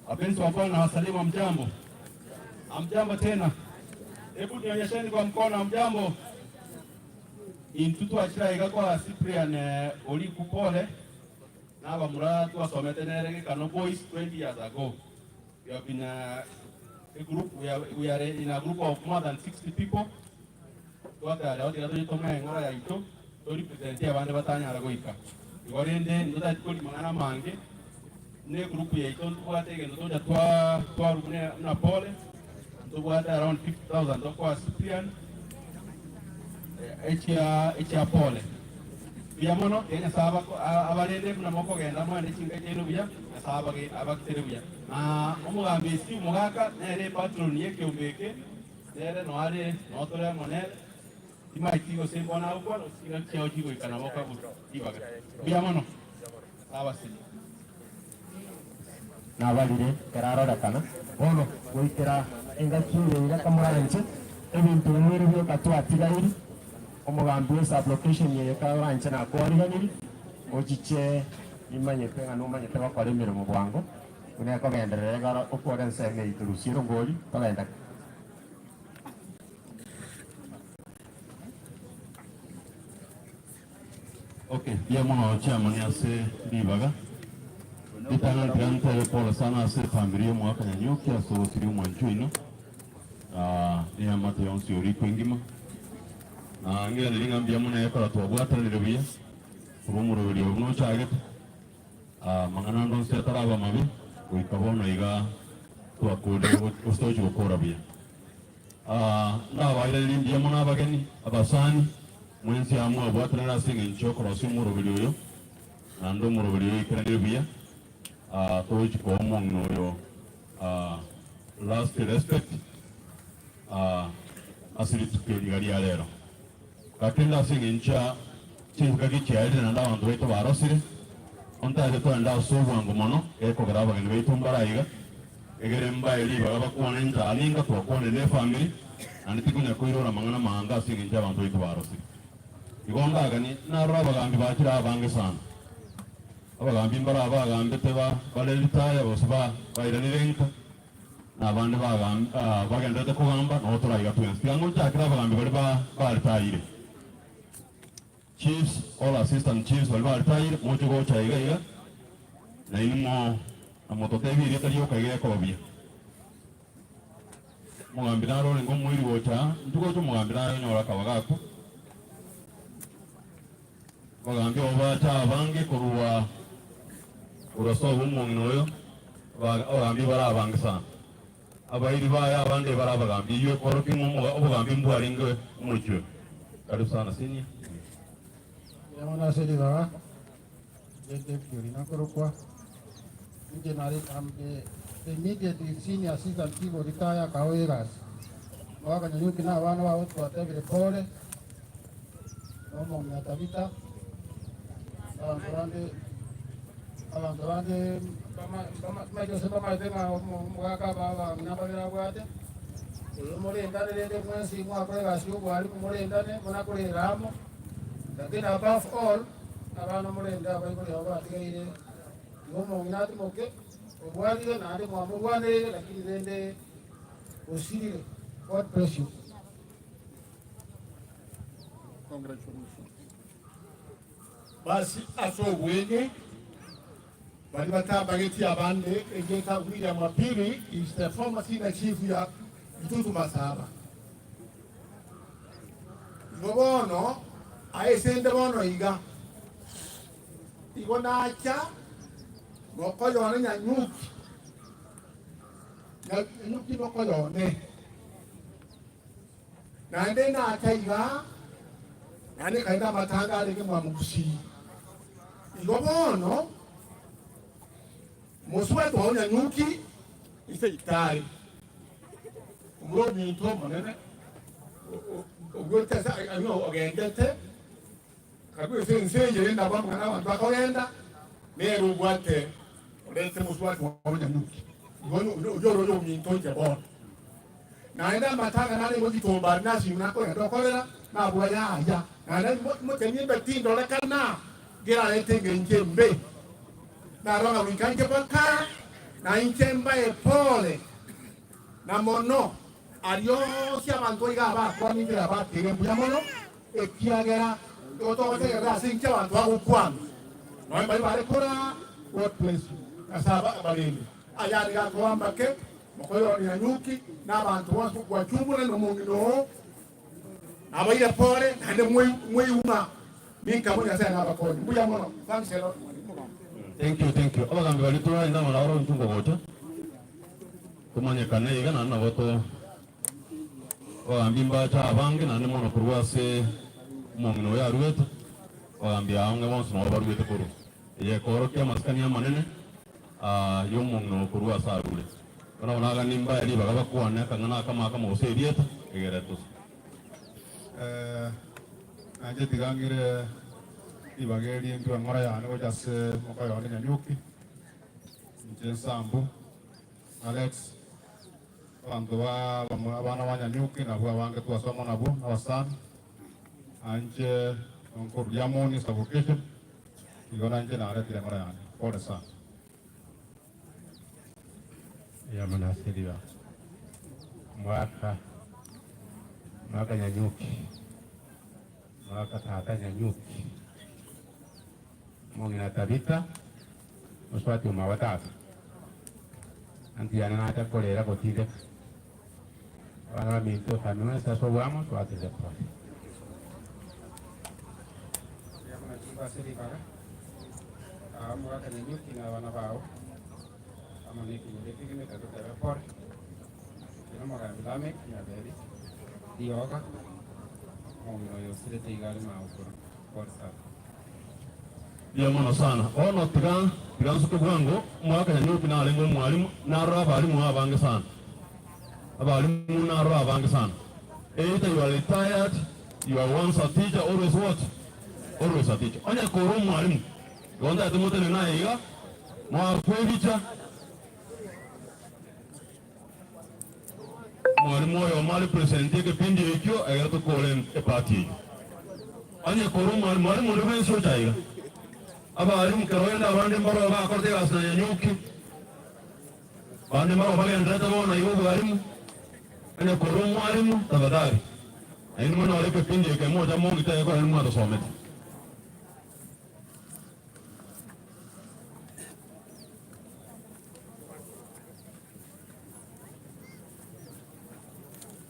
Wapenzi wa Bwana wasalimu, hamjambo? Hamjambo tena? Hebu nionyesheni kwa mkono, hamjambo? Intwe twachire aiga kwa Cyprian eh, Oriku Pole na abamura twasomete nere Gekano Boys 20 years ago. We have been a, a group, we are, we are in a group of more than 60 people. Twatara otiga toche tong'ae eng'ora yaito to represent abande batanyara goika. Igo rende ntotari kori mang'ana amange ne egroup yaito ntobwate egento tocha twa twarwa buna buna pole ntobwate around 50,000 tokoa Cyprian echia echia pole. Mbuya mono tiga Nyasae abako abarende buna mokogenda mwende chinka chiaino buya Nyasae abage abagitere buya. Na omogambi Steve Mogaka nere epatron ye ekeombe eke. Nere noo are, noo tore amo nere, timaeti gose mbono agokwana, gose chingaki chiao chigoika nabo okagwa ribaga. Mbuya mono, abaseni. Nabarire kerarorekana bono goikera engaki eye iga kamoranche ebinto bibere bioka twatigairi, omogambi we sublocation eye kaoranche nakwariganiri ochiche nimanyete ng'a nomanyete gokora emeremo bwango buna ekogenderera igoro okore ensemo eye torusie erongori togende. Okay, mbuya mono chairman ase ribaga. Ritang'ani tiga ntebe pole sana ase efamiri y'omogaka Nyanyuki ase ogosiria omwanchi oino na eamate yonsi orikwe engima. Na ng'iraneri ng'a mbuya mono ekero twabwatanire buya korwa omoroberi oyo buna ochagete. Amang'ana ande onsi ataraba amabe goika bono iga twakorire gose togochia gokora buya. Ndabairanerie mbuya mono abageni, abasani, mwensi aa mwabwatanire ase engencho y'okorosia omoroberi oyo, naende omoroberi oyo oikeranire buya. Togochia koa omong'ina oyo last respect ase rituko eri iga ria rero. Gaki rende ase engencho ya chingaki chiaerire naende abanto baito barosire, ontaete toende ase obwango mono, gekogera abageni baito mbare aiga, egere mbae ribaga bakwane inchara ninga twakwanire nefamiri, naende tikonya koirora amang'ana amaange ase engencho y'abanto baito barosire. Igo ndaganie, narore abagambi bachire abange sana. Abagambi mbare abagambete ba bare ritaya gose ba bairanire nka, na abande bagendererete kogamba, nabo toraiga twensi. Tiga ngochakere abagambi baria ba baritayire. Chiefs, all assistant chiefs baria baritayire, moche gocha iga iga, nainwe mo namototebie erieta rioka iga ekoba buya. Omogambi naro orenge omoiri gocha aa, intwe gocha omogambi nare onyore akabaga akwo. Abagambi abwo bacha abange korwa korwa sobo omong'ina oyo, abagambi bare abange sana. Abairi baye abande bare abagambi, eyio ekorokia ng'a omoga obogambi mbwarenge omochie oyo. Karibu sana senior. Mbuya mono ase ribaga, inche David Orina nkorokwa, inche nare am the immediate senior assistant chief of retire Kahawa Egasi. Omogaka Nyanyuki na abana babo twatebire pole. Nomong'ina Tabita, abanto bande abanto bande mbamaete gose mbamaete ng'a omogaka abang'ina mbabere abwate. Erio morendane rende mwensi mwakora egasi y'obwarimu morendane buna korera amo, lakini above all, abana morende abaibori abo batigaire, igo omong'ina atimoke, orwarire naende mwamorwanereire lakini rende osirire. God bless you. Basi ase obwenge baria batambagetie abande erieta William wa pili is the former senior chief ya Bitutu Masaba. Igo bono aesente bono iga, igo nacha mokoyone Nyanyuki, Nyanyuki mokoyone. Naende nacha iga, naende nkaenda amatanga arenge mwamogusii. Igo bono mosubati oo Nyanyuki ise itari, omura ominto omonene ogwete ase ang'e ogendete, karue ase ense eye rende abwo amang'ana abanto akogenda, nere obwate orete mosubati obo Nyanyuki. Igo oyio ore oyominto inche bono. Naende amatanga nare gogitomba aria nasimu nakogenda okorera, nabua yaya, naende mocheni embe tindorekana, ngerarete engencho embe. Narora ng'a goika inche mpaka na inche mbae pole, na mono aria onsi abanto iga abakwana inche nabateire mbuya mono, ekiagera igo togotegerera ase inche abanto bagokwana, nonya mbaria bare koraa, God bless you. Nyasae abarende. Aya nigo akoba mbake Mokoyoni Nyanyuki na abanto bonsi gwachumura nomong'ina oo, nabaire pore naende mweuma, ninka mo Nyasae nabakonye. Mbuya mono. Thanks a lot. Thank you, thank you. Abagambi baria twarenda amo nabo intwe ngogocha tomanyekane iga naende nabo to abagambi mbache abange naende mono korwa ase omong'ina oyo aruete, abagambi aa onge bonsi nabo baruete korwa. Eye ekoorokia amasikani amanene y'omong'ina oo korwa ase arure. Bono nabo naganie mbae ribaga bakwane akang'ana akamo akamo gose erieta, egere tose. Nainche tiga ng'ire ribaga eri ndue eng'ora yane gocha ase mokoyo one Nyanyuki, inche Nsambu, Alex, abanto ba abana ba Nyanyuki nabwo abange twasoma nabwo, abasani, nainche nkorwa Riamoni sub-location. Igo nainche naretire eng'ora yane. Pole sana. Eyamo nasiriba mwaka mwaka Nyanyuki mwaka tata Nyanyuki omong'ina Tabitha mosubati omwabo tata anti yane nacha korera gotindeka abana baminto efamiri yonsi ase obwamo twatire pole. Mbuya mono chimba ase ribaga, aa mogaka Nyanyuki na abana bao, amo na ekenyoro ekegima ekero totebe pore. Inche nomogambi Lameck Nyaberi, Rioga, omong'ina oyo osirete iga are magokoro. Pore sana. Mbuya mono sana. Bono tiga tiga nsuke bwango, omogaka Nyanyuki narenge omwalimu, narora abalimu abange sana. Abalimu narora abange sana. Either you are retired, you are once a teacher, always what? Always a teacher. Onye kore omwalimu, igo ntagete motenene aye iga, moakwe ebicha, Omwalimu oyomo arepresente ekepindi ekio egere tokore eparty eyio. Onye kore omwalimu, mwalimu onde bwensi ocha iga. Abalimu kero ogende abande mbaroo bakorete egasi na Nyanyuki, bande mbaroo bagenderete bono iga obwalimu. Onye kore omwalimu tafadhali, naende monyore ekepindi eke mocha mong'ite egekora riria mwatosometi.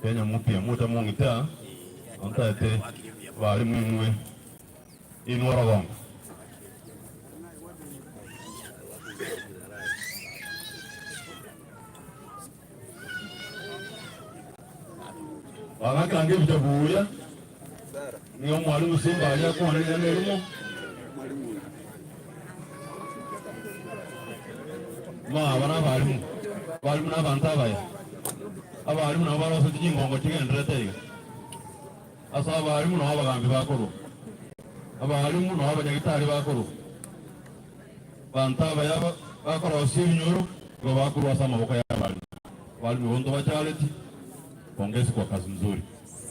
Kenya mupya mocha mong'ite aa, ontaete abalimu inwe inwe orogongo. Bagakanga ebicha buya, nigo omwalimu Simba aria akwana ring'ana erimo. Ma aba nabalimu, abalimu nabanto abaya, abalimu nabo barosetie chingongo chigenderete iga. Ase abalimu nao abagambi bakorwa, abalimu nao abanyagitari bakorwa. Abanto abaya bakorosia ebinyoro nigo bakorwa ase amaboko y'abaremi. Abaremi bonto bachareti, pongezi kwa kazi nzuri.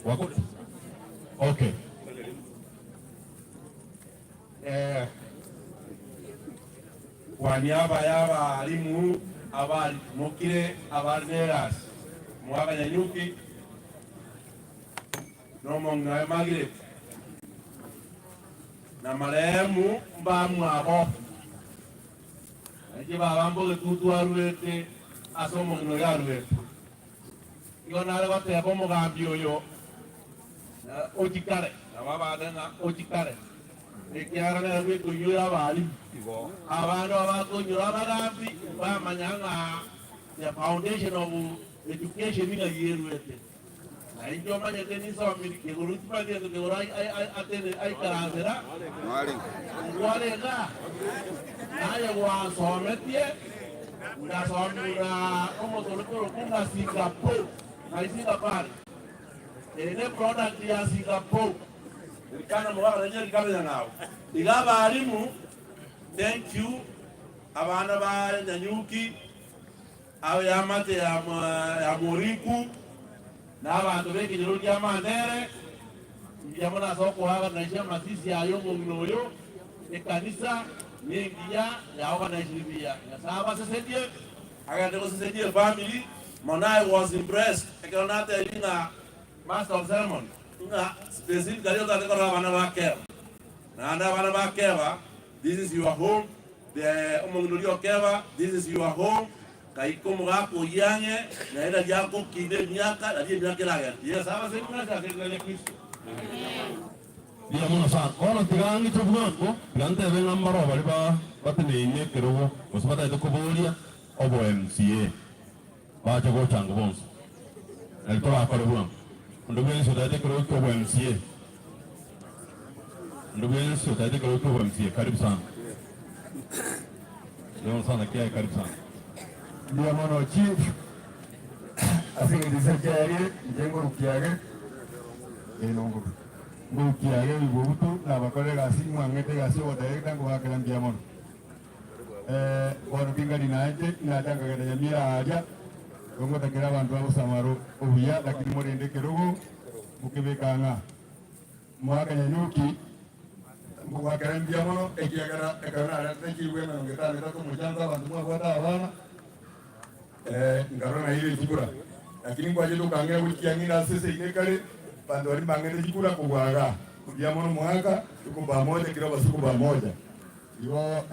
Wako okay. Eh, kwa niaba y'abalimu abarimokire abarneras mwakanyanyuki nomong'ina oye Margaret Na marehemu mbamwabo, nainche baba mbogetutu aruete ase omong'ina oria aruete. Igo nare goteba omogambi oyo, Ochikare, nabo abande ng'a ochikare, ekiagera nere bw'ekoinyora abalimu. Abande abakonyora abagambi bamanya ng'a the foundation of education ng'ai erwete. Na inche omanyete ninsomiri kegoro ntimanyeti gento kegoro atene aikaransera ngware iga, naye gwansometie ngasomigwa na omotorokoroku ng'a Singapore, ng'ai Singapore are? Eye ne product ya Singapore. Elikana mogaka nainche elikana nyang'au. Iga abalimu thank you abana ba Nyanyuki abeamate ya ya Moriku na abanto b'ekenyoro kia Mandere mbuya mono ase okoaganisia amasisi aya omong'ina oyo ekanisa nengiya yaoganaisie buya. Nyasae abasesetie. Agende gosesenia efamiri mono I was impressed ekero natebirie ng'a master of ceremony ng'a specifically otagete korora abana ba Keba naende abana ba Keba this is your home the omong'ina oria o Keba this is your home gaika omogaka oyio ang'e naende nari agokina emiaka nari emiaka eragende yes abasemi mwensi ase erina ria Kristo. Mbuya mono sana. Bono tiga ng'iche bwango, tiga ntebe ng'a mbaroo baria ba bateneine ekerogo, gose batagete koboria obo MCA, bache gocha ango bonsi. Nari torakore bwango. Onde bwensi otagete ekerogo kia obo MCA, onde bwensi otagete ekerogo kia obo MCA, karibu sana. Mbuya mono sana kiaye, karibu sana. Mbuya mono chief ase eng'encho chinsa chiarire inche ngorukia age enongobe. Ngorukia age ebibubutu nabakora egasi mwang'ete egasi y'ogoterekta nkobakera mbuya mono. Bono tingari nainche inacha nkagenda Nyamira aaria igo ngotakera abanto ba Bosamaro obuya lakini morende ekerogo mokebeke ang'a. Mwaka Nyanyuki nkobakera mbuya mono ekiagera ekero naretete chilifu emerongo etano etato omochango abanto mwabwate abana Nkarora naire echikura, lakini nkwachete okang'ina gochia ang'e ase eseino ekare, abanto baria mbang'ete chikura kobua igaa. Mbuya mono omogaka, tuko pamoja kera basuko pamoja. Igo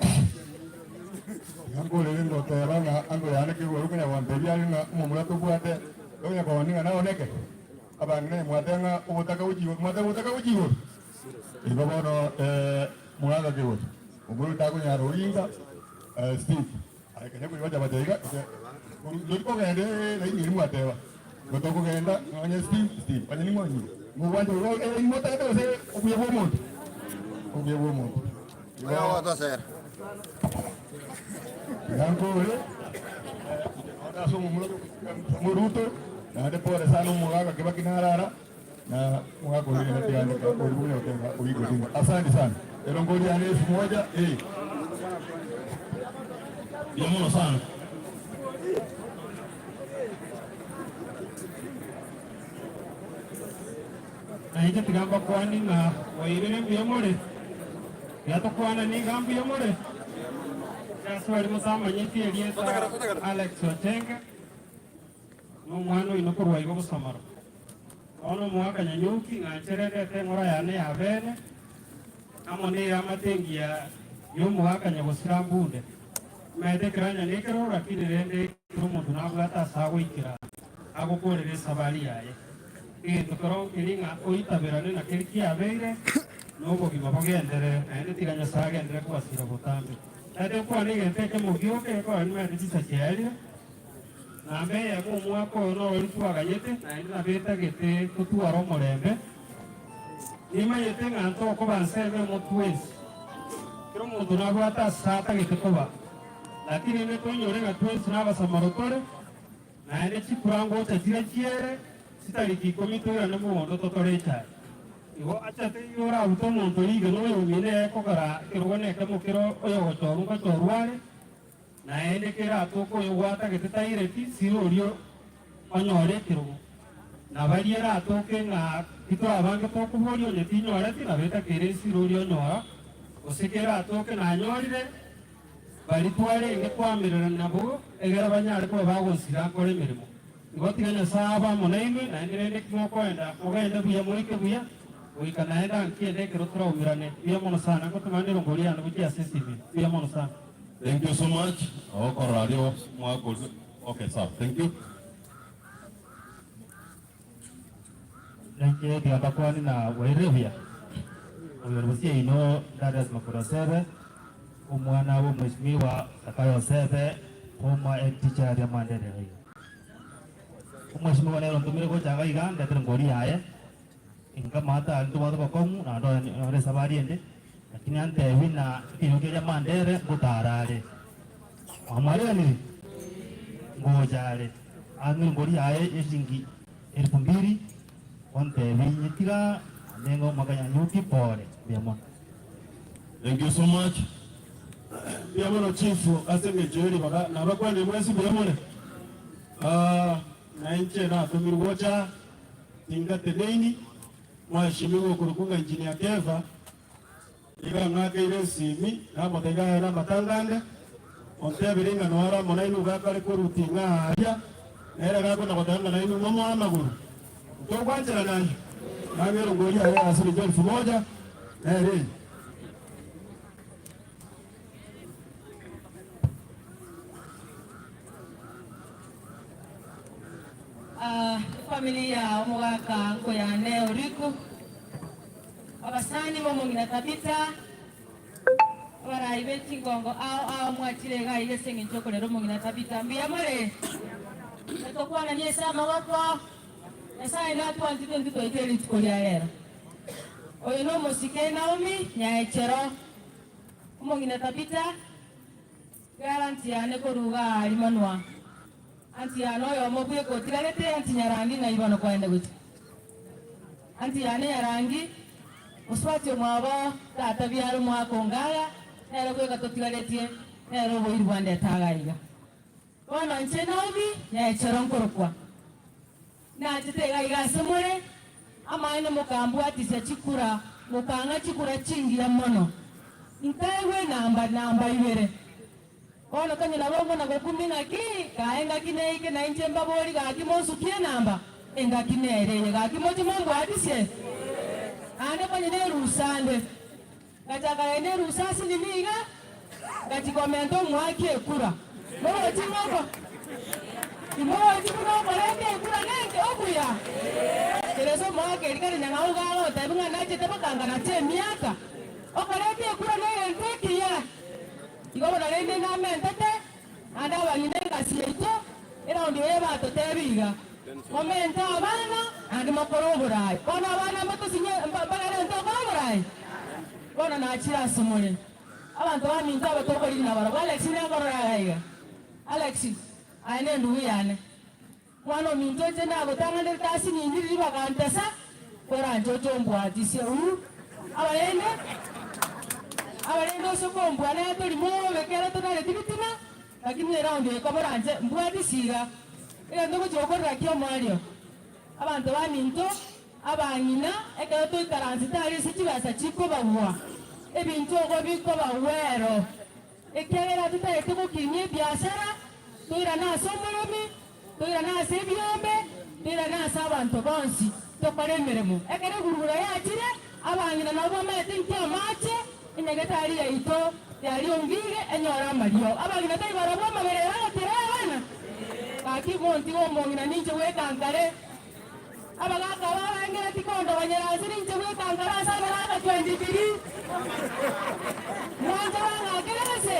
iga nkorere ngoteba ng'a ango yane kegoro konya gontebia are ng'a omomura tobwate onya koonia ng'a naoneke, abang'ina aye mwateba ng'a obotaka gochia igoro, mwateba obotaka gochia igoro? Igo bono mogaka kegoro, omomura oyo takonyara oringa Steve. Aye kanya koigwa chapati iga, tori kogenda laini eria mwateba, igo tokogenda onye Steve, Steve, onye ning'o onye mogwancha igo eh motagete gose obuya bwa omonto, obuya bwa omonto. Iga nkore ase omomura Ruto, naende pole sana omogaka Kibaki narara na omogaka oria natiganeka oria buna goteba oria Odinga. Asante sana. Ero ngoria ane elfu moja eh. Mbuya mono sana. Na inche tiga mbakwanie ng'a mwairire mbuya more, tiga tokwananie iga mbuya more. Ase baria motamanyeti erieta Alex Ochenge, Nomwana oino korwa igo bosamaro. Bono omoaka Nyanyuki ng'anchererete eng'ora yane ya bene, amo neamate engiya y'omoaka nyagosira mbunde. Maete ekeranya nekero, lakini rende ekero omonto nabwate ase agoikera agokorera esabari yaye. Egento kero nkeri ng'a oitaberane na keria kiabeire, na obogima bogenderere, naende tiga Nyasae agenderere kobasira botambe. Naende nkwane egento ekemo gioka egekogera nimaete chinsa chiaerire. Namba eyemo omwaka oyo norori twaganyete, naende nabetagete totware omorembe. Nimanyete ng'a ntokoba nsemo emo twensi, kera omonto nabwate ase atagete koba, lakini rende toinyore ng'a twensi nabasamaro tore, naende chikura ngocha chire chiere, chitariki ikomi toirane mogondo totore echae. Igo acha teiyo orabute omonto rigena oyomino ekogera ekerogo nekemo kere oyogochorwa ngochorwa are, Naende keratoke oyogwatagete taireti sira oria onyore ekerogo, na baria eratoke ng'a titorabange tokoboria onye tinyoreti, nabo etakeire esira oria onyora, gose keratoke nanyorire, baria twarenge koamererania nabo, egere banyare koba bagonsira nkore emeremo. Igo tiga Nyasae abe amo nainwe, naende rende ki mokoenda, mogende buya moike buya, goika naende ankiende ekero toraumerane. Mbuya mono sana, ngotoma nerongo riane gochia ase esimi. Mbuya mono sana. Thank you so much. Okorora aria mwakori. Okay, sawa. Thank you. Nainche tiga mbakwane na bwairire buya. Oyo ore bosio yaino Darius Makori Osebe, omwana bw'omweshimiwa Zakayo Osebe, former head teacher aria Mandere iga iga. Omweshimiwa nere ontomire gocha iga iga ndetere ngori yaye, inka maate aria ntobwate obokong'u naende oyo nore esabari ende, lakini antebi ng'a ekenyoro keria Mandere ngotara are. Mwamwareganire? Ngocha are, ang'e engori yaye y'eshilingi elfu mbili, ontebie nyetiga naende ng'a omwaka Nyanyuki pore, mbuya mono. Thank you so much. Mbuya mono chief ase engencho ye ribaga nabakwanire mwensi mbuya more? Ah, na inche natomirwe gocha tingateneini mwaheshimiwa okorokwa ng'a engineer Kefa Nigo ang'akeire esimi, namotebia aye namatanga ande, ontebirie ng'a noare amo nainwe iga akare korutia ing'a aaria, nere gakona goteba ng'a nainwe momoe amagoro. Ntogwancherana ayio? Nang'e erongori yaye ya siringi elfu moja nere eye. Ah, efamiri ya omogaka nkoyane Oriku. Abasani b'omong'ina Tabita, abarai be chingongo ao ao mwachire iga aiga ase engencho y'okorera omong'ina Tabita. Mbuya more? Tokwananie ase amaboko, Nyasae natwanchete intwe twaikire rituko ria rero. Oyo nomosike Naomi Nyaechero, omong'ina Tabita, igara anti yane korwa iga aria manwa. Anti yane oyomo bweka otigarete, anti Nyarangi ng'ai bono kwaenda gochia? Anti yane Nyarangi, mosubati omwabo tata biara omwaka ongaya, nere bweka totigaretie, nere oboiri bwandete iga iga. Bono inche Naomi nyaechero nkorokwa. Nachete iga iga ase more, amaene mokambwatisia chikura, mokang'a chikura chingiya mono. Nkaegwa enamba namba ibere. Bono konya nabo ngona gokumia ng'aki, kae engaki neike nainche mbabori gaki monsukie enamba, engaki nere eye gaki moche mombwatisie. Naende konya nerusa nde, ngachaka naende erusa ase nini iga, ngachia komenta omoaki ekura. Morochi ng'oko? Timorochi buna okoreta ekura nenke okuya? Keresa omoaka eria kare nyang'au iga agotebia ng'a nachete bakanganacha emiaka, okoreta ekura negento ekiya. Igo bono rende namentete naende abang'ina egasi yaito eraundi eye batotebi iga, Momente abana naende mokore oboraai. Bono abana mbatosinye mbagarente okora oboraai? Bono nachire ase more abanto baminto aba tokorigi nabarabwo. Alex nenkorora iga iga. Alex, aye nendugu yane. Mwana ominto inche nagotang'anerete ase nindi riria bagantesa, koranche oche ombwatisie uu. Abarende, abarende ase okombua nere tori mobe ekero tonareti bitina, lakini eraundi eye komoranche mbwatisie iga. Egento ngochia gokorera ki omoerio? Abanto baminto, abang'ina, ekero toikaransete aria ase chibesa chikobagwa, ebinto ogo bikobagwero. Ekiagera totagete gokinia ebiasara, toirane ase omoremi, toirane ase ebiombe, toirane ase abanto bonsi, tokore emeremo. Ekero egurugura yachire, abang'ina nabo bamaete inki amache, enyagetari yaito yariongire enyore amariogo. Abang'ina tari barabwo amabere eragotera abana? Gaki montige omong'ina ninche bwekankare. Abagaaka aba abaengereti kondogonyera ase ninche bwekankare ase abagaaka 23. Mwanche bang'akere gose?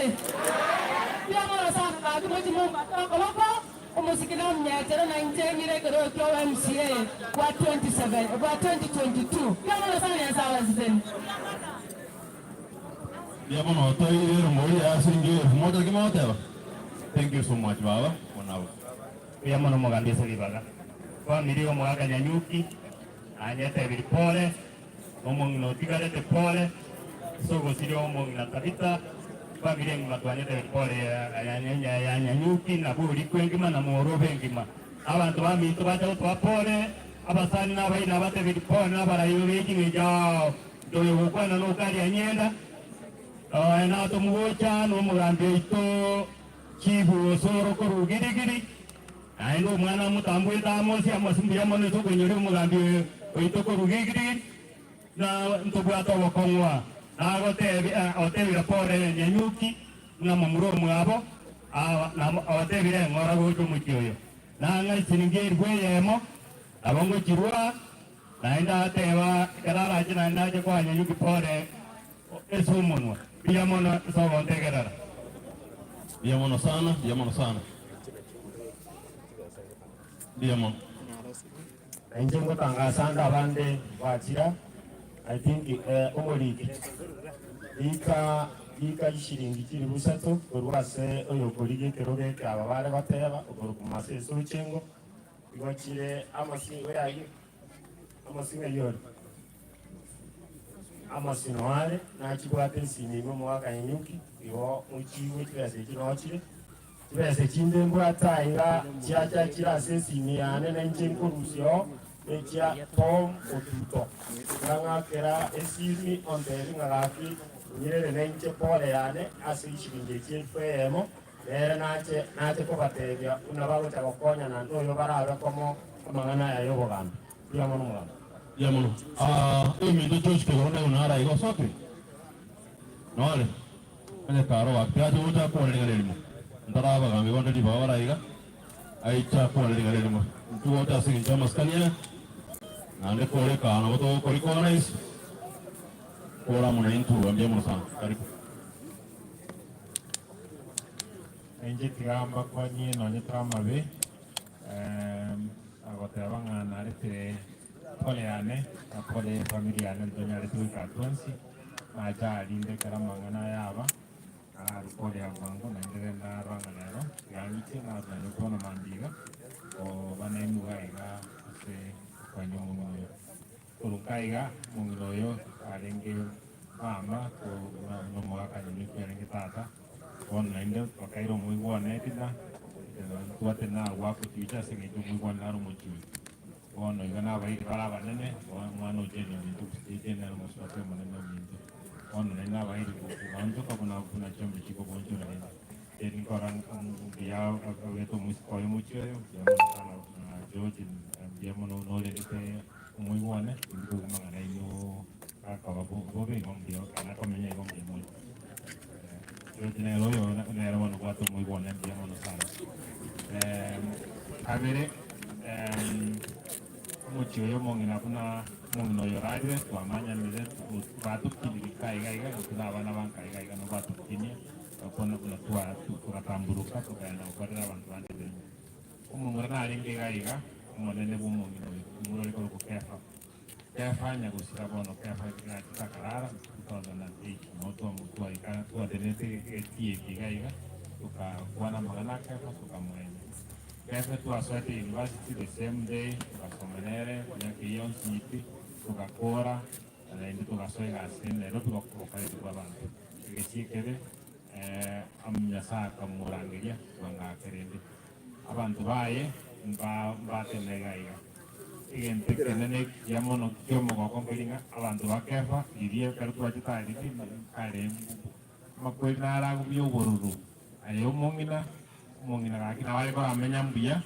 Mbuya mono sana gaki mochie mombate okoboko omosike na omunyechero na inche ng'ire ekerogo kia obo MCA bwa 27 bwa 2022. Mbuya mono sana Nyasae abasesenie. Mbuya mono toire erongori yaye ase ringi elfu moja naki mogoteba? Thank you so much baba monabo. Mbuya mono omogambi ase ribaga. Family y'omogaka Nyanyuki nanyetebiri pole, na omong'ina otigarete pole, ase ogosiria omong'ina Tabitha, family engima twanyetebiri pole ya Nyanyuki na borikwe engima na morobe engima. Abanto baminto bacha gotoa pole, abasani na abaina abatebiri pole na abarai be ching'encho ao. Ntoyo gokwana nokaria nyenda, nonya natomogocha nomogambi oito Chief Osoro korwa Giligili. Naende omwana amotamboete Amosi, Amosi mbuya mono ase okoinyoria omogambi oyo oito korwa Giligili, na ntobwate obokong'u Nagotebia, otebire pore Nyanyuki ng'a momura omwabo, otebire eng'ora gocha omochie oyo, na ng'a esiringi elifu eyemo nabo ngochirua. Naende agateba, Ekero arache naende ache koa Nyanyuki pore ase omonwa. Mbuya mono ase ogontegerera. Mbuya mono sana, mbuya mono sana. Mbuya mono. Na inche ngotangasa ande abande gwachira, I think eh, omoriki rika rika chishiringi chilifu isato korwa ase oyokorigia ekerogo eke aba bare goteba okorokwa Masese Ochengo, igo chire amasingo yaye amasingo ayio ore amasino are nachibwate esimi ime omogaka Nyanyuki igo mochigwe chibesa echi nochire. Chibesa chinde mbwate aiga chiacha chire ase esimi yane na inche nkorusia oo nechia Tom Otuto. Nkang'akera esimi ontebi ng'a gaki nyirere nainche pole yane ase chishilingi echi elfu eyemo, nere nache nache kobatebia buna bagocha gokonyana noyo barabe komo amang'ana aya y'obogambi. Mbuya mono omogambi. Mbuya mono. Ah, oyominto George Kegoro naigo nare aiga osokire? Nore? Onye kare ogoaka tigacha gocha akwane ring'ana erimo, ntarae abagambi bonde ribaga bare aiga, aiche akwane ring'ana erimo. Intwe gocha ase engencho y'amasikani aya, naende kore kaa nabo togokora ikoona ase, kore amo naintwe iga mbuya mono sana. Karibu. Inche tiga mbakwanie nonye tore amabe, agoteba ng'a naretire pole yane na pole ye family yane ntonyarete goika twensi. Nacha arinde ekero amang'ana aya aba, ararue pole ya bwango, naende rende narora ng'a rero tiga ng'iche narue naende bono mambia iga, koba nenuga iga ase okoenia omong'ina oyo. Korwa nka iga, omong'ina oyo arenge mama, na omogaka nyomeki arenge tata, bono naende bakaira omoigwa one etina, ntwate nagoaka ochicha ase eng'encho omoigwa one nare omochuri. Bono iga nabairi bare abanene, omwana o Jane ominto, gose Jane nere omosubati omonene ominto. Bono naende nabairi goonchoka buna buna chiombe chikoboonchora rende. Jane nkora mbuya abete omoiseke oye omochie oyo, mbuya mono sana na George mbuya mono norerete omoigwa one, tindi koigwa amang'ana aino gakoba bobe igo mbuya kana komenya igo mbuya mono. George nere oyo nere bono obwate omoigwa one mbuya mono sana. Kabere omochie oyo omong'ina buna omong'ina oyo orarire twamanyanire batokiniri ka iga iga intwe na abana ba nka iga iga nabo batokinia tokona buna togatamburuka tokagenda gokorera abanto bande emeremo. Omomura narenge iga iga omonene bwa omong'ina oyo omomura ore korokwa Kefa. Kefa nyagosira bono Kefa nachete akarara 2008 nabo twaika twatenenete egetii eke iga iga tokakwana amang'ana a Kefa tokamoenia. Kefa twasoete university the same day togasoma nere emiaka eyio yonsi pi togakora naende togasoa egasi Nairobi gokoreti kwa abanto. Egechi ekebe Nyasaye akamorangeria bwang'ake rende abanto baye mbateme iga iga. Egento ekenene ekiya mono ki'omogoko nkeri ng'a abanto ba Kefa riria ekero twachete aria kare amakweri naro agwo obororo. Aye omong'ina, omong'ina gaki nabo are koramenya mbuya,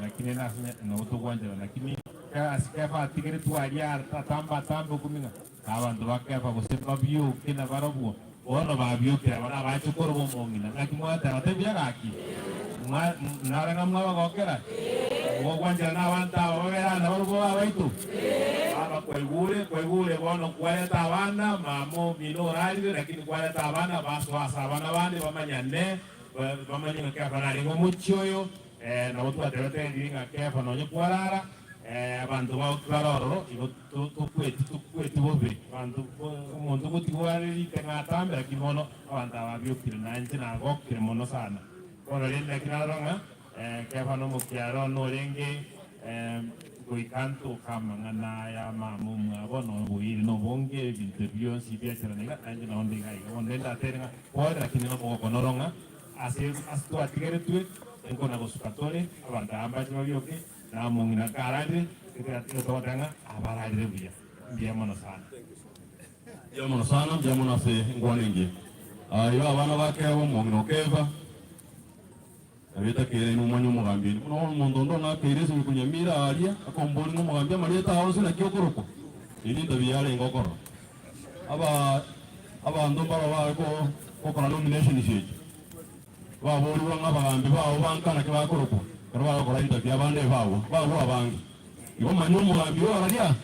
lakini ase nabo togwanchera lakini ase Kefa atigeretwe aria atambe atambe okumia ng'a abanto ba Kefa gose mbabioke nabarobwo, bono babiokire aba nabachokoro b'omong'ina. Naki mwateba tebuya gaki? Nare ng'a mwabagokera? Mogwanchera nabanto aba babere aa nabarobwo abaito? Baba kwaigure, kwaigure bono kwareta abana, mama omino orarire, lakini kwareta abana basoa ase abana bande bamanyane, bamanye ng'a Kefa narenge omochie oyo, nabo twatebete riria ng'a Kefa nonye kwarara, abanto bao tibare ororo, igo tokweti tokweti bobe. Abanto omonto gotigwa are riteng'u atambe, lakini bono abanto aba babiokire, na inche nagokire mono sana. Bono rende naki narora ng'a Kefa nomokiaro one orenge goika ntoka amang'ana aya mama omwabo na oboiri na obonge, ebinto ebi bionsi biacherana iga, nainche nao nde iga iga. Bono rende ndatere ng'a pore, lakini nomogoko noro ng'a ase ase twatigeretwe, nkona gosuka tore, abanto aba mbache babioke, na omong'ina kararire, togoteba ng'a abararire buya. Mbuya mono sana. Mbuya mono sana, mbuya mono ase enkwana engiya. Igo abana ba Kefa, omong'ina o Kefa, Nabetakeire inwe momanye omogambi oino. Buna bono omonto onde ong'akeire ase konyamira aaria, akomboria ng'a omogambi amarieta ao ase naki okorokwa? Eyio nentabi yarenge okorora. Aba abanto mbaro bare gokora nominations echi, baborigwa ng'a abagambi bao banka naki bakorokwa, ekero bagokora interview abande ebagwa, bagwa abange. Igo manya omogambi oaria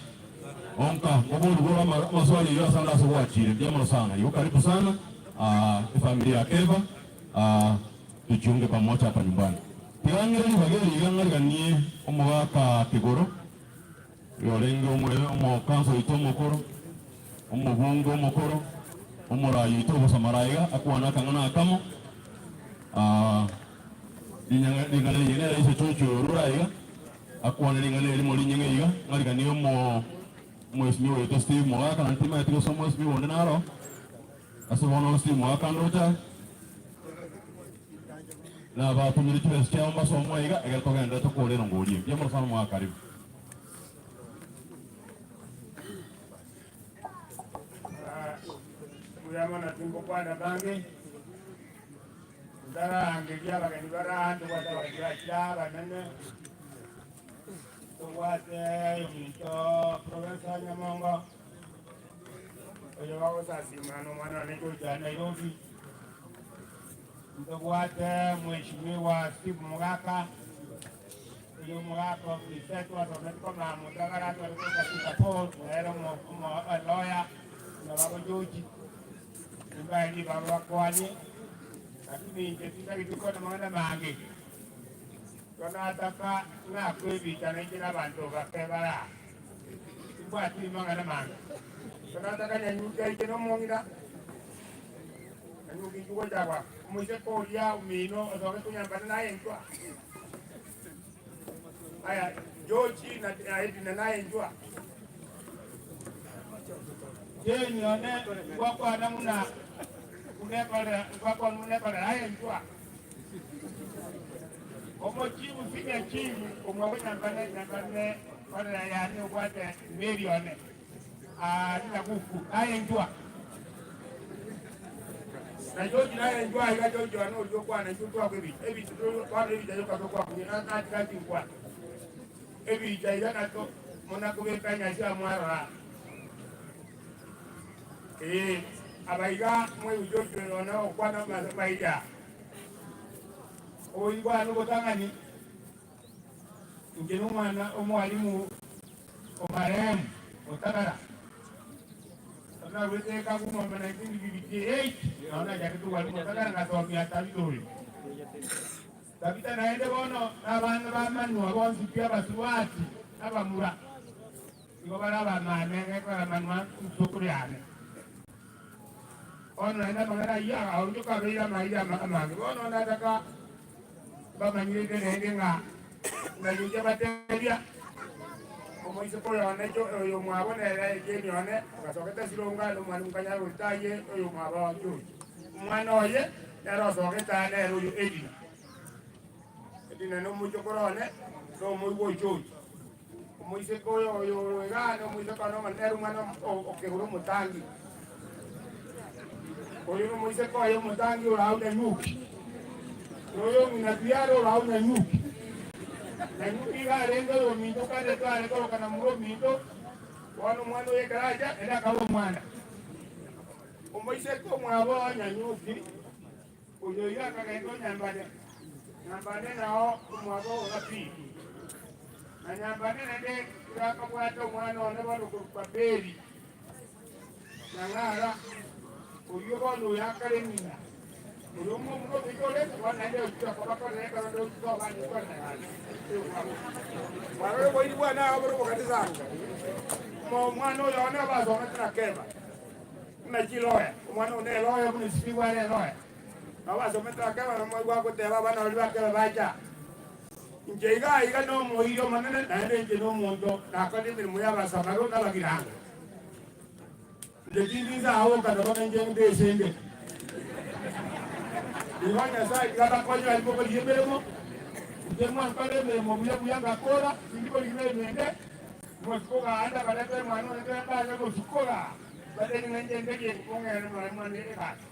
onka oborigwe ore amaswali ayio ase ande ase gwachire. Mbuya mono sana. Igo karibu sana efamiri ya Kefa tujiunge pamoja hapa nyumbani. Tiga ng'ire ribaga eri iga ng'ariganie omogaka Kigoro oyo orenge omokanso oito omokoro, omobunge omokoro, omoraai oito obosamara iga akwane akang'ana akamo. Ring'ana eri nere ise chocho orure aiga, akwane ring'ana erimo rinyeng'e iga, ng'a riganie omo omwesimigwa oito Steve Mogaka, naende timanyeti gose omwesimigwa onde naro, ase bono Steve Mogaka ndoche aye, nabatomire chibesa chiabo mbasomwe aiga, ekero togenderete tokore erongo oria. Mbuya mono sana Mogaka, karibu. Mbuya mono tingokwana bange. Ntararangeria abageni bare aa, ntobwate abageni bachire aa abanene, ntobwate ominto Professor Nyamongo, oyo bagosasima na omwana one George aa Nairobi, ntobwate Mheshimiwa Steve Mogaka, oyo omogaka ofisa twasometi komanya motagara atware goika Singapore, nere omo omo elawyer, na baba George. Nimbae ribaga bakwanie, lakini inche tintageti gokwana amang'ana amange. Igo nataka ng'akwe ebiita nainche na abanto bake bare aa. Timbwati amang'ana amange. Igo nataka nyanyuki aike nomong'ina, nyanyuki inchuo gocha goaka. Omoiseke oria omino osoke konyambana naye inchwa. Aya, George na Edna naye inchwa. Jane one ngwakwana buna unekorera ngwakwana unekorera aye inchwa. Omochibu senior chief omwabo nyambane nyambane korera yane obwate Mary one ah ninaguku aye inchwa. Na George naye inchwa iga George one oria okwana inchwe twakwa ebicha ebicha bono ebicha yoka tokwakunya natiga tinkwana. Ebicha iga nato muna kobeka enyasi amwarora. Ee, aba iga mwegucha ochoyo one ogokwana amaiga. Oigwane obotang'ani, inche nomwana omwalimu o marehemu Otabara. Narwete Kagumombe 1958, nao nachakete obwalimu Otabara ngasomia Tabitha oyo. Tabitha naende bono nabana ba manua bonsi pi abasubati nabamura, igo bare abamane gekogera manua nsokoro yane. Bono naende amang'ana ayio agaonchoka abeire amaiga amange. Bono nataka mbamanyerete naende ng'a ngayoncha batebia omoiseke oyo one oyo omwabo nere Jane one ogasokete Sironga na omwana omokanyara goita aye oyo omwabo George. Omwana oye nere osogete aa nere oyo Edina. Edina nomochokoro one, na omoigwa o George. Omoiseke oyo oyo oro igaa nomoiseke one omonene nere omwana o kegoro omotangi. Oyo nomoiseke oye omotangi ore agwo Nanyuki. Na oyo ng'ina biara ore agwo Nanyuki. Nanyuki iga arenge oyominto kare tware koroka na momura ominto, bono omwana oyo ekero acha, naende akaba omwana. Omoiseke omwabo o Nyanyuki, oyo oyio akagenda o Nyambane, Nyambane nao omwabo o Gapiri. Na Nyambane naende iga akabwata omwana one bono korokwa Beri, na Ng'ara, oyio bono oyo akare ng'ina. Oyo omomura ominto ore, bono naende ochia koba korera ekero onde ochia koba ande korera gaki. Barore oboiri bwane aa bore obogati sana. Omwana oyo one obasomete na Keba. Buna chiloya, omwana one eloya buna isiko are eloya. Nabo basomete bakeba nomoigwa agoteba abana baria bakeba bacha. Inche iga iga nomoiri omonene naende inche nomonto nakora emeremo y'abasamaro na abagiranga. Inche tindi inse agoka nabo nainche ndesende. Igo Nyasaye tiga abakonye baria bokorigia emeremo, inche mwankora emeremo buya buya ngakora, tindi korigia emeremo ende. Mosukoga abarete omwana one tari gosukoga, batebie ng'a inche nderie kong'era omoremo one egasi.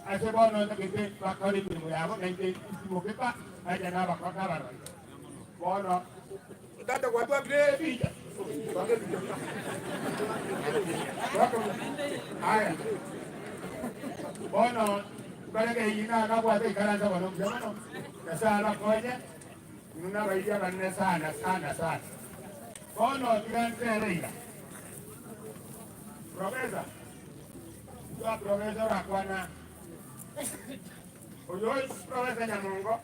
Ase bono ntagete bakore emeremo yabo, na inche ntimoke pa, nacha nabarore. Bono tata gwatwakire ebicha, twake ebicha. Twake aya. Bono nkoreke eyio nabwate ikaransa bono mbuya mono. Nyasaye abakonye, inwe nabairi abanene sana sana sana. Bono tiga nsere iga. Profesa, intwe profesa orakwana oyo profesa Nyamongo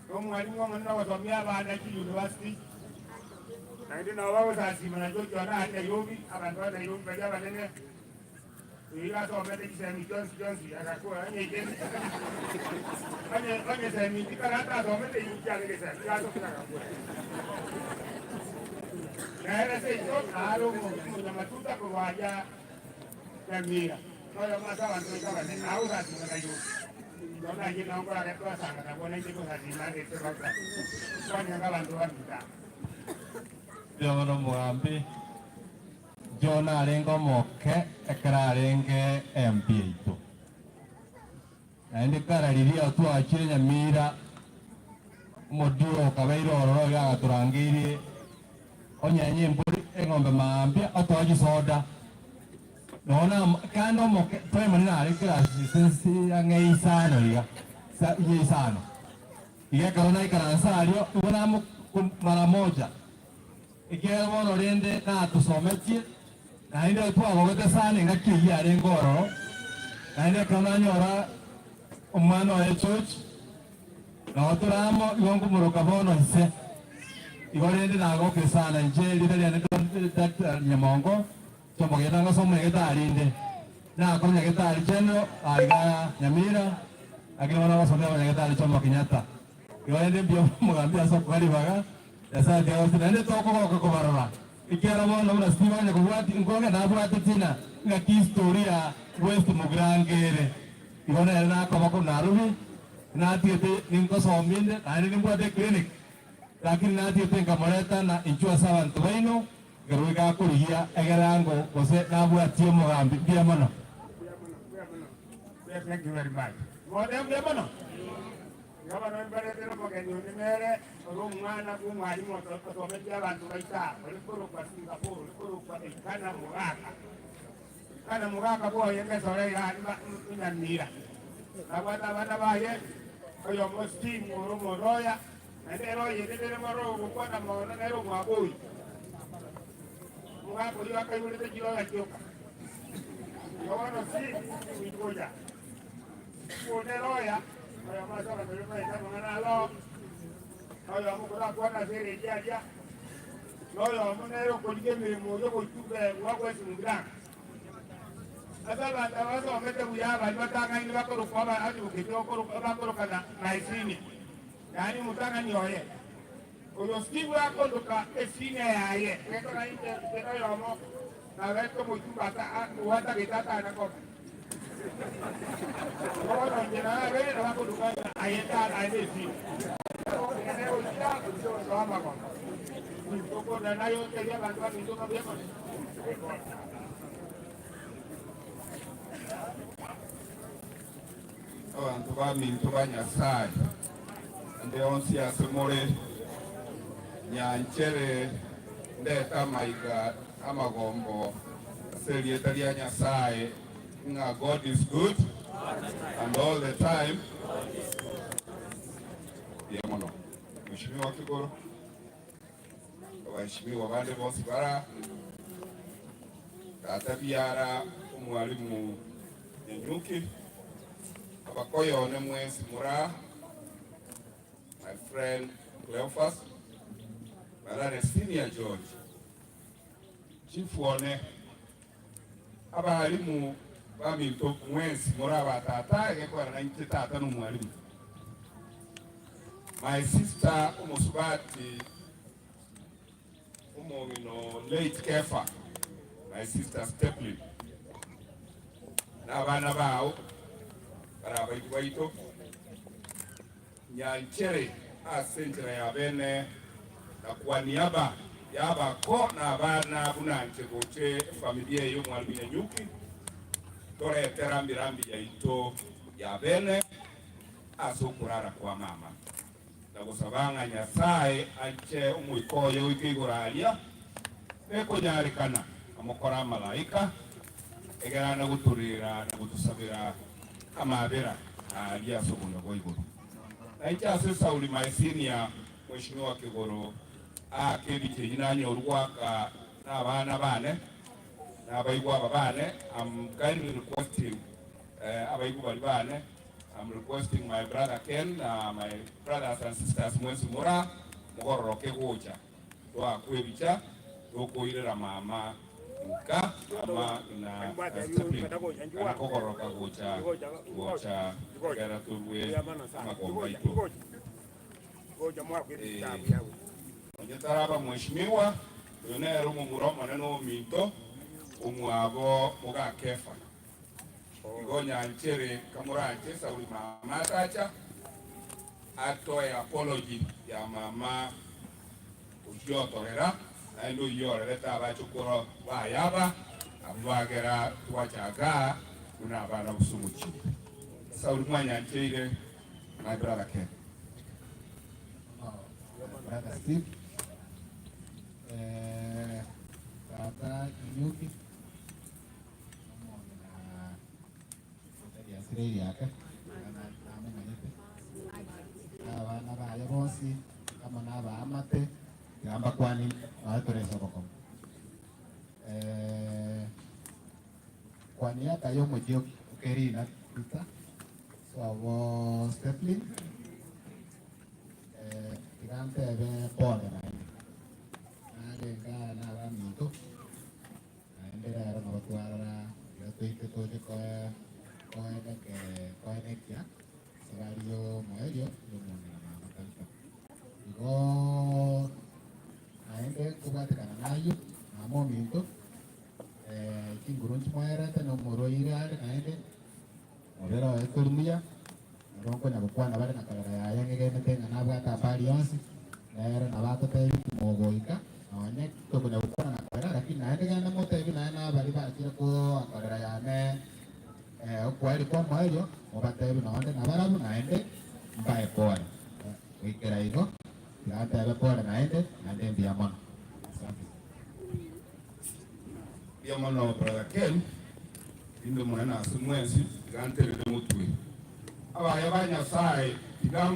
nomwalimu omonene ogosomia abana chiuniversity naende nabo bagosasima nacho chiona aria Nairobi, abanto ba Nairobi baria abanene oyo asomete chisemi chionsi chionsi agakora onye onye onye semi chikara atasomete inche ase egesemi iga asomete agakora. Nere ase igo nare omonyamatuta korwa aria Nyamira, noyomo ase abanto baito abanene, agosasima Nairobi. Bono ayio nao nkorage twasanga nabwo naintwe gosasima ase ekerogo kwanyenga abanto baminto aba. Mbuya mono omogambi. John arenge omoke ekero arenge MP yaito. Naende kara riria twachire Nyamira, omodio okabeire ororo iga agatorangeirie onyenye embori eng'ombe maambia otoe chisoda. Nonya na kande omoke primary nare class ase ang'e isano iga, sa inye isano. Iga ekero naikaransa aria igo namo mara moja. Ekiagera bono rende natosometie, naende twagogete sana engaki eyio yarenge ororo, naende ekero nanyora omwana oye George, nao tore amo, igo nkomoroka bono ise. Igo rende nagokire sana inche erieta riane Daktari Nyamongo, Chomogenda ngosoma omonyagetari inde, nakora nyagetari General aiga Nyamira, lakini bono ngosomera abanyagetari Jomo Kenyatta. Igo rende mbuya omogambi ase okoa ribaga, Nyasae tiga gose naende tokogoka kobarora, ekiagera bono buna Steve onye kobwati nkoge nabwate tina ng'aki history ya West Mugirango ere. Igo nere nakoba korwa Nairobi, natigete ninkosomia inde naende nimbwate eclinic, lakini natigete nkamoreta na inchuo ase abanto baino, ekero goika akorigia egerango gose nabwatie omogambi. Mbuya mono. Thank you very much. Mbuya mono. Gavana mbaretere omogeni onde nere ore omwana bw'omwalimu osometie abanto baito aa, ore korokwa Singapore, ore korokwa Elikana Mogaka. Elikana Mogaka bwoye ngesore iga aria Nyamira. Nabwate abana baye, oyomo Steve ore omoroya, naende ere oyende nere moro ogokwana mono nere omwaboi. Omogaka oyio akaiborete chiroya chioka. Igo bono Steve goika. Onde roya, oyomo ase abatebi baito amang'ana alo, na oyomo korakwana ase eredio aria, na oyomo nere okorigia emeremo oyio goituka egwa gw'esimugiranga. Ase abanto aba basomete buya abaria batang'aini bakorokwa aba advocate okorokwa bakorokana my senior, yaani omotang'ani oye. Oyo Steve akondoka esenior yaye, gekora inche inche noyomo nabete omochumba ata owatagete atana koba. Bono inche nabeire nabakondoka ng'a aye tata aye nesenior. Ere gochia gochia gosoa amagoro. Tokona naye otebi abanto baminto ng'a mbuya mono. Abanto baminto ba Nyasae, ande onsi ase more, nyanchere ndete amaiga amagombo ase erieta ria Nyasae, ng'a God is good and all the time. Mbuya mono Mheshimiwa Kigoro, abaheshimiwa bande bonsi bara, tata biara omwalimu Nyanyuki, abakoyone mwensi moraa, my friend Cleophas, Barare Senior George, Chief one, abalimu baminto mwensi more aba tata, egekogera nainche tata nomwalimu. My sister omosubati Omong'ina late Kefa, my sister Steplin, na abana bao bare abaibwa baito, nyanchere ase enchera ya bene na kwa niaba y'abako na abana buna nche goche efamilia eye y'Omwalimu Nyanyuki, torete rambi rambi yaito ya bene ase okorara kwa mama. Na gosaba ng'a Nyasae anche omoika oye oike igoro aria, nekonyarekana amokore amalaika, egere ane gotoreera na gotosabera amaabera aaria ase oboina bwa igoro. Na inche ase Sauli my senior, Mweshimiwa Kigoro. Aake ebicha eyio nanyorwa goaka nabana bane, na abaigwa aba bane, I'm kindly requesting abaigwa baria bane, I'm requesting my brother Ken na my brothers and sisters mwensi mora mogororoke gocha toakwe ebicha tokoirera mama nka mama na Stephen kana kogororoka gocha gocha ekero torwe amagombo aito. Onye taraba mweshimiwa, oyo nere omomura omonene ominto, omwabo moga Kefa. Igo nyanchere kamoranche Sauli mama atacha, atoe apology ya mama ochiotorera, naende oyio orerete abachokoro baye aba, abwo bagera twachaga aa buna abana gose omochie. Sauli mwanyancheire my brother Ken. Brother Steve. Eh, tata Nyuki. Omong'ina otari asire eriaka namomanyete abana baye bonsi amo na abaamate tiga mbakwani baye tore ase obokong'u. Eh, kwani yaka ya omochie okerina Peter sobo Steplin eh, tiga ntebe pole naende narenge aa na abaminto Naende rero nabo twarora iga toike toche koeneke koenekia esabari y'omoerio y'omong'ina mama Tabitha. Igo naende kobwatekana nayio mama ominto chinguru nchimoerete na omorwaire are naende mobere oye tori muya, nabo nkonya gokwana bare na korora yaya ng'egenete ng'a nabwate abari yonsi. Nere nabo atotebi timogoika, nonye tokonya gokwana na korera, lakini naende genda motebi naye nabaria bachire koakorera yane okwaeri kw'omoerio, mobatebi nonde nabarabwo naende mbae pole. Goikera igo, tiga ntebe pole naende, naende mbuya mono. Asante. Mbuya mono brother Ken, inde omonene ase mwensi, tiga nterere motwe. Abaya ba Nyasaye tiga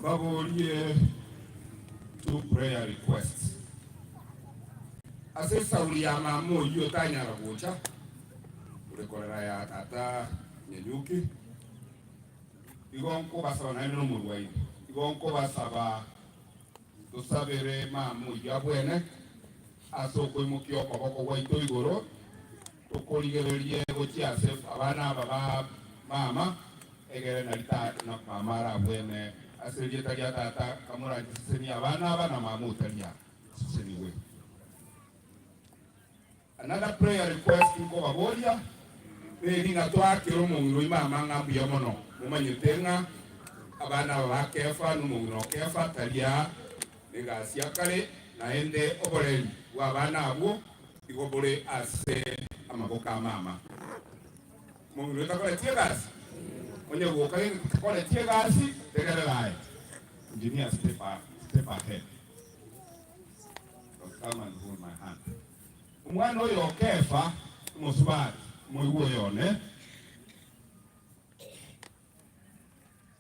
mbaborie two prayer requests. Ase esauri ya mama oyio otanyara gocha, ore korera ya tata Nyanyuki, igo nkobasaba naende nomorwaire, igo nkobasaba Tosabere mama oyio abwene ase okoimokia okoboko gwaito igoro, tokorigererie gochia ase abana aba ba mama, egere nari ta na mama arabwene ase erieta ria tata, kamoranche sesenia abana aba na mama otari aa. Sesenigwe. Another prayer request nkobaboria neri ng'a toakere omong'ina oime amang'a mbuya mono. Momanyete ng'a abana aba ba Kefa na omong'ina o Kefa tari aa negasi ya kare, naende oboreri bw'abana abwo igo bore ase amaboko a mama. Omong'ina oyo takoreti egasi? Onye goka takoreti egasi, tegerera aye. Engineer step step ahead. Come and hold my hand. Omwana oyo o Kefa, omosubati, omoigwa oyo one,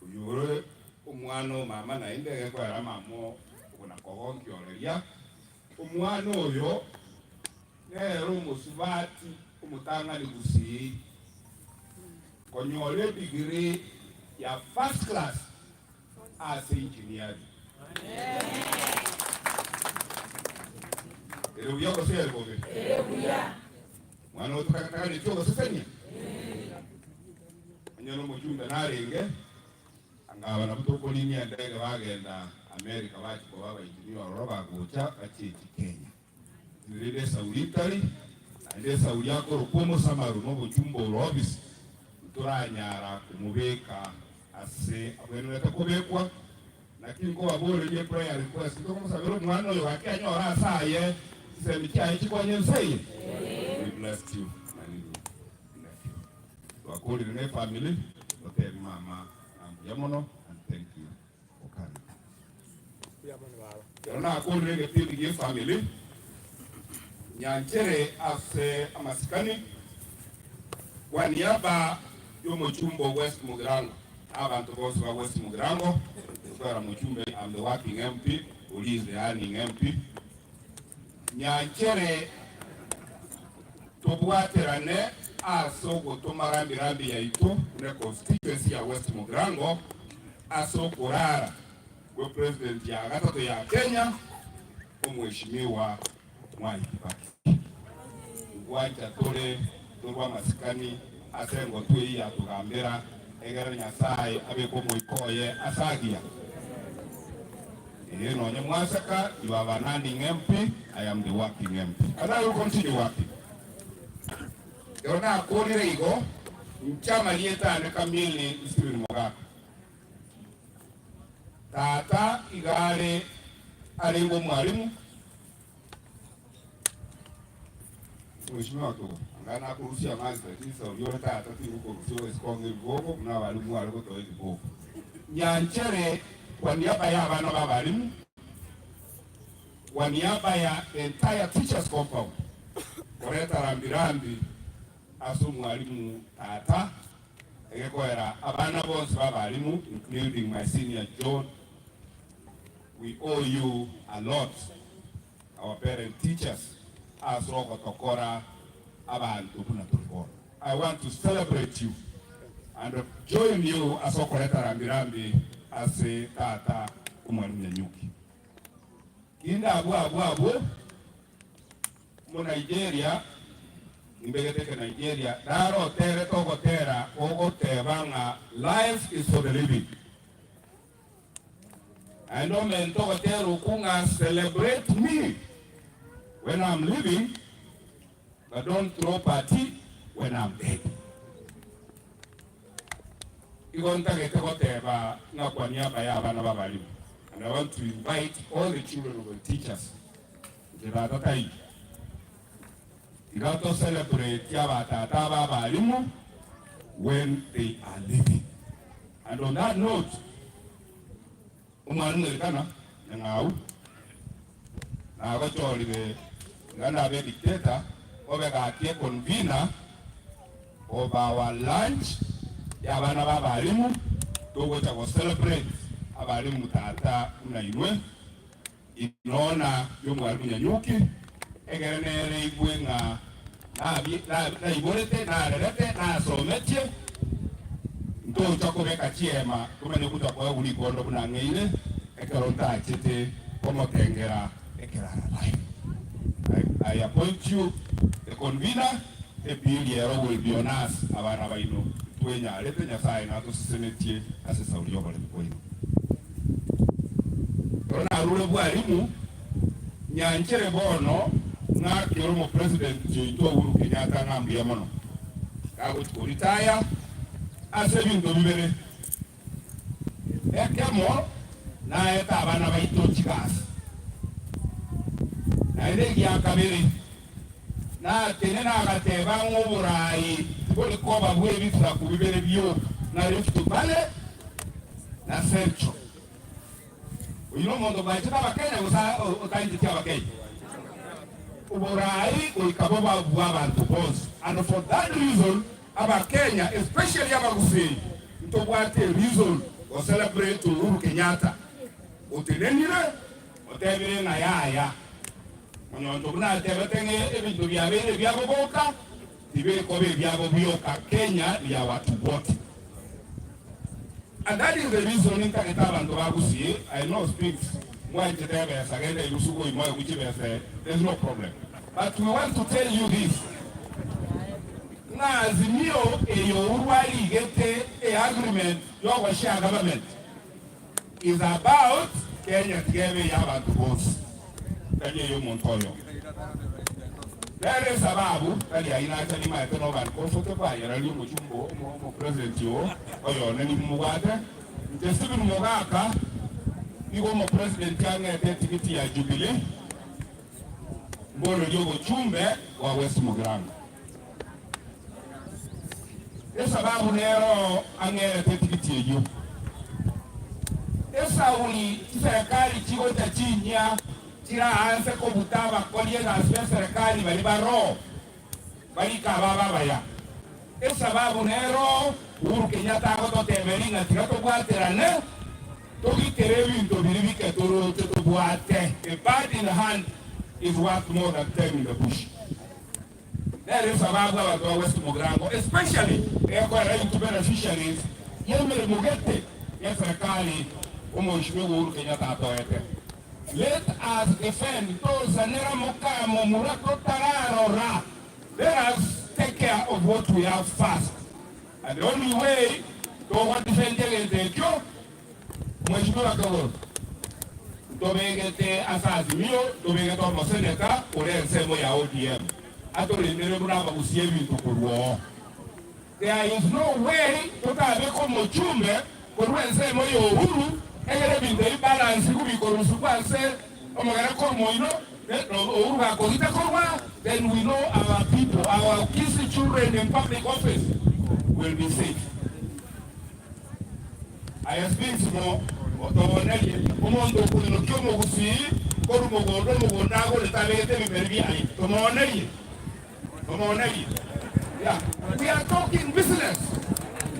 oyio ore omwana o mama naende egekoera mama okona kogonkioreria, omwana oyo nere omosubati omotang'ani gusii konyora edegree ya first class ase engineering. Ere buya gose ere bobe? Ere buya. Mwana oyo totaganetie ogosesenia? Onye nomochumbe narenge, anga aba nabwo tokorinia endege bagenda America bachia koba abaengineer ororo bagocha bachechi Kenya. Rende esauri etari, naende esauri akorokwa omosamaru na obochumba ore obisi, ntoranyara komobeka ase abwenerete kobekwa. Naki nkobaborerie prayer request, ntokomosabera omwana oyo gaki anyore ase aye chisemi chiaye chikonye ense eye? We blessed you my little nephew. Twakorire ne efamily, totebi mama ng'a mbuya mono and thank you for coming. Ekero nakorire egetindi gi'efamiri, nyanchere ase amasikani kwa niaba y'omochumba o West Mugirango na abanto bonsi ba West Mugirango, ekiagera mochumba I'm the working MP. Ori is the earning MP. Nyanchere tobwaterane ase ogotoma rambi rambi yaito buna constituency ya West Mugirango ase okorara gwe president ya gatato ya Kenya omweshimiwa Mwai Kibaki. Ngwancha tore torwe amasikani ase engotu eyio yatogambera, egere Nyasae abeke omoika oye ase agiya. Ee, nonye mwaseka, you have an earning MP, I am the working MP. And I will continue working. Ekero nakorire igo, inche amarieta ane kamili Stephen Mogaka. Tata iga are arenge omwalimu, Mheshimiwa Tugo, anga nakorusia amache lakini sauri ore tata tingokorusia ogosikong'a ebiboko buna abalimu mware gotoa ebiboko. Nyanchere kwa niaba ya abana ba abalimu, kwa niaba ya the entire teachers compound, koreta rambi rambi ase omwalimu tata, egekoera abana bonsi ba abalimu including my senior John, we owe you a lot. Our parent teachers ase ogotokora abanto buna tore bono. I want to celebrate you and join you ase okoreta rambi rambi ase tata omwalimu Nyanyuki. Kinde abwo abwo abwo mo Nigeria nimbegete eke Nigeria naroterete ogotera gogoteba ng'a life is for the living. Naende omente ogotera okwo ng'a celebrate me when I'm living but don't throw party when I'm dead. Igo ntagete goteba ng'a kwa niaba ya abana b'abalimu and I want to invite all the children of the teachers inche tata taiyo tiga to celebrate abatata aba abalimu when they are living. And on that note, Omwalimu Elikana Nyang'au nagochorire ng'a nabe dictator obe gaki econvener of our lunch y'abana ba abalimu togocha go celebrate abalimu tata buna inwe inona y'omwalimu Nyanyuki egere nere igwe ng'a naiborete, narerete, nasometie, ntocha kobeka chiema tomanye gocha koegwa rikondo buna ng'eire ekero ntachete komotengera ekero ararae. I appoint you the convener, ebill ero will be on us abana baino, ntwenyarete, Nyasaye natosesenetie ase esauri y'oboremi bwaino. Ekero narure bwarimu, Nyanchere bono ng'akere omopresident oito Uhuru Kenyatta ng'a mbuya mono gagochi koritaya ase ebinto bibere. Ekemo naete abana baito chigasi, naende egiakabere natenena agateba ng'a oborai tibori koba bw'ebisaku bibere bioka ng'a Rift Valley na Central. Oyio nomonto bwanchete Abakenya gose otancheti Abakenya? Oborai goika bobe bw'abanto bonsi and for that reason Abakenya especially Abagusii ntobwate ereason go celebrate Uhuru Kenyatta otenenire otebire ng'a yaya monyoncho buna atebete ng'a ebinto biabeire ebiabo boka tibikoba ebiabo bioka Kenya ni ya watu wote. And that is the reason ntagete abanto ba Gusii, I know Spinks mwanchete ebesa, genda erusu goimoe gochia ebesa there is no problem. But we want to tell you this, ng'a Azimio eye Uhuru arigete e agreement yogoshare government is about Kenya tiga ebe eya abanto bonsi, tari eya omonto oyomo. Nere esababu tari ayio nacha nimaete noba uncomfortable aye raria omochumba oo omo president oo oyone nimobwate. Inche Stephen Mogaka nigo omo president ang'ete etigiti ya Jubilee mbororie obochumbe bwa West Mugirango. Esababu nero ang'erete etigiti eyio. Esauri chiserekari chigocha chinyia chiraanse kobuta abakori egasi b'eserekari baria baroo barike ababo abaya. Esababu nero Uhuru Kenyatta agototeberia ng'a tiga tobwaterane. Togitere ebinto biri bike toroche tobwate. A bird in hand is worth more than ten in the bush. Nere esababu abanto ba West Mugirango especially egokorera intwe beneficiaries y'emeremo gete y'eserekari Omweshimiwa Uhuru Kenyatta atoete. Let us defend tosanera mokamomura totararora. Let us take care of what we have first and the only way togodefend egento ekio Mweshimiwa Kegoro ntobegete ase Azimio ntobegete omoseneta ore ensemo ya ODM atorendere buna abagusia ebinto korwa oo. There is no way totabeke omochumbe korwa ensemo ya Uhuru egere ebinto ebi balance bikorusigwa ase omogere korwa oino Uhuru gakogita korwa then we know our people our Kisii children in public office will be safe. Aye Sphinx mo otobonerie omonto okoinokia omogusii korwa mogondo omogondo agorete abegete ebimeri biaye tomoonerie tomoonerie yeah we are talking business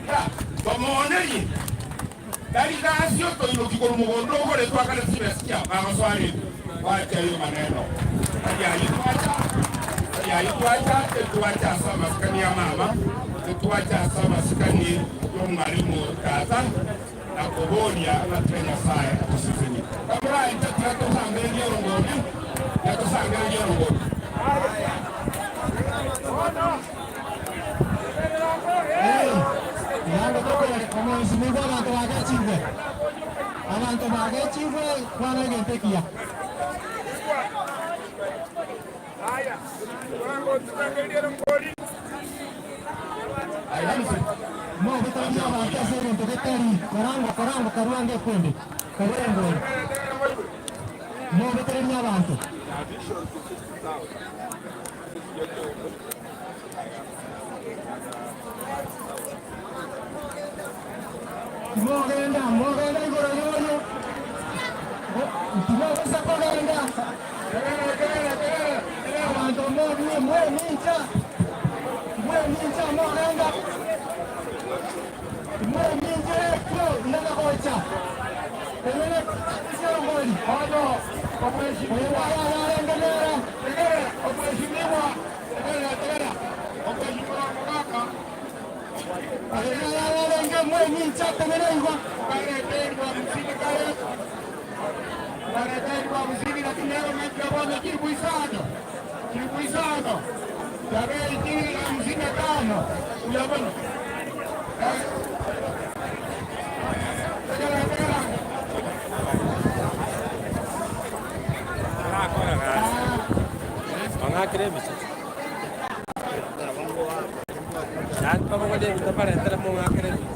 yeah tomoonerie tari gasi otoinoki korwa mogondo ogoretwe akare chibesa chiao bagosoa rende wacha ayo maneno tari ayio twacha tari ayio twacha etwacha ase amasikani ya mama etwacha ase amasikani y'omwalimu tata na koboria ng'a tire Nyasaye atosesenie. Kamorainche tiga tosangererie orongori, tiga tosangererie orongori. Naende tokore omoisimigwa abanto bagechigwe, abanto bagechigwe kwana egento ekiya. Mogotogia abanto ase egento getari korangwa, korangwa, karue ange ekwende, karue engori. Mobetererie abanto. Timogenda, mogenda igoro y'oyo, timogesa kogenda. Abanto mobue mwemincha, mwemincha mogenda, mwemincha ekio inana gocha. Enene ngori. Oyo yarenge nere. Omweshimiwa, tegera, tegera. Omweshimiwa Mugaka. Oyo yarenge mwemincha tegereigwa. Bareterwa hamsini kare. Bareterwa hamsini lakini leo mmeona kilibu isano. Kilibu isano. Tarehe ishirini 55. Uyabona? Tegera, tegera. Mang'akire ebicha. Pamoja ebinto mong'akire ebicha.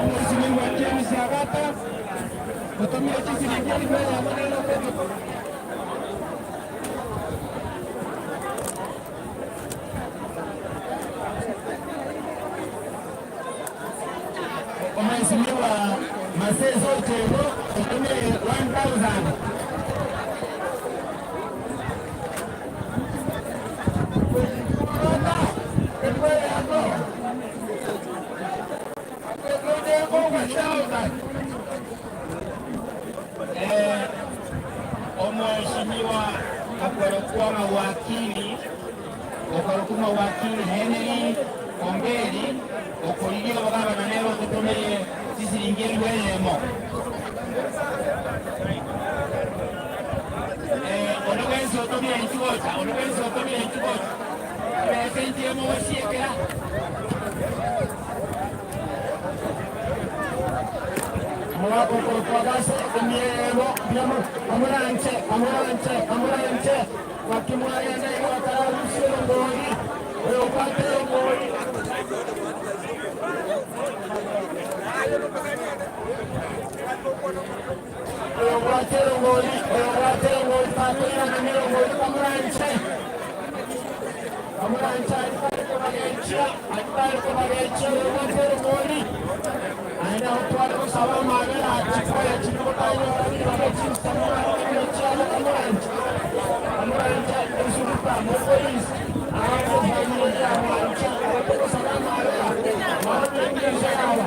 Mheshimiwa James Agata utumie chisiringi elfu maneno Mheshimiwa Maseso Chego utumie 1000. Omheshimiwa akorokwa mawakili okorokwa mawakili Henry Omberi okoririe obogabana nero ototomere chisiringi elfu eyemo ono bwensi otomire nchigocha ono bwensi otomire nchigocha ebese nchiremo gosiekera Mwako korkwagase emiemo biamo amuranche amuranche amuranche wakimwagenda igo atararusia ngori. Oyobwate erongori, oyobwate erongori takoirana nerongori kamoranche. Kamoranche aria bare kobagechia, aria bare kobagechia oyobwate erongori. Naende aho tware gosaba amabera chikoya chiria gotanyora ribaga chinsemo bare chiabo kamoranche. Kamoranche esuguta mopolisi abo familia ya mwancha abatogosaba amabera maote engencho yaba.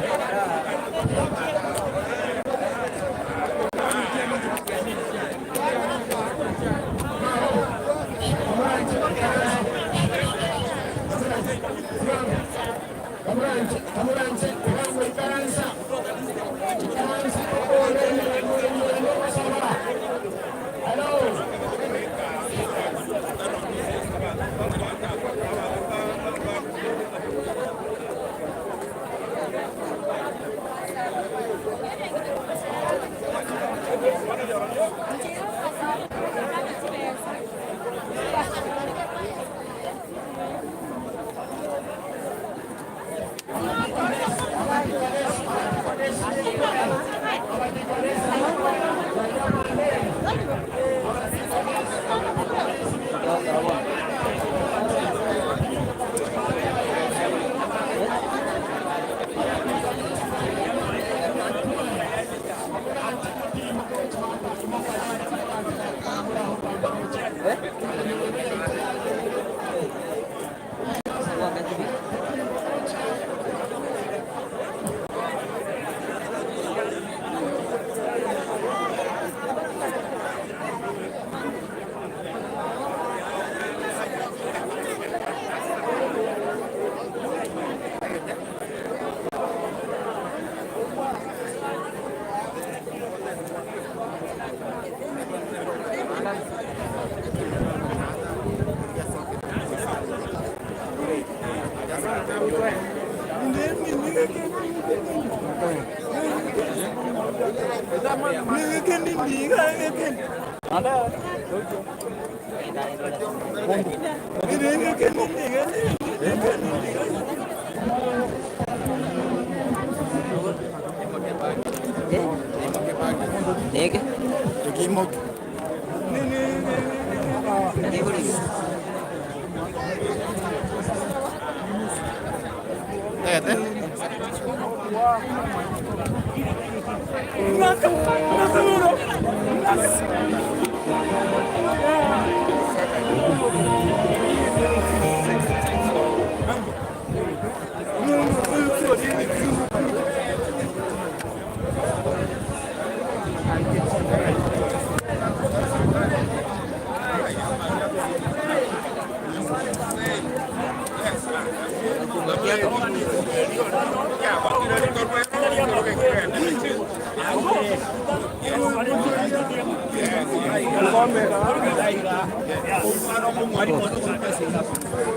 Neke?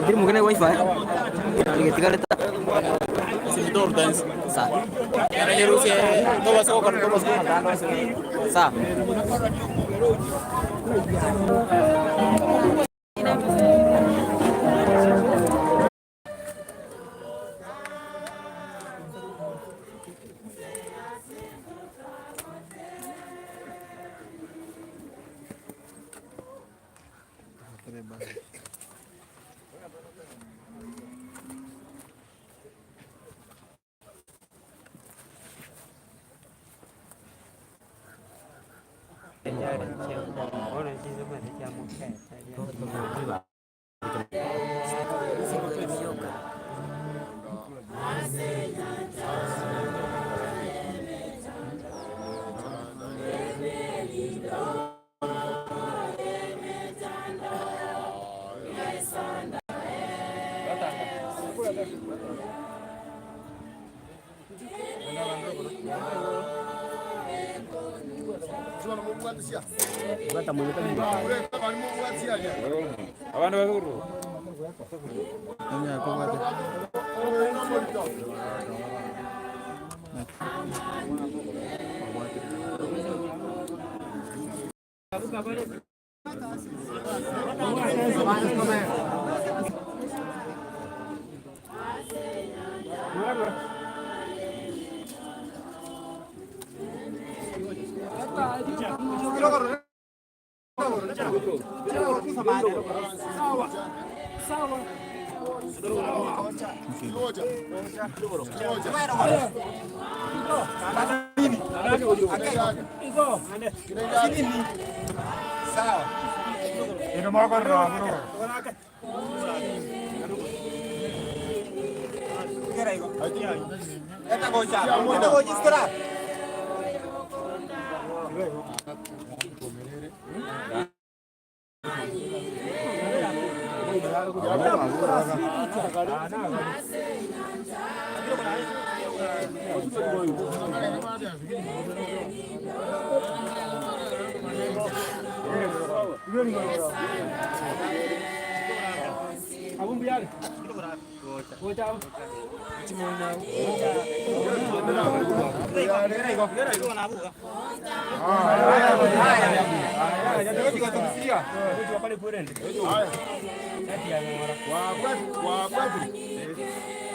Ndiri mukene wifi. Tigareta. Sa. Sa. Abana bakuru.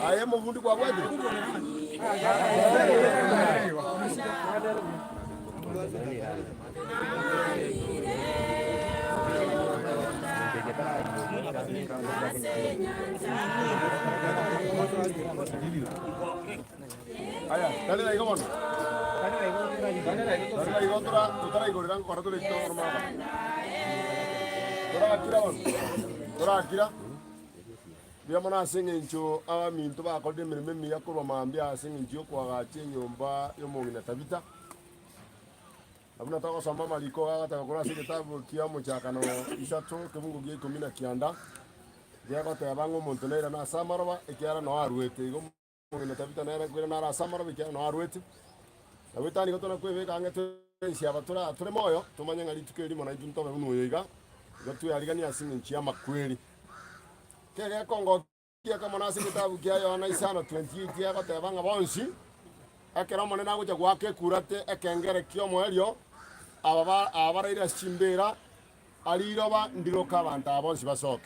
Aye mubundi kwabwatire Aya, dale la igo bono. Dale la igo tora, tora igorera nkora tore ito oroma. Tora akira bono. Tora akira. Mbuya mono ase eng'encho abaminto bakorire emeremo emiya korwa mambia ase eng'encho y'okoagacha enyomba y'omong'ina Tabitha. Na buna togosoma amariko agateba korwa ase egetabu kia omochakano isato kebungo gia ikomi na kianda, gegoteba ng'a omonto nairane ase amaroba ekiagera noo aruete. Igo omong'ina Tabitha nere nkoirana are ase amaroba ekiagera noo aruete. Na goetania nigo tona kwebeka ang'e twensi aba tora tore moyo, tomanye ng'a rituko erimo naintwe ntobe buna oyo iga, igo tweariganie ase eng'encho y'amakweri. Kegekongokia kamo ase egetabu kia Yohana 5:28 egoteba ng'a bonsi, ekero Omonene agocha goaka ekurate ekengere ki'omoerio, aba ba aba baraire ase chimbeera, riroba ndiroke abanto aba bonsi basoke.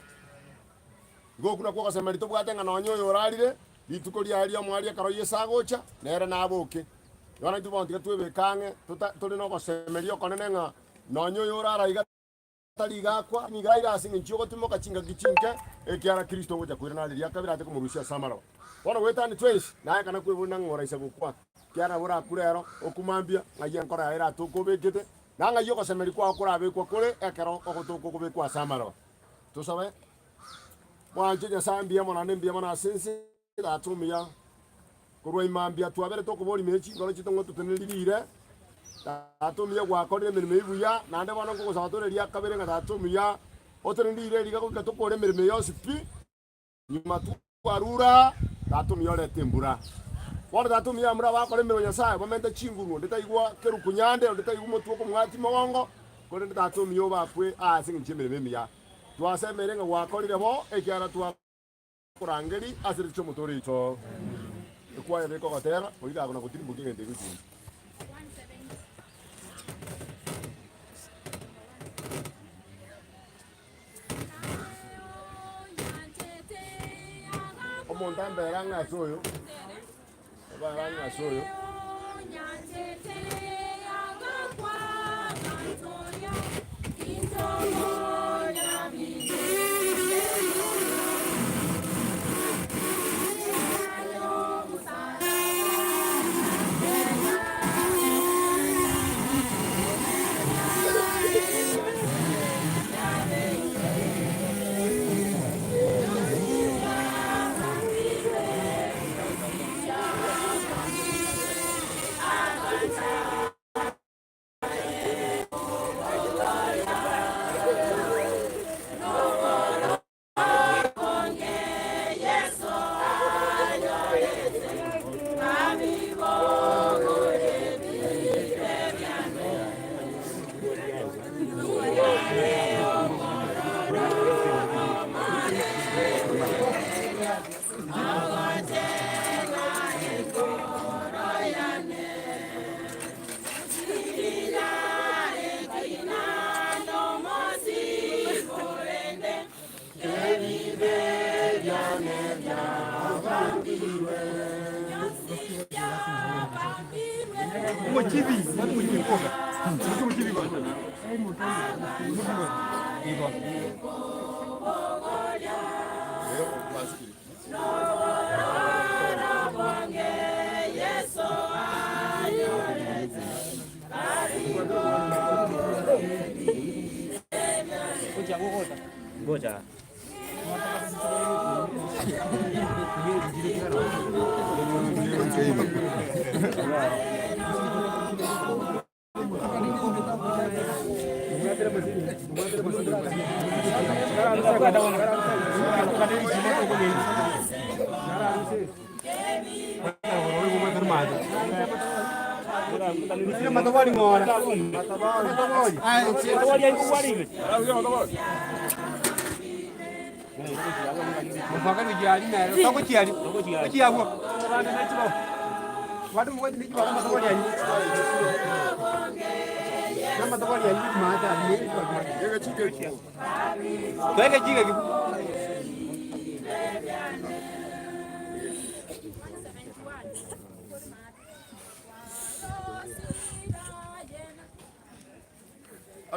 Igo okwo nakwo ogosemeria tobwate ng'a nonya oyo orarire, rituko riaye ri'omoerio ekero Yeso agocha, nere naboke. Bono intwe bono tiga twebeke ang'e, tota tore nogosemeria okonene ng'a nonya oyo orara iga tari igakwa, nigo aire ase engencho y'ogotimoka chingaki chinke, ekiagera Kristo ogocha koirana are ria kabere ache komorusia ase amaroba. Bono goetania twensi, naye ekana kweboria ng'a oraisa gokwa, ekiagera nabo orakure ero, okwe mambia, ng'ai enkoro yaye eratoke obekete, na ng'ai ogosemeria kwao korabekwa kore ekero ogotoka okobekwa ase amaroba. Tosabe. Mwanche Nyasae mbuya mono naende mbuya mono ase ense. Tata omuya, korwa imambia twaberete okoboria ne chinkoro chiaito ng'a ototeneneri riire. Tata omuya gwakorire emeremo eyio buya, naende bono nkogosaba tore ria kabere ng'a Tata omuya, oteneneri riire riga goika tokore emeremo eye yonsi pi, nyuma twarure aa, Tata omuya orete embura. Bono Tata omuya abamura bakore emeremo Nyasae, bamente chinguru, onde taigwa kerukunyande, onde taigwa omotwe okomwatia mogongo, korende Tata omuya obakwe ase engencho y'emeremo emiya. Twasemeire ng'a gwakorire bo, ekiagera twa. Korangeri ase riche omotoori oito. Ekwaya beka ogotera, oria gakona gotirimbokia egento ekio kende. Omonto ambere ang'e ase oyo, abere ang'e ase oyo. Ngoja.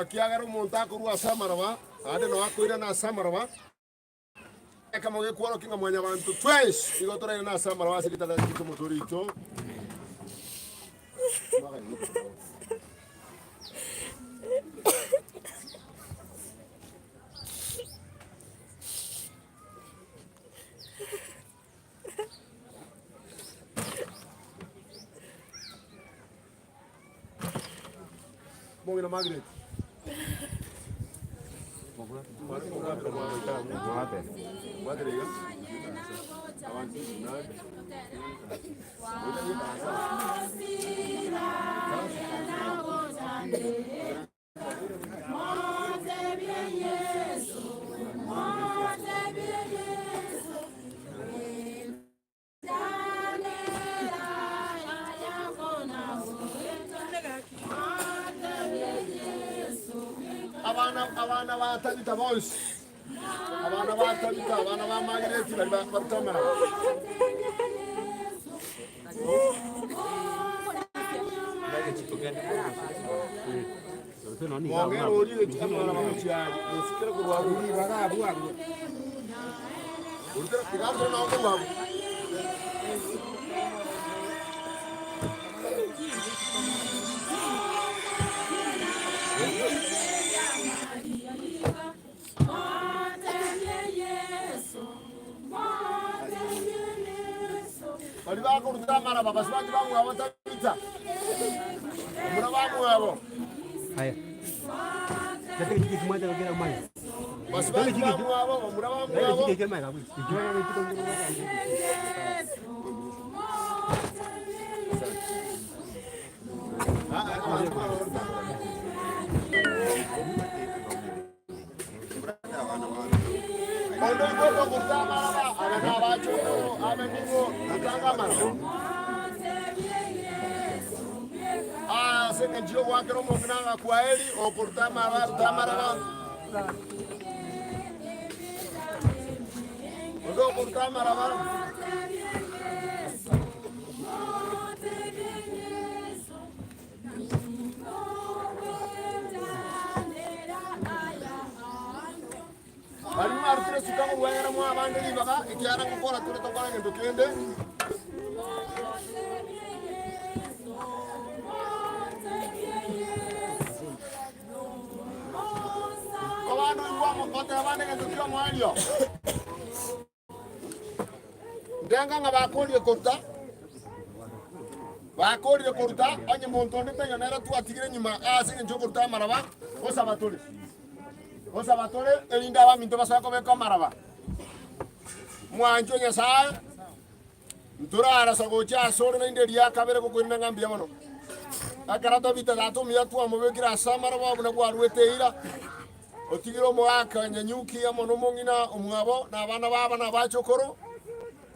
Ekiagera omonto akorua ase amaroba, naende noo akoirana ase amaroba, ekemo gekworokia ng'a mwanyabanto twensi nigo torairane ase amaroba ase egetanda ki'omotoori oito. Omong'ina Margaret. Abana abana ba Tabitha bonsi, abana ba Tabitha, abana ba Margaret bari barutamana. Mong'era oria amang'ana bagochiari, mosikere korwa abwo. Orutera tiga arutire nao korwa abwo. Baria bakorutera amaraba basubati bamwabo Tabitha, omura bamwabo. Basubati bamwabo, bamura bamwabo. Onde oigwete okoruta amaraba, abe nabachokoro, abe nigo gotanga amaraba. Ase engencho y'ogoakera omong'ina ng'a kwaheri, okoruta amaraba, aruta amaraba. Onde okoruta amaraba. Baria mwarutire esuka korwa mwabande ribaga, ekiagera ngokora tore tokora gento kende. Kobande oigwe goteba bande gento ki'omoerio. Ndenga ng'a bakoorire koruta, bakoorire koruta, onye monto onde taiyo nere twatigire nyuma ase engencho y'okoruta amaraba, gosaba tore, gosaba tore, erinde abaminto basoe kobeka amaraba. Mwanche o Nyasae, ntorarasa gocha asore naende eria kabere gokoirana ng'a mbuya mono. Ekero Tabita tata omuya twamobekire ase amaroba buna bwaruete eira, Otigire omoaka nyanyuki amo nomong'ina omwabo, na abana babo na abachokoro.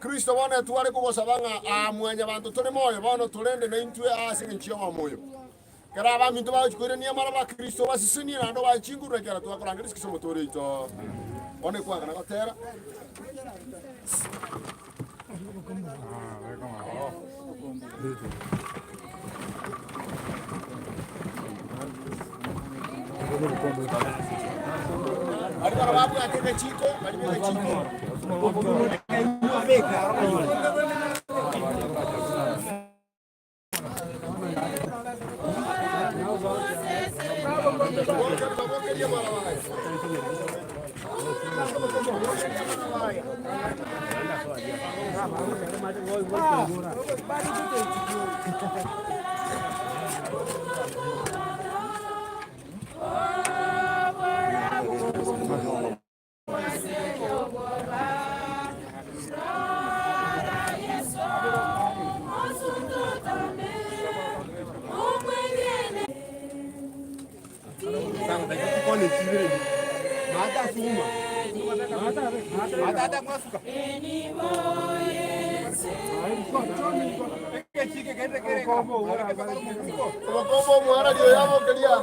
Kristo bono etware kogosaba ng'a aa mwanyabanto tore moyo bono torende naintwe ase engencho y'omoyo. Kera abaminto bagochia koirania amaraba, Kristo obasesenie naende obae chinguru na ekiagera twakorangeria ase omotoori oito. Bono ekwagana gotera. Bari bara babwate egechiko, bari b'egechiko. Obokombe omwararia oyo abokeria.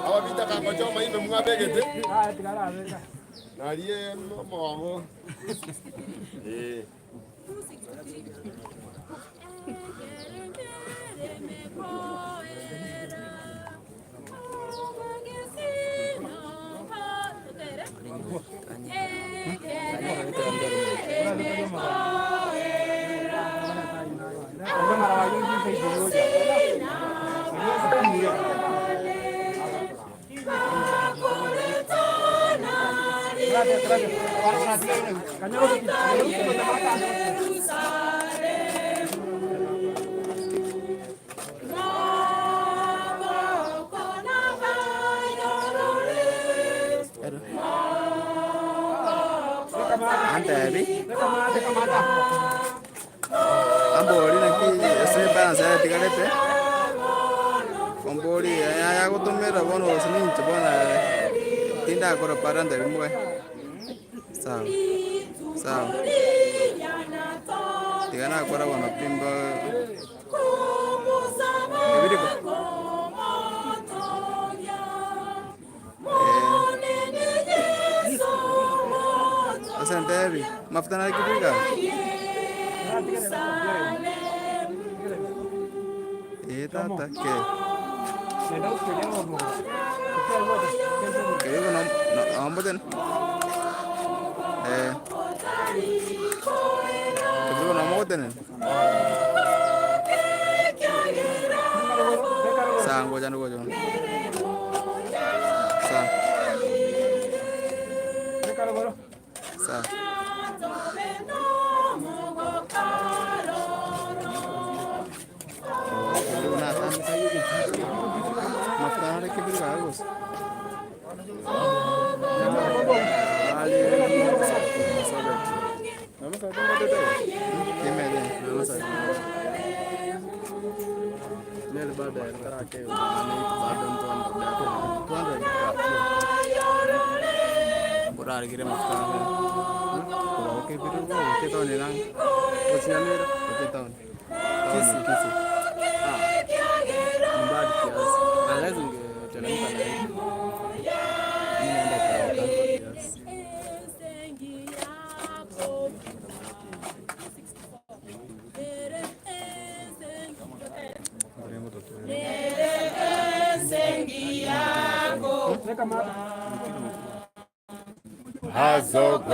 Ababita kangocha omaime mwabegete narie omogongo eh. Antebi ambori naki ase ebalance yatigarete, ombori yaya gotomera bono gose ninche bono tindakora para ntebi mogaye sawa sawa tiga nakora bono pi mbo ebiriko eh. Ase ntebi mafuta nare kibirika eh tata ke keigo no omboten eh keigo nomogotenena. Sawa, ngocha ngocha. Sawa. Sawa. Mafuta are kebiri gose.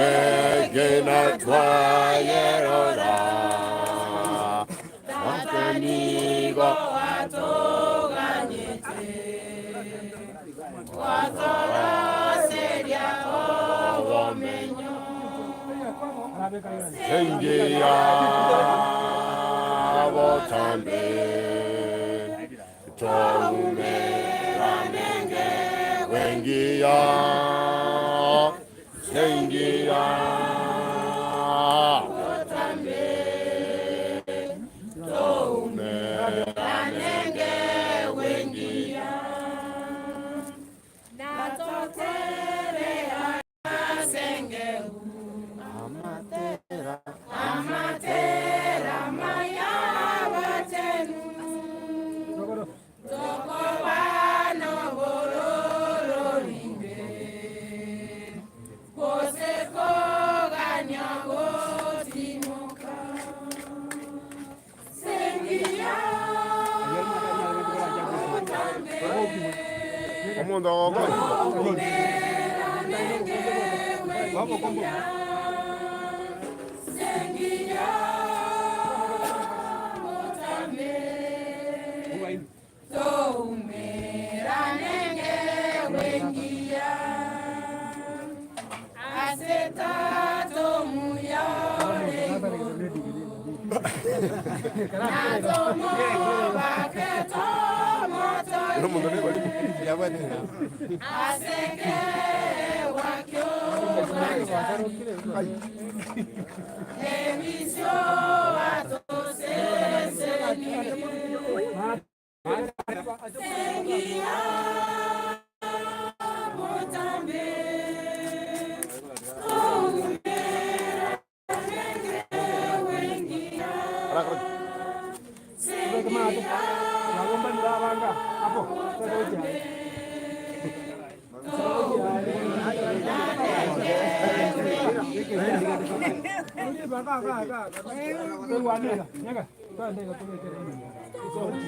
Azokwegena twayerora Watenigo Sengia botambe Toume ranenge wengia Sengia botambe Toume ranenge wengia Omonto ogokora.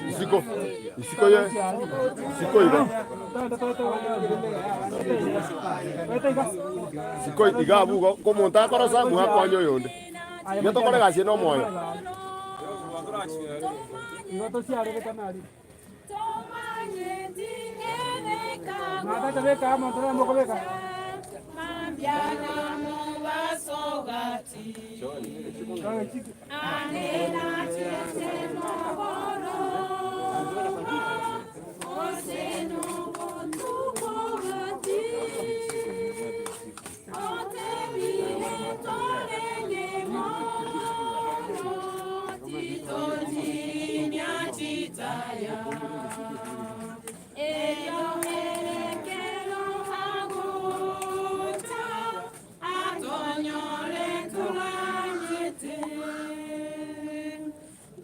Isiko, isiko ye, isiko iga. Isiko iga abwo igo, ko omonto akorosa mwakonya oyonde. Iga tokore egasi eye na omoyo.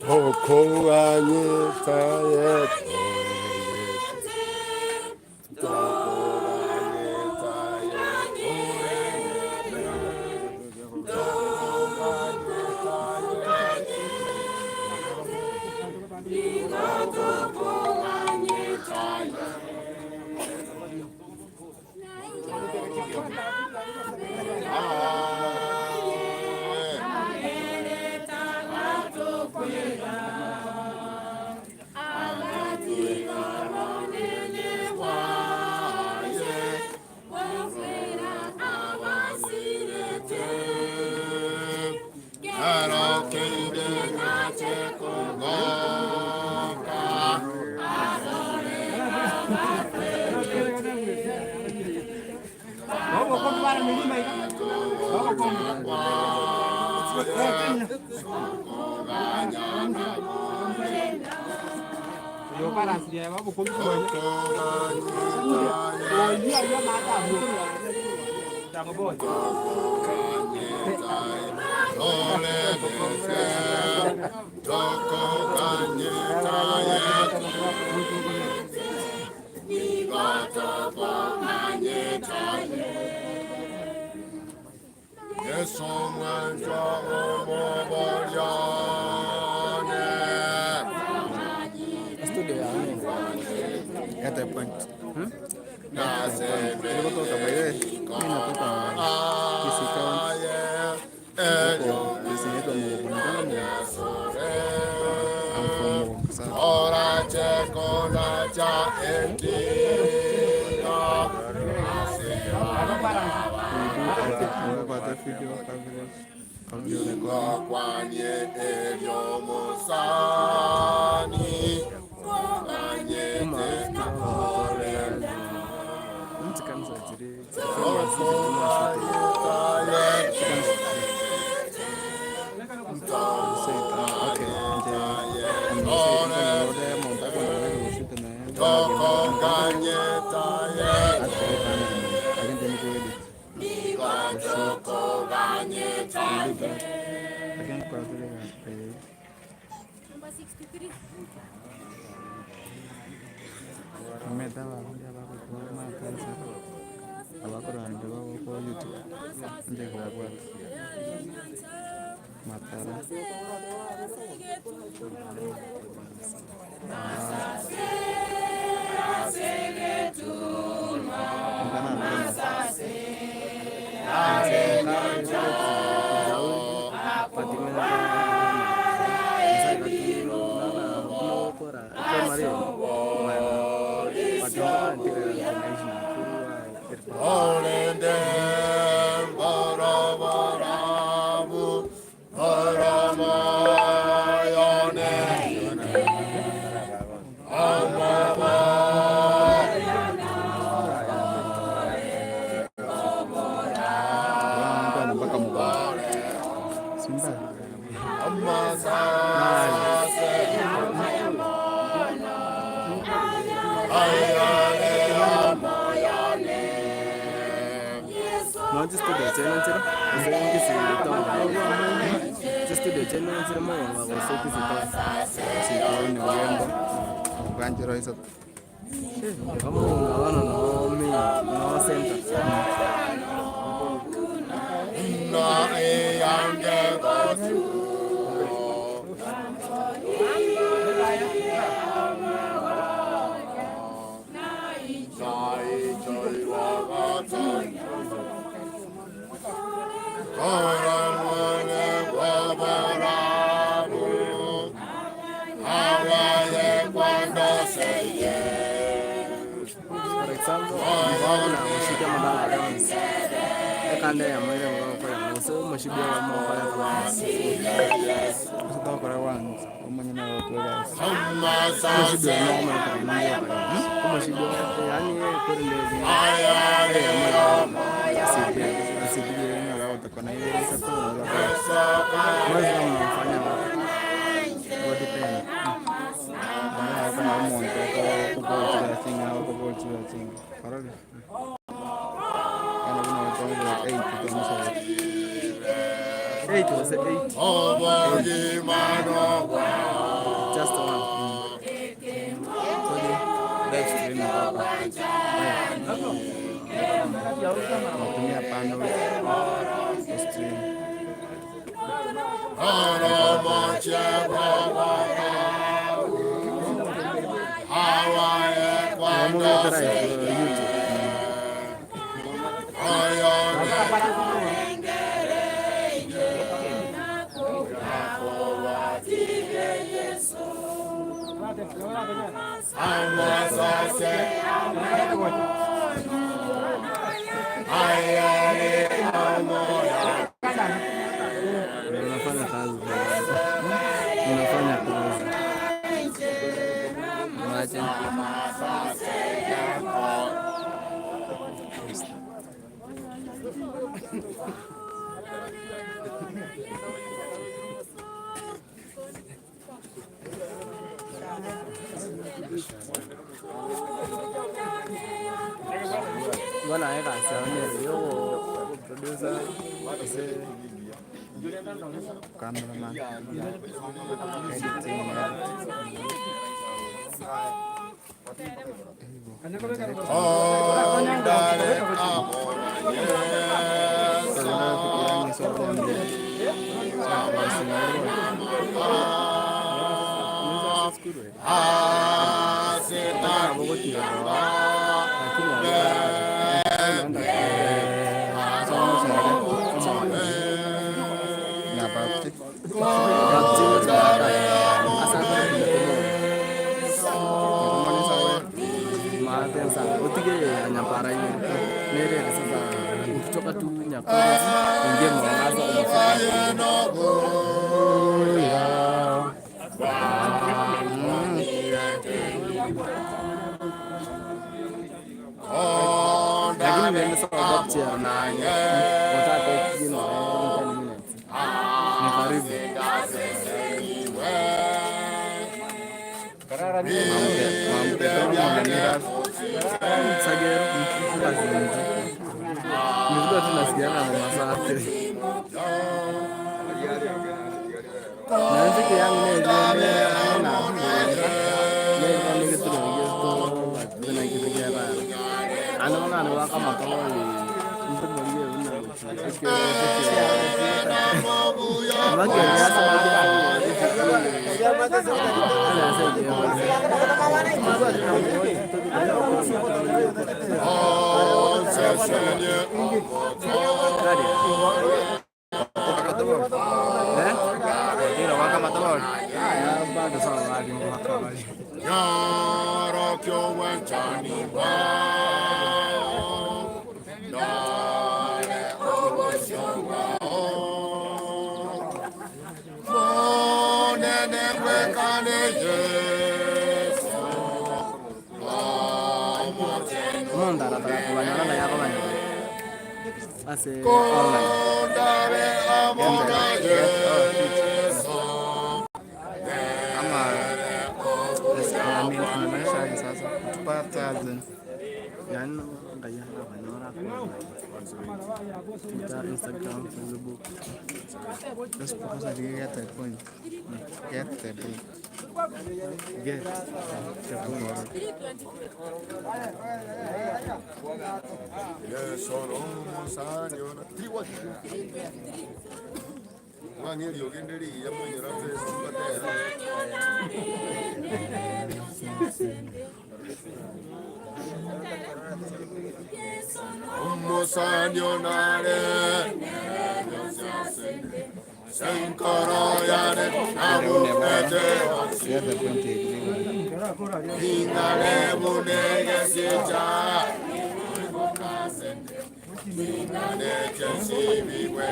Tokoganyetaye Yesu mwanjwa omoboryane Studio ya nini? At a point. Hmm? Nilipotoka by the way, mimi natoka Kisii County. Huko place inaitwa Muguku. Natoka Muguku. I'm from Muguku sasa. We do edit, tunapata video coverage, audio recording. Uma chikanisa chiri famous Omanyete abarundi abagokora amakanisa abakoranda bagokora YouTube inche nkobabwata matara Nonya chistudio chiaino nchire gose Kisii town chistudio chiaino nchire moyonga gose Kisii town. Kisii town Ogembo, Oganchera isato. Iga moyonga bono noo main noo center. For example, nigo buna gosukia amabanga yonsi, ekanda eyemo ere igo ogokora gose omosibia oyomo ogokora once. Ase togokora once, omonyene agokwa egasi. Omosibia oyo nokomanya kare ninki ogokora, omosibia oyo yaani ekorende eyemo iga esibi esibi ng'a agotokona ibere isato nabo ogokora. Omanyete buna omofanya go depend. Nabo okonyora omonto okoboa chibesa ching'ao okoboa chibesa chinge, ororire? Bono buna okoboa eight tomosoe. Eight gose eight. Just one. Tore live stream hapa. Natumia panel stream. Nabo mogete live YouTube. Unafanya kazi bwana. Unafanya kazi. Imagine. Bono aye egasi yao nere ya ogoproducer gose cameraman, editing. Omonto arataka kobanyora naye akobanyora ase online. Ama maisha ya kisasa kutupata Yaani ngai arabanyora Twitter, Instagram, Facebook. Just because you get the point. Get the point. Get the point. Get the point.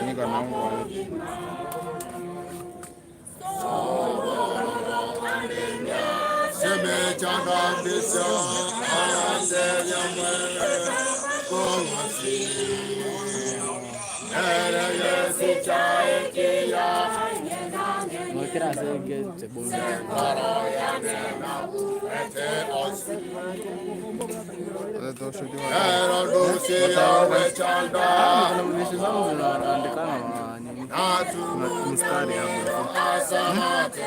Niko naomba Mwekera ase get the point. Vitu zangu zinaandikana na nini? Na mstari hapo.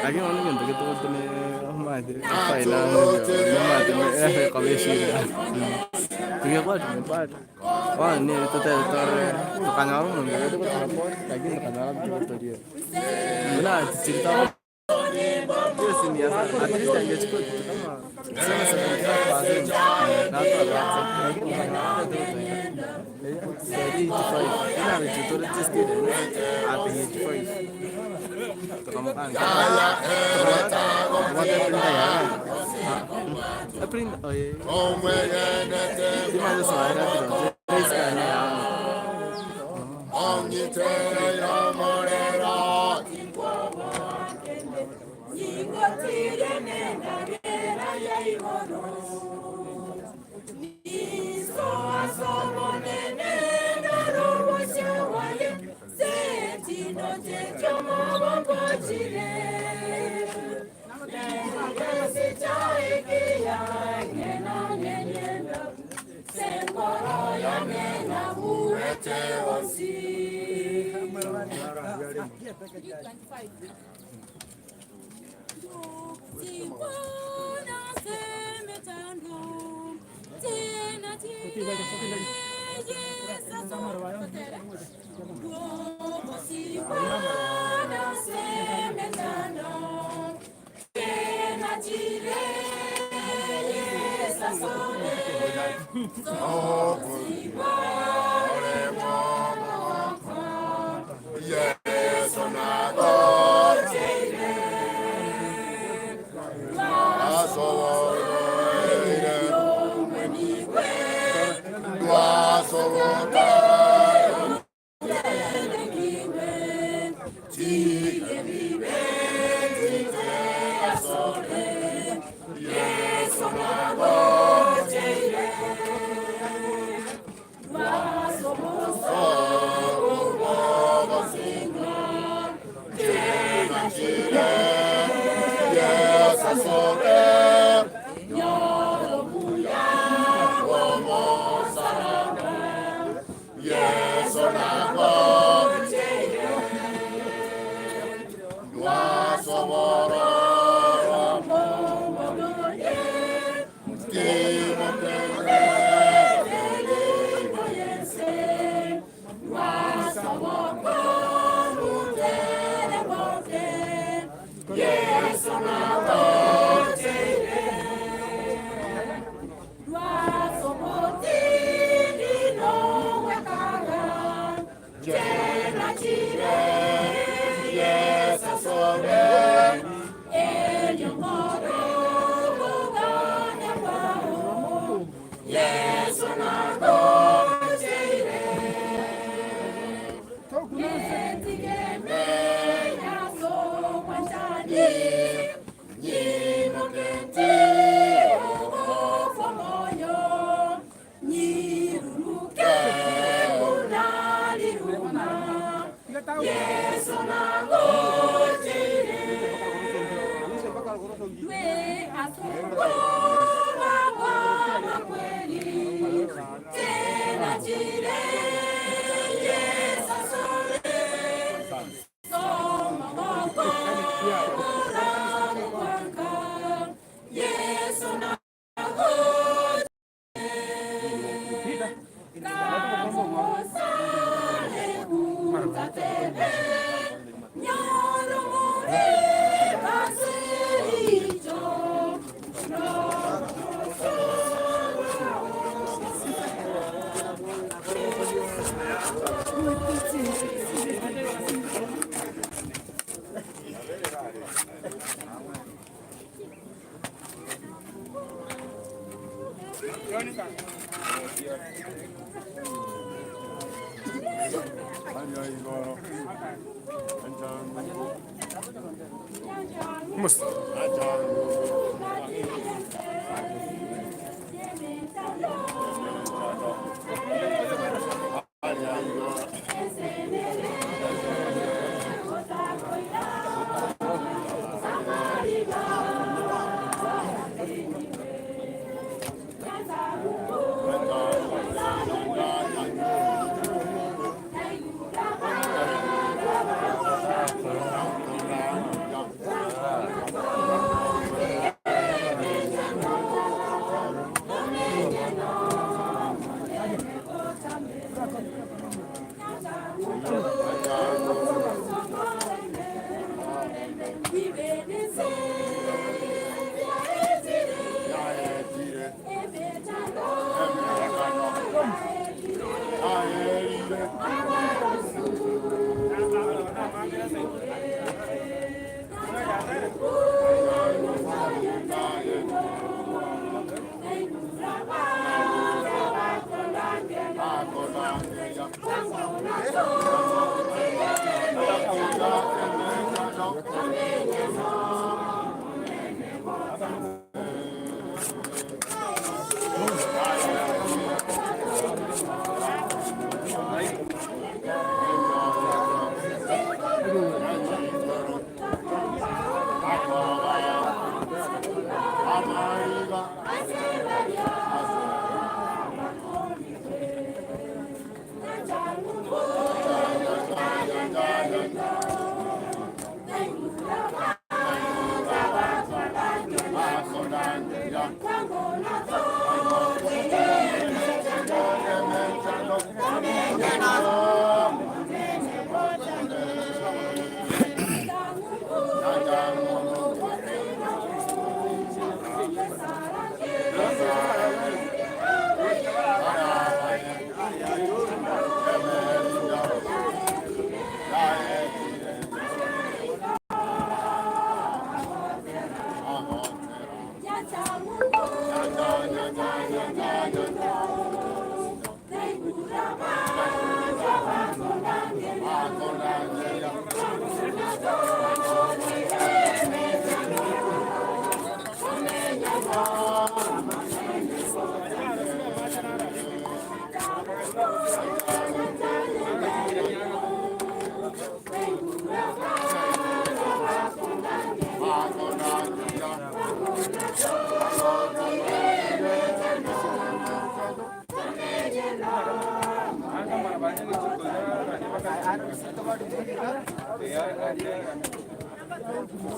Lakini wale ndio kitu tune maji faila ndio maji kabisa. Tungekuwa tumepata. Wao ni tuta tukanyara ndio tuko tunapata lakini tukanyara tutorio. Mbona tilita hiyo si ni at least angechukua kitu kama tuseme 75% na watu wa lakini tukanyara tu Saidi 85. Ina vitu student at 85. Tukamkanga. Tukamkanga printer ya. Print oye. Sima zo sawa ra tiro. Scan ya. Yeah.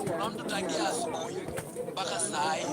Kuna mtu tangia asubuhi mpaka saa hii.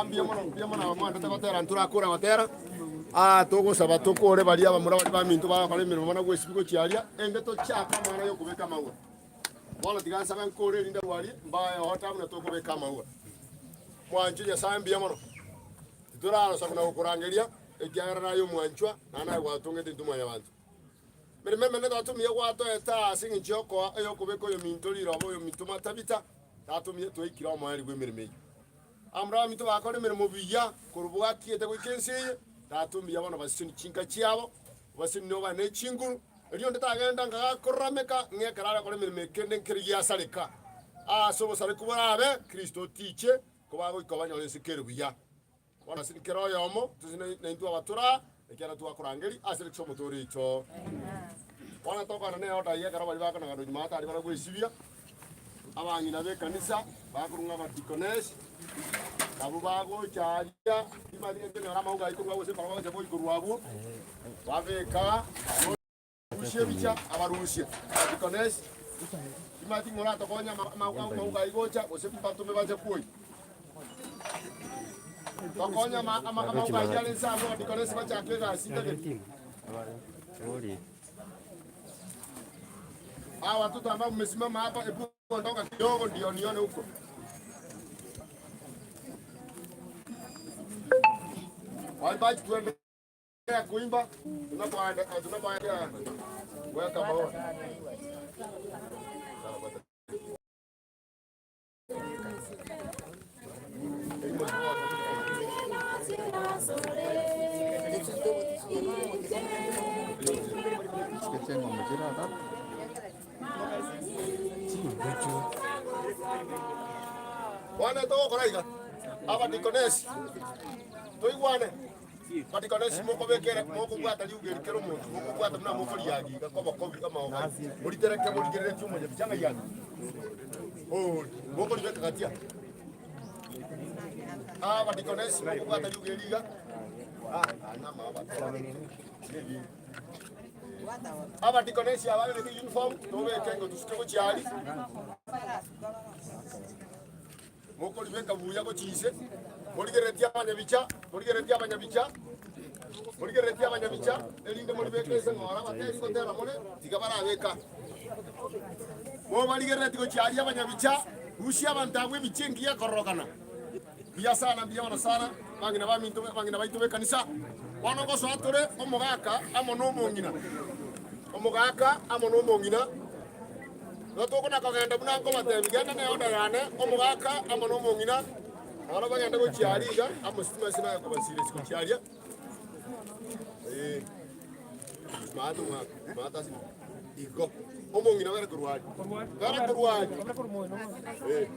Mbuya mono, mbuya mono abamwandete gotera ntorakora gotera. Ah, togosaba tokore baria abamura baria baminto bagokora emeremo bana gwesibia gochia aria, enge tochake amang'ana ya okobeka amauga. Bono tiga nsabe nkore erinde rwarie, mbae oota buna tokobeka amauga. Mwanche Nyasae mbuya mono. Titorarosa buna gokorangeria, ekiagera naye omwanchwa, naende naye gwatongete intwe mwanyabanto. Emeremo emenene twatumia gwatoeta ase engencho y'okoa ey'okobeka oyominto riroba oyominto matabita, tatumia twaikire omoerio bw'emeremo eyio. Abamura baminto bakora emeremo buya korwa bwakiete goika ense eye, tatumia bono baseseni chinka chiabo, obaseseni nigo bare ne chinguru, erio onde tagenda nka gakorameka ng'a ekero arakore emeremo ekende nkere giasareka. Ase obosareku borabe, Kristo otiche, kobagoika obanyore ense kere buya. Bono ase kera oyomo tose naintwe abatura, ekiagera twakorangeria ase rikisa omotoori oito. Bono tokwana ne order iga ekero baria bakonagana nyuma batari bara gwesibia, abang'ina b'ekanisa bakorwa ng'a abadikonesi, nabwo bagocha aria, timanyeti nkonyora amauga ayio korwa gose barabwo bagocha boikorwa abwo, babeka Rusia ebicha, abarusia, abadikonesi, timanyeti ng'a oratokonye amauga ayio gocha, gose mbatome bache kwoyia. Tokonye amauga ayio are inse abwo, abadikonesi bachake egasi ntagete. Hawa watoto ambao mmesimama hapa, hebu ondoka kidogo ndio nione huko. Waimbaji tuende kuimba tunapoenda tunapoenda kuweka maua. Bono togokora iga, abadikonesi, toigwane. Abadikonesi mokobekera mokobwata riuga eri kera omonto, mokobwata buna mokoriagia iga koboko amagoko aye, moritereke morigereretie omonyabicha ng'ai ande. Ori, mokoribeka gati aa. Abadikonesi mokobwata riuga eri iga, ah, aya namabati. Abadikonesi aba babegete uniform, tobeke ngo tusuke gochia aria. Mokoribeka buya gochia inse, morigereretie abanyabicha, morigereretie abanyabicha, morigereretie abanyabicha, erinde moribeke inse ng'ora abateri ngotera more, tiga barabeka. Mobarigereretie gochia aria abanyabicha, rusia abanto abwo emichie engiya ekororokana. Mbuya sana, mbuya mono sana, abang'ina baminto, abang'ina baito b'ekanisa. Bono ngosoa tore omogaka amo nomong'ina, omogaka amo nomong'ina, igo tokona kogenda buna nkobatebia, genda ne order yane, omogaka amo nomong'ina, naro bagende gochia aria iga, amo sitima ase naye kobasira isiko chiaria. Eh, maate omogaka, maate ase igo, omong'ina bere korwa aria, bere korwa aria. Eh,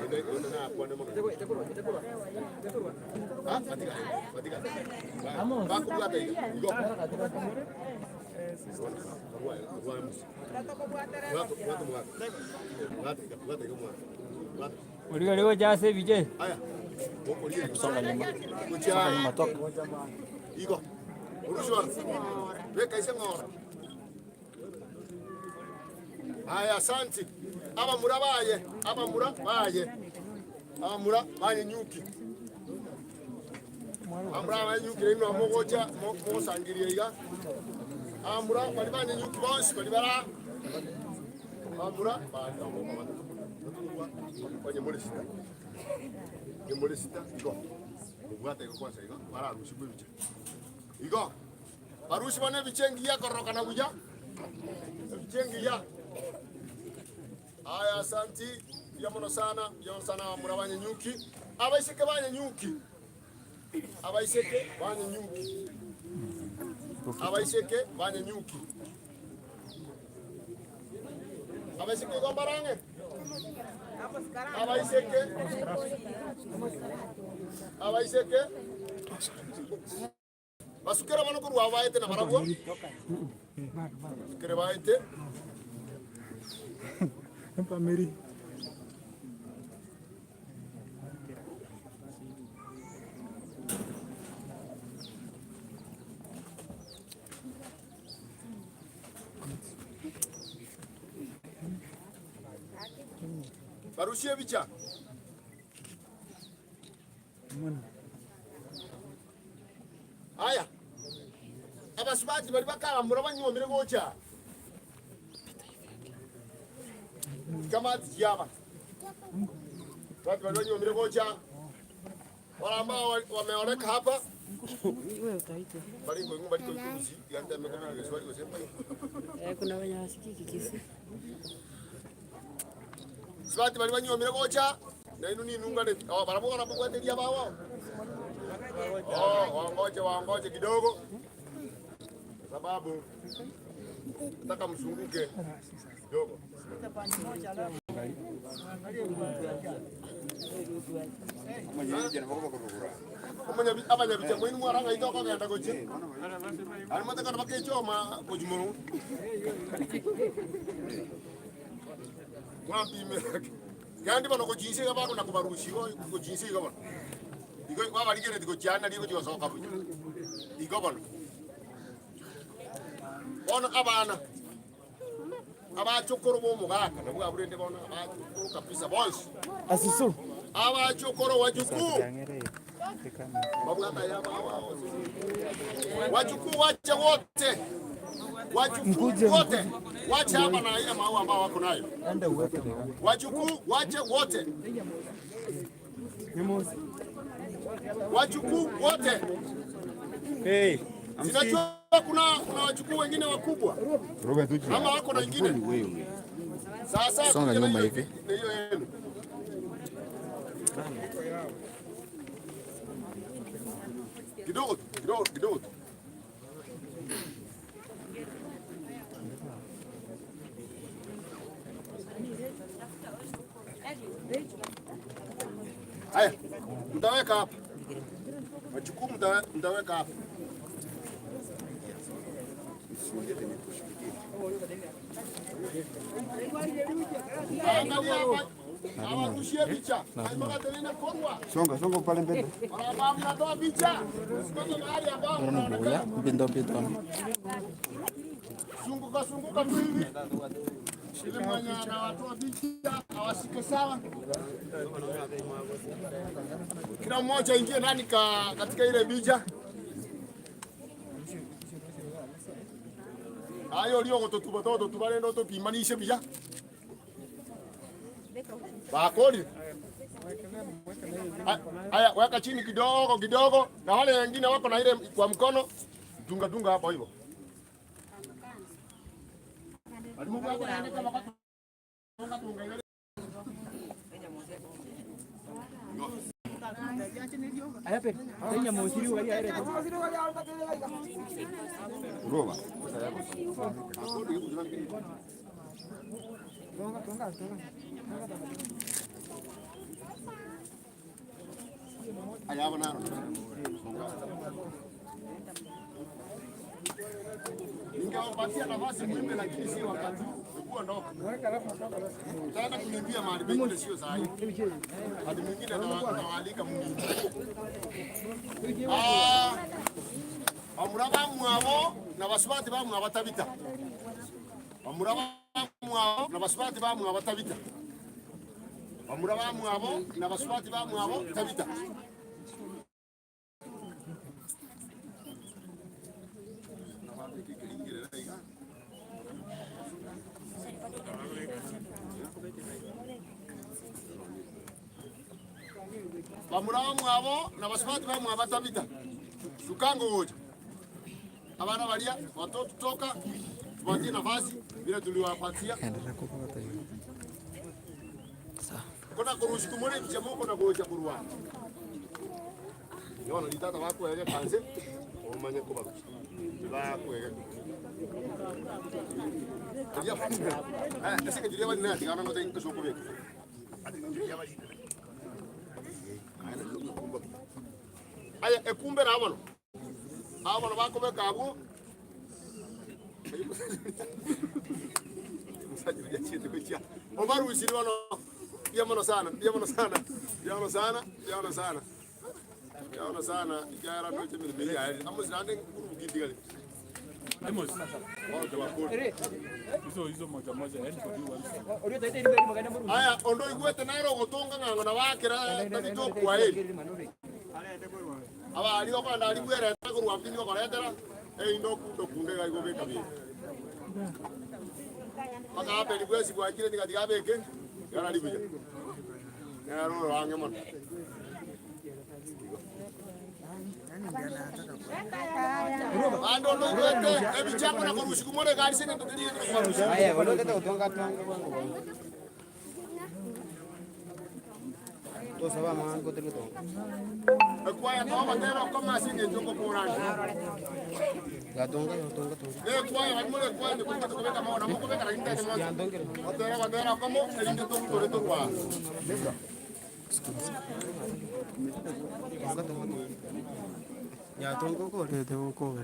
ende ende nakwane mono. Ah, batiga, batiga. Bakobwata iga, igo. Korwa aria, korwa aria musa. Bwata, bwata omogaka. Bwata iga, bwata iga omogaka. Bwata. Origereria gocha ase ebiche. Aya, okoria iga. Songa nyuma. Gochia Songa nyuma toka. Igo. Orushwa. Beka ise ng'ora. Aya, asanti. Abamura baye, abamura baye. Abamura baye nyuki. Abamura baye nyuki rero mogocha mogosangeria iga. Abamura bari banye nyuki bonsi bari bara. Abamura baye onye muri sita. Onye muri sita igo. Mobwate igo kwanza igo bararusigwe ebicha. Igo. Barusie bono ebicha engiya kororokana buya, ebicha engiya. Aya asanti, mbuya mono sana, mbuya mono sana abamura ba Nyenyuki, abaiseke ba Nyenyuki, abaiseke ba Nyenyuki, abaiseke ba Nyenyuki, abaiseke igo mbarang'e, abaiseke, abaiseke. Basukere bono korwa abo baete na barabwo, basukere baete. Barusie ebicha. Aya, abasubati baria bakabamura banyuomire gocha aa, chikamati chiaba. Abasubati baria banyuomire gocha aa, wale ambao wameoleka hapa bari koigwa bari koigwa gusii, tiga nteme komenya Egeswahili gose mbaigwe. Eh, kuna wenye hawasikii Kikisii. Abasubati baria banyuomire gocha aa, Nainwe ninungane, oh, barabwo barabobwateria abao. Oh, wangoje wangoje kidogo, kwa sababu nataka mzunguke kidogo. Omonyabi- Abanyabicha moinu mwarang'aite okogenda gochia aria motekana bakechoma gochia mono mwampimera Genda bono gochia inse iga bakona kobarusia igo gochia inse iga bono. Igo babarigeretie gochia ande nario gochia gosoka buya. Igo bono. Bono abana, abachokoro ba omogaka nabwo abwo rende bono abachokoro kabisa bonsi. Asusu. Abachokoro wajukuu babwate aya abao wajukuu wache wote wajukuu Mkuje, wote wache hapa na ile maua ambao wako nayo Enda uweke wajukuu wache wote wajukuu wote Hey, sinajua kuna kuna wajukuu wengine wakubwa ama wako na wengine sasa Songa kuja na nyuma hiyo- hivi. na hiyo yenu kidogo tu, kidogo kidogo tu. Haya, mtaweka hapa wachukuu, mtawe- mtaweka hapa. Angalia hapa, hawarushie picha Haimakatenene korwa Songa, songa pale mbele. Wanabaa mnatoa picha, usikose mahali ambao Buya, mpindo mpindo. Zunguka zunguka tu hivi ili mwenye anawatoa picha awashike sawa. Kila mmoja aingie ndani ka, katika ile picha. Ayo lio gototuba toto tuba rendo topimanishe buya. Bakorire. Aya, weka chini kidogo kidogo, na wale wengine wako na ile kwa mkono, dunga dunga hapo hivyo. Roba. Aya bono. Ningewapatia nafasi muimbe, lakini si wakati huu. Hebu ondoka. Utaenda kuniimbia mahali pengine, sio saa hii. Hadi mwingine nawaalika mniimbie. Ah, bamura bamwabo na basubati bamwabo tabita. Bamura bamwabo na basubati bamwabo tabita. Bamura bamwabo na basubati bamwabo tabita. Bamura bamwabo na basubati bamwabo tabita. Sukango gocha. Abana baria watoto toka tupatie nafasi vile tuliwapatia. Kona kuruhusu kumuri mchemuko na gocha kurwa. Yono litata bakwege kanse omanye kubarusa. Bakwege. Tulia eh ese que diría bali na tigana no tengo soko beke. Aya ekumbe na abono. Abono bakobeka abwo. Obarusiri bono. Bia sana, bia sana, bia sana, bia sana. Bia sana, ikara no chemire mi ya. Amos nande nguru kidigali. Amos. Hizo hizo moja moja yani kwa hiyo Aya, ondo igwete naro gotonga ng'ang'o na wakera tabito kwa eri. Abari okwenda ari bwereta korwa mpini okoretera eindo kundo kunde gaigo beka bi. Paka aperi bwesi bwakire tiga beke yara ribuya. Nero range mono. Bando ondo igwete ebichako na korusiku more gari sene ndoteri Aya, bado tata kutonga tonga kwangu. Tosa ba mango tele tonga. Ekwaya to batera koma singe joko kurani. Gatonga tonga tonga. Ekwaya bari muri ekwaya ndi kubeka kubeka maona moko beka lakini tete mwanzo. Batera batera komo elinde to kutore to kwa. Tonga tonga. Ya tonga ko te ko.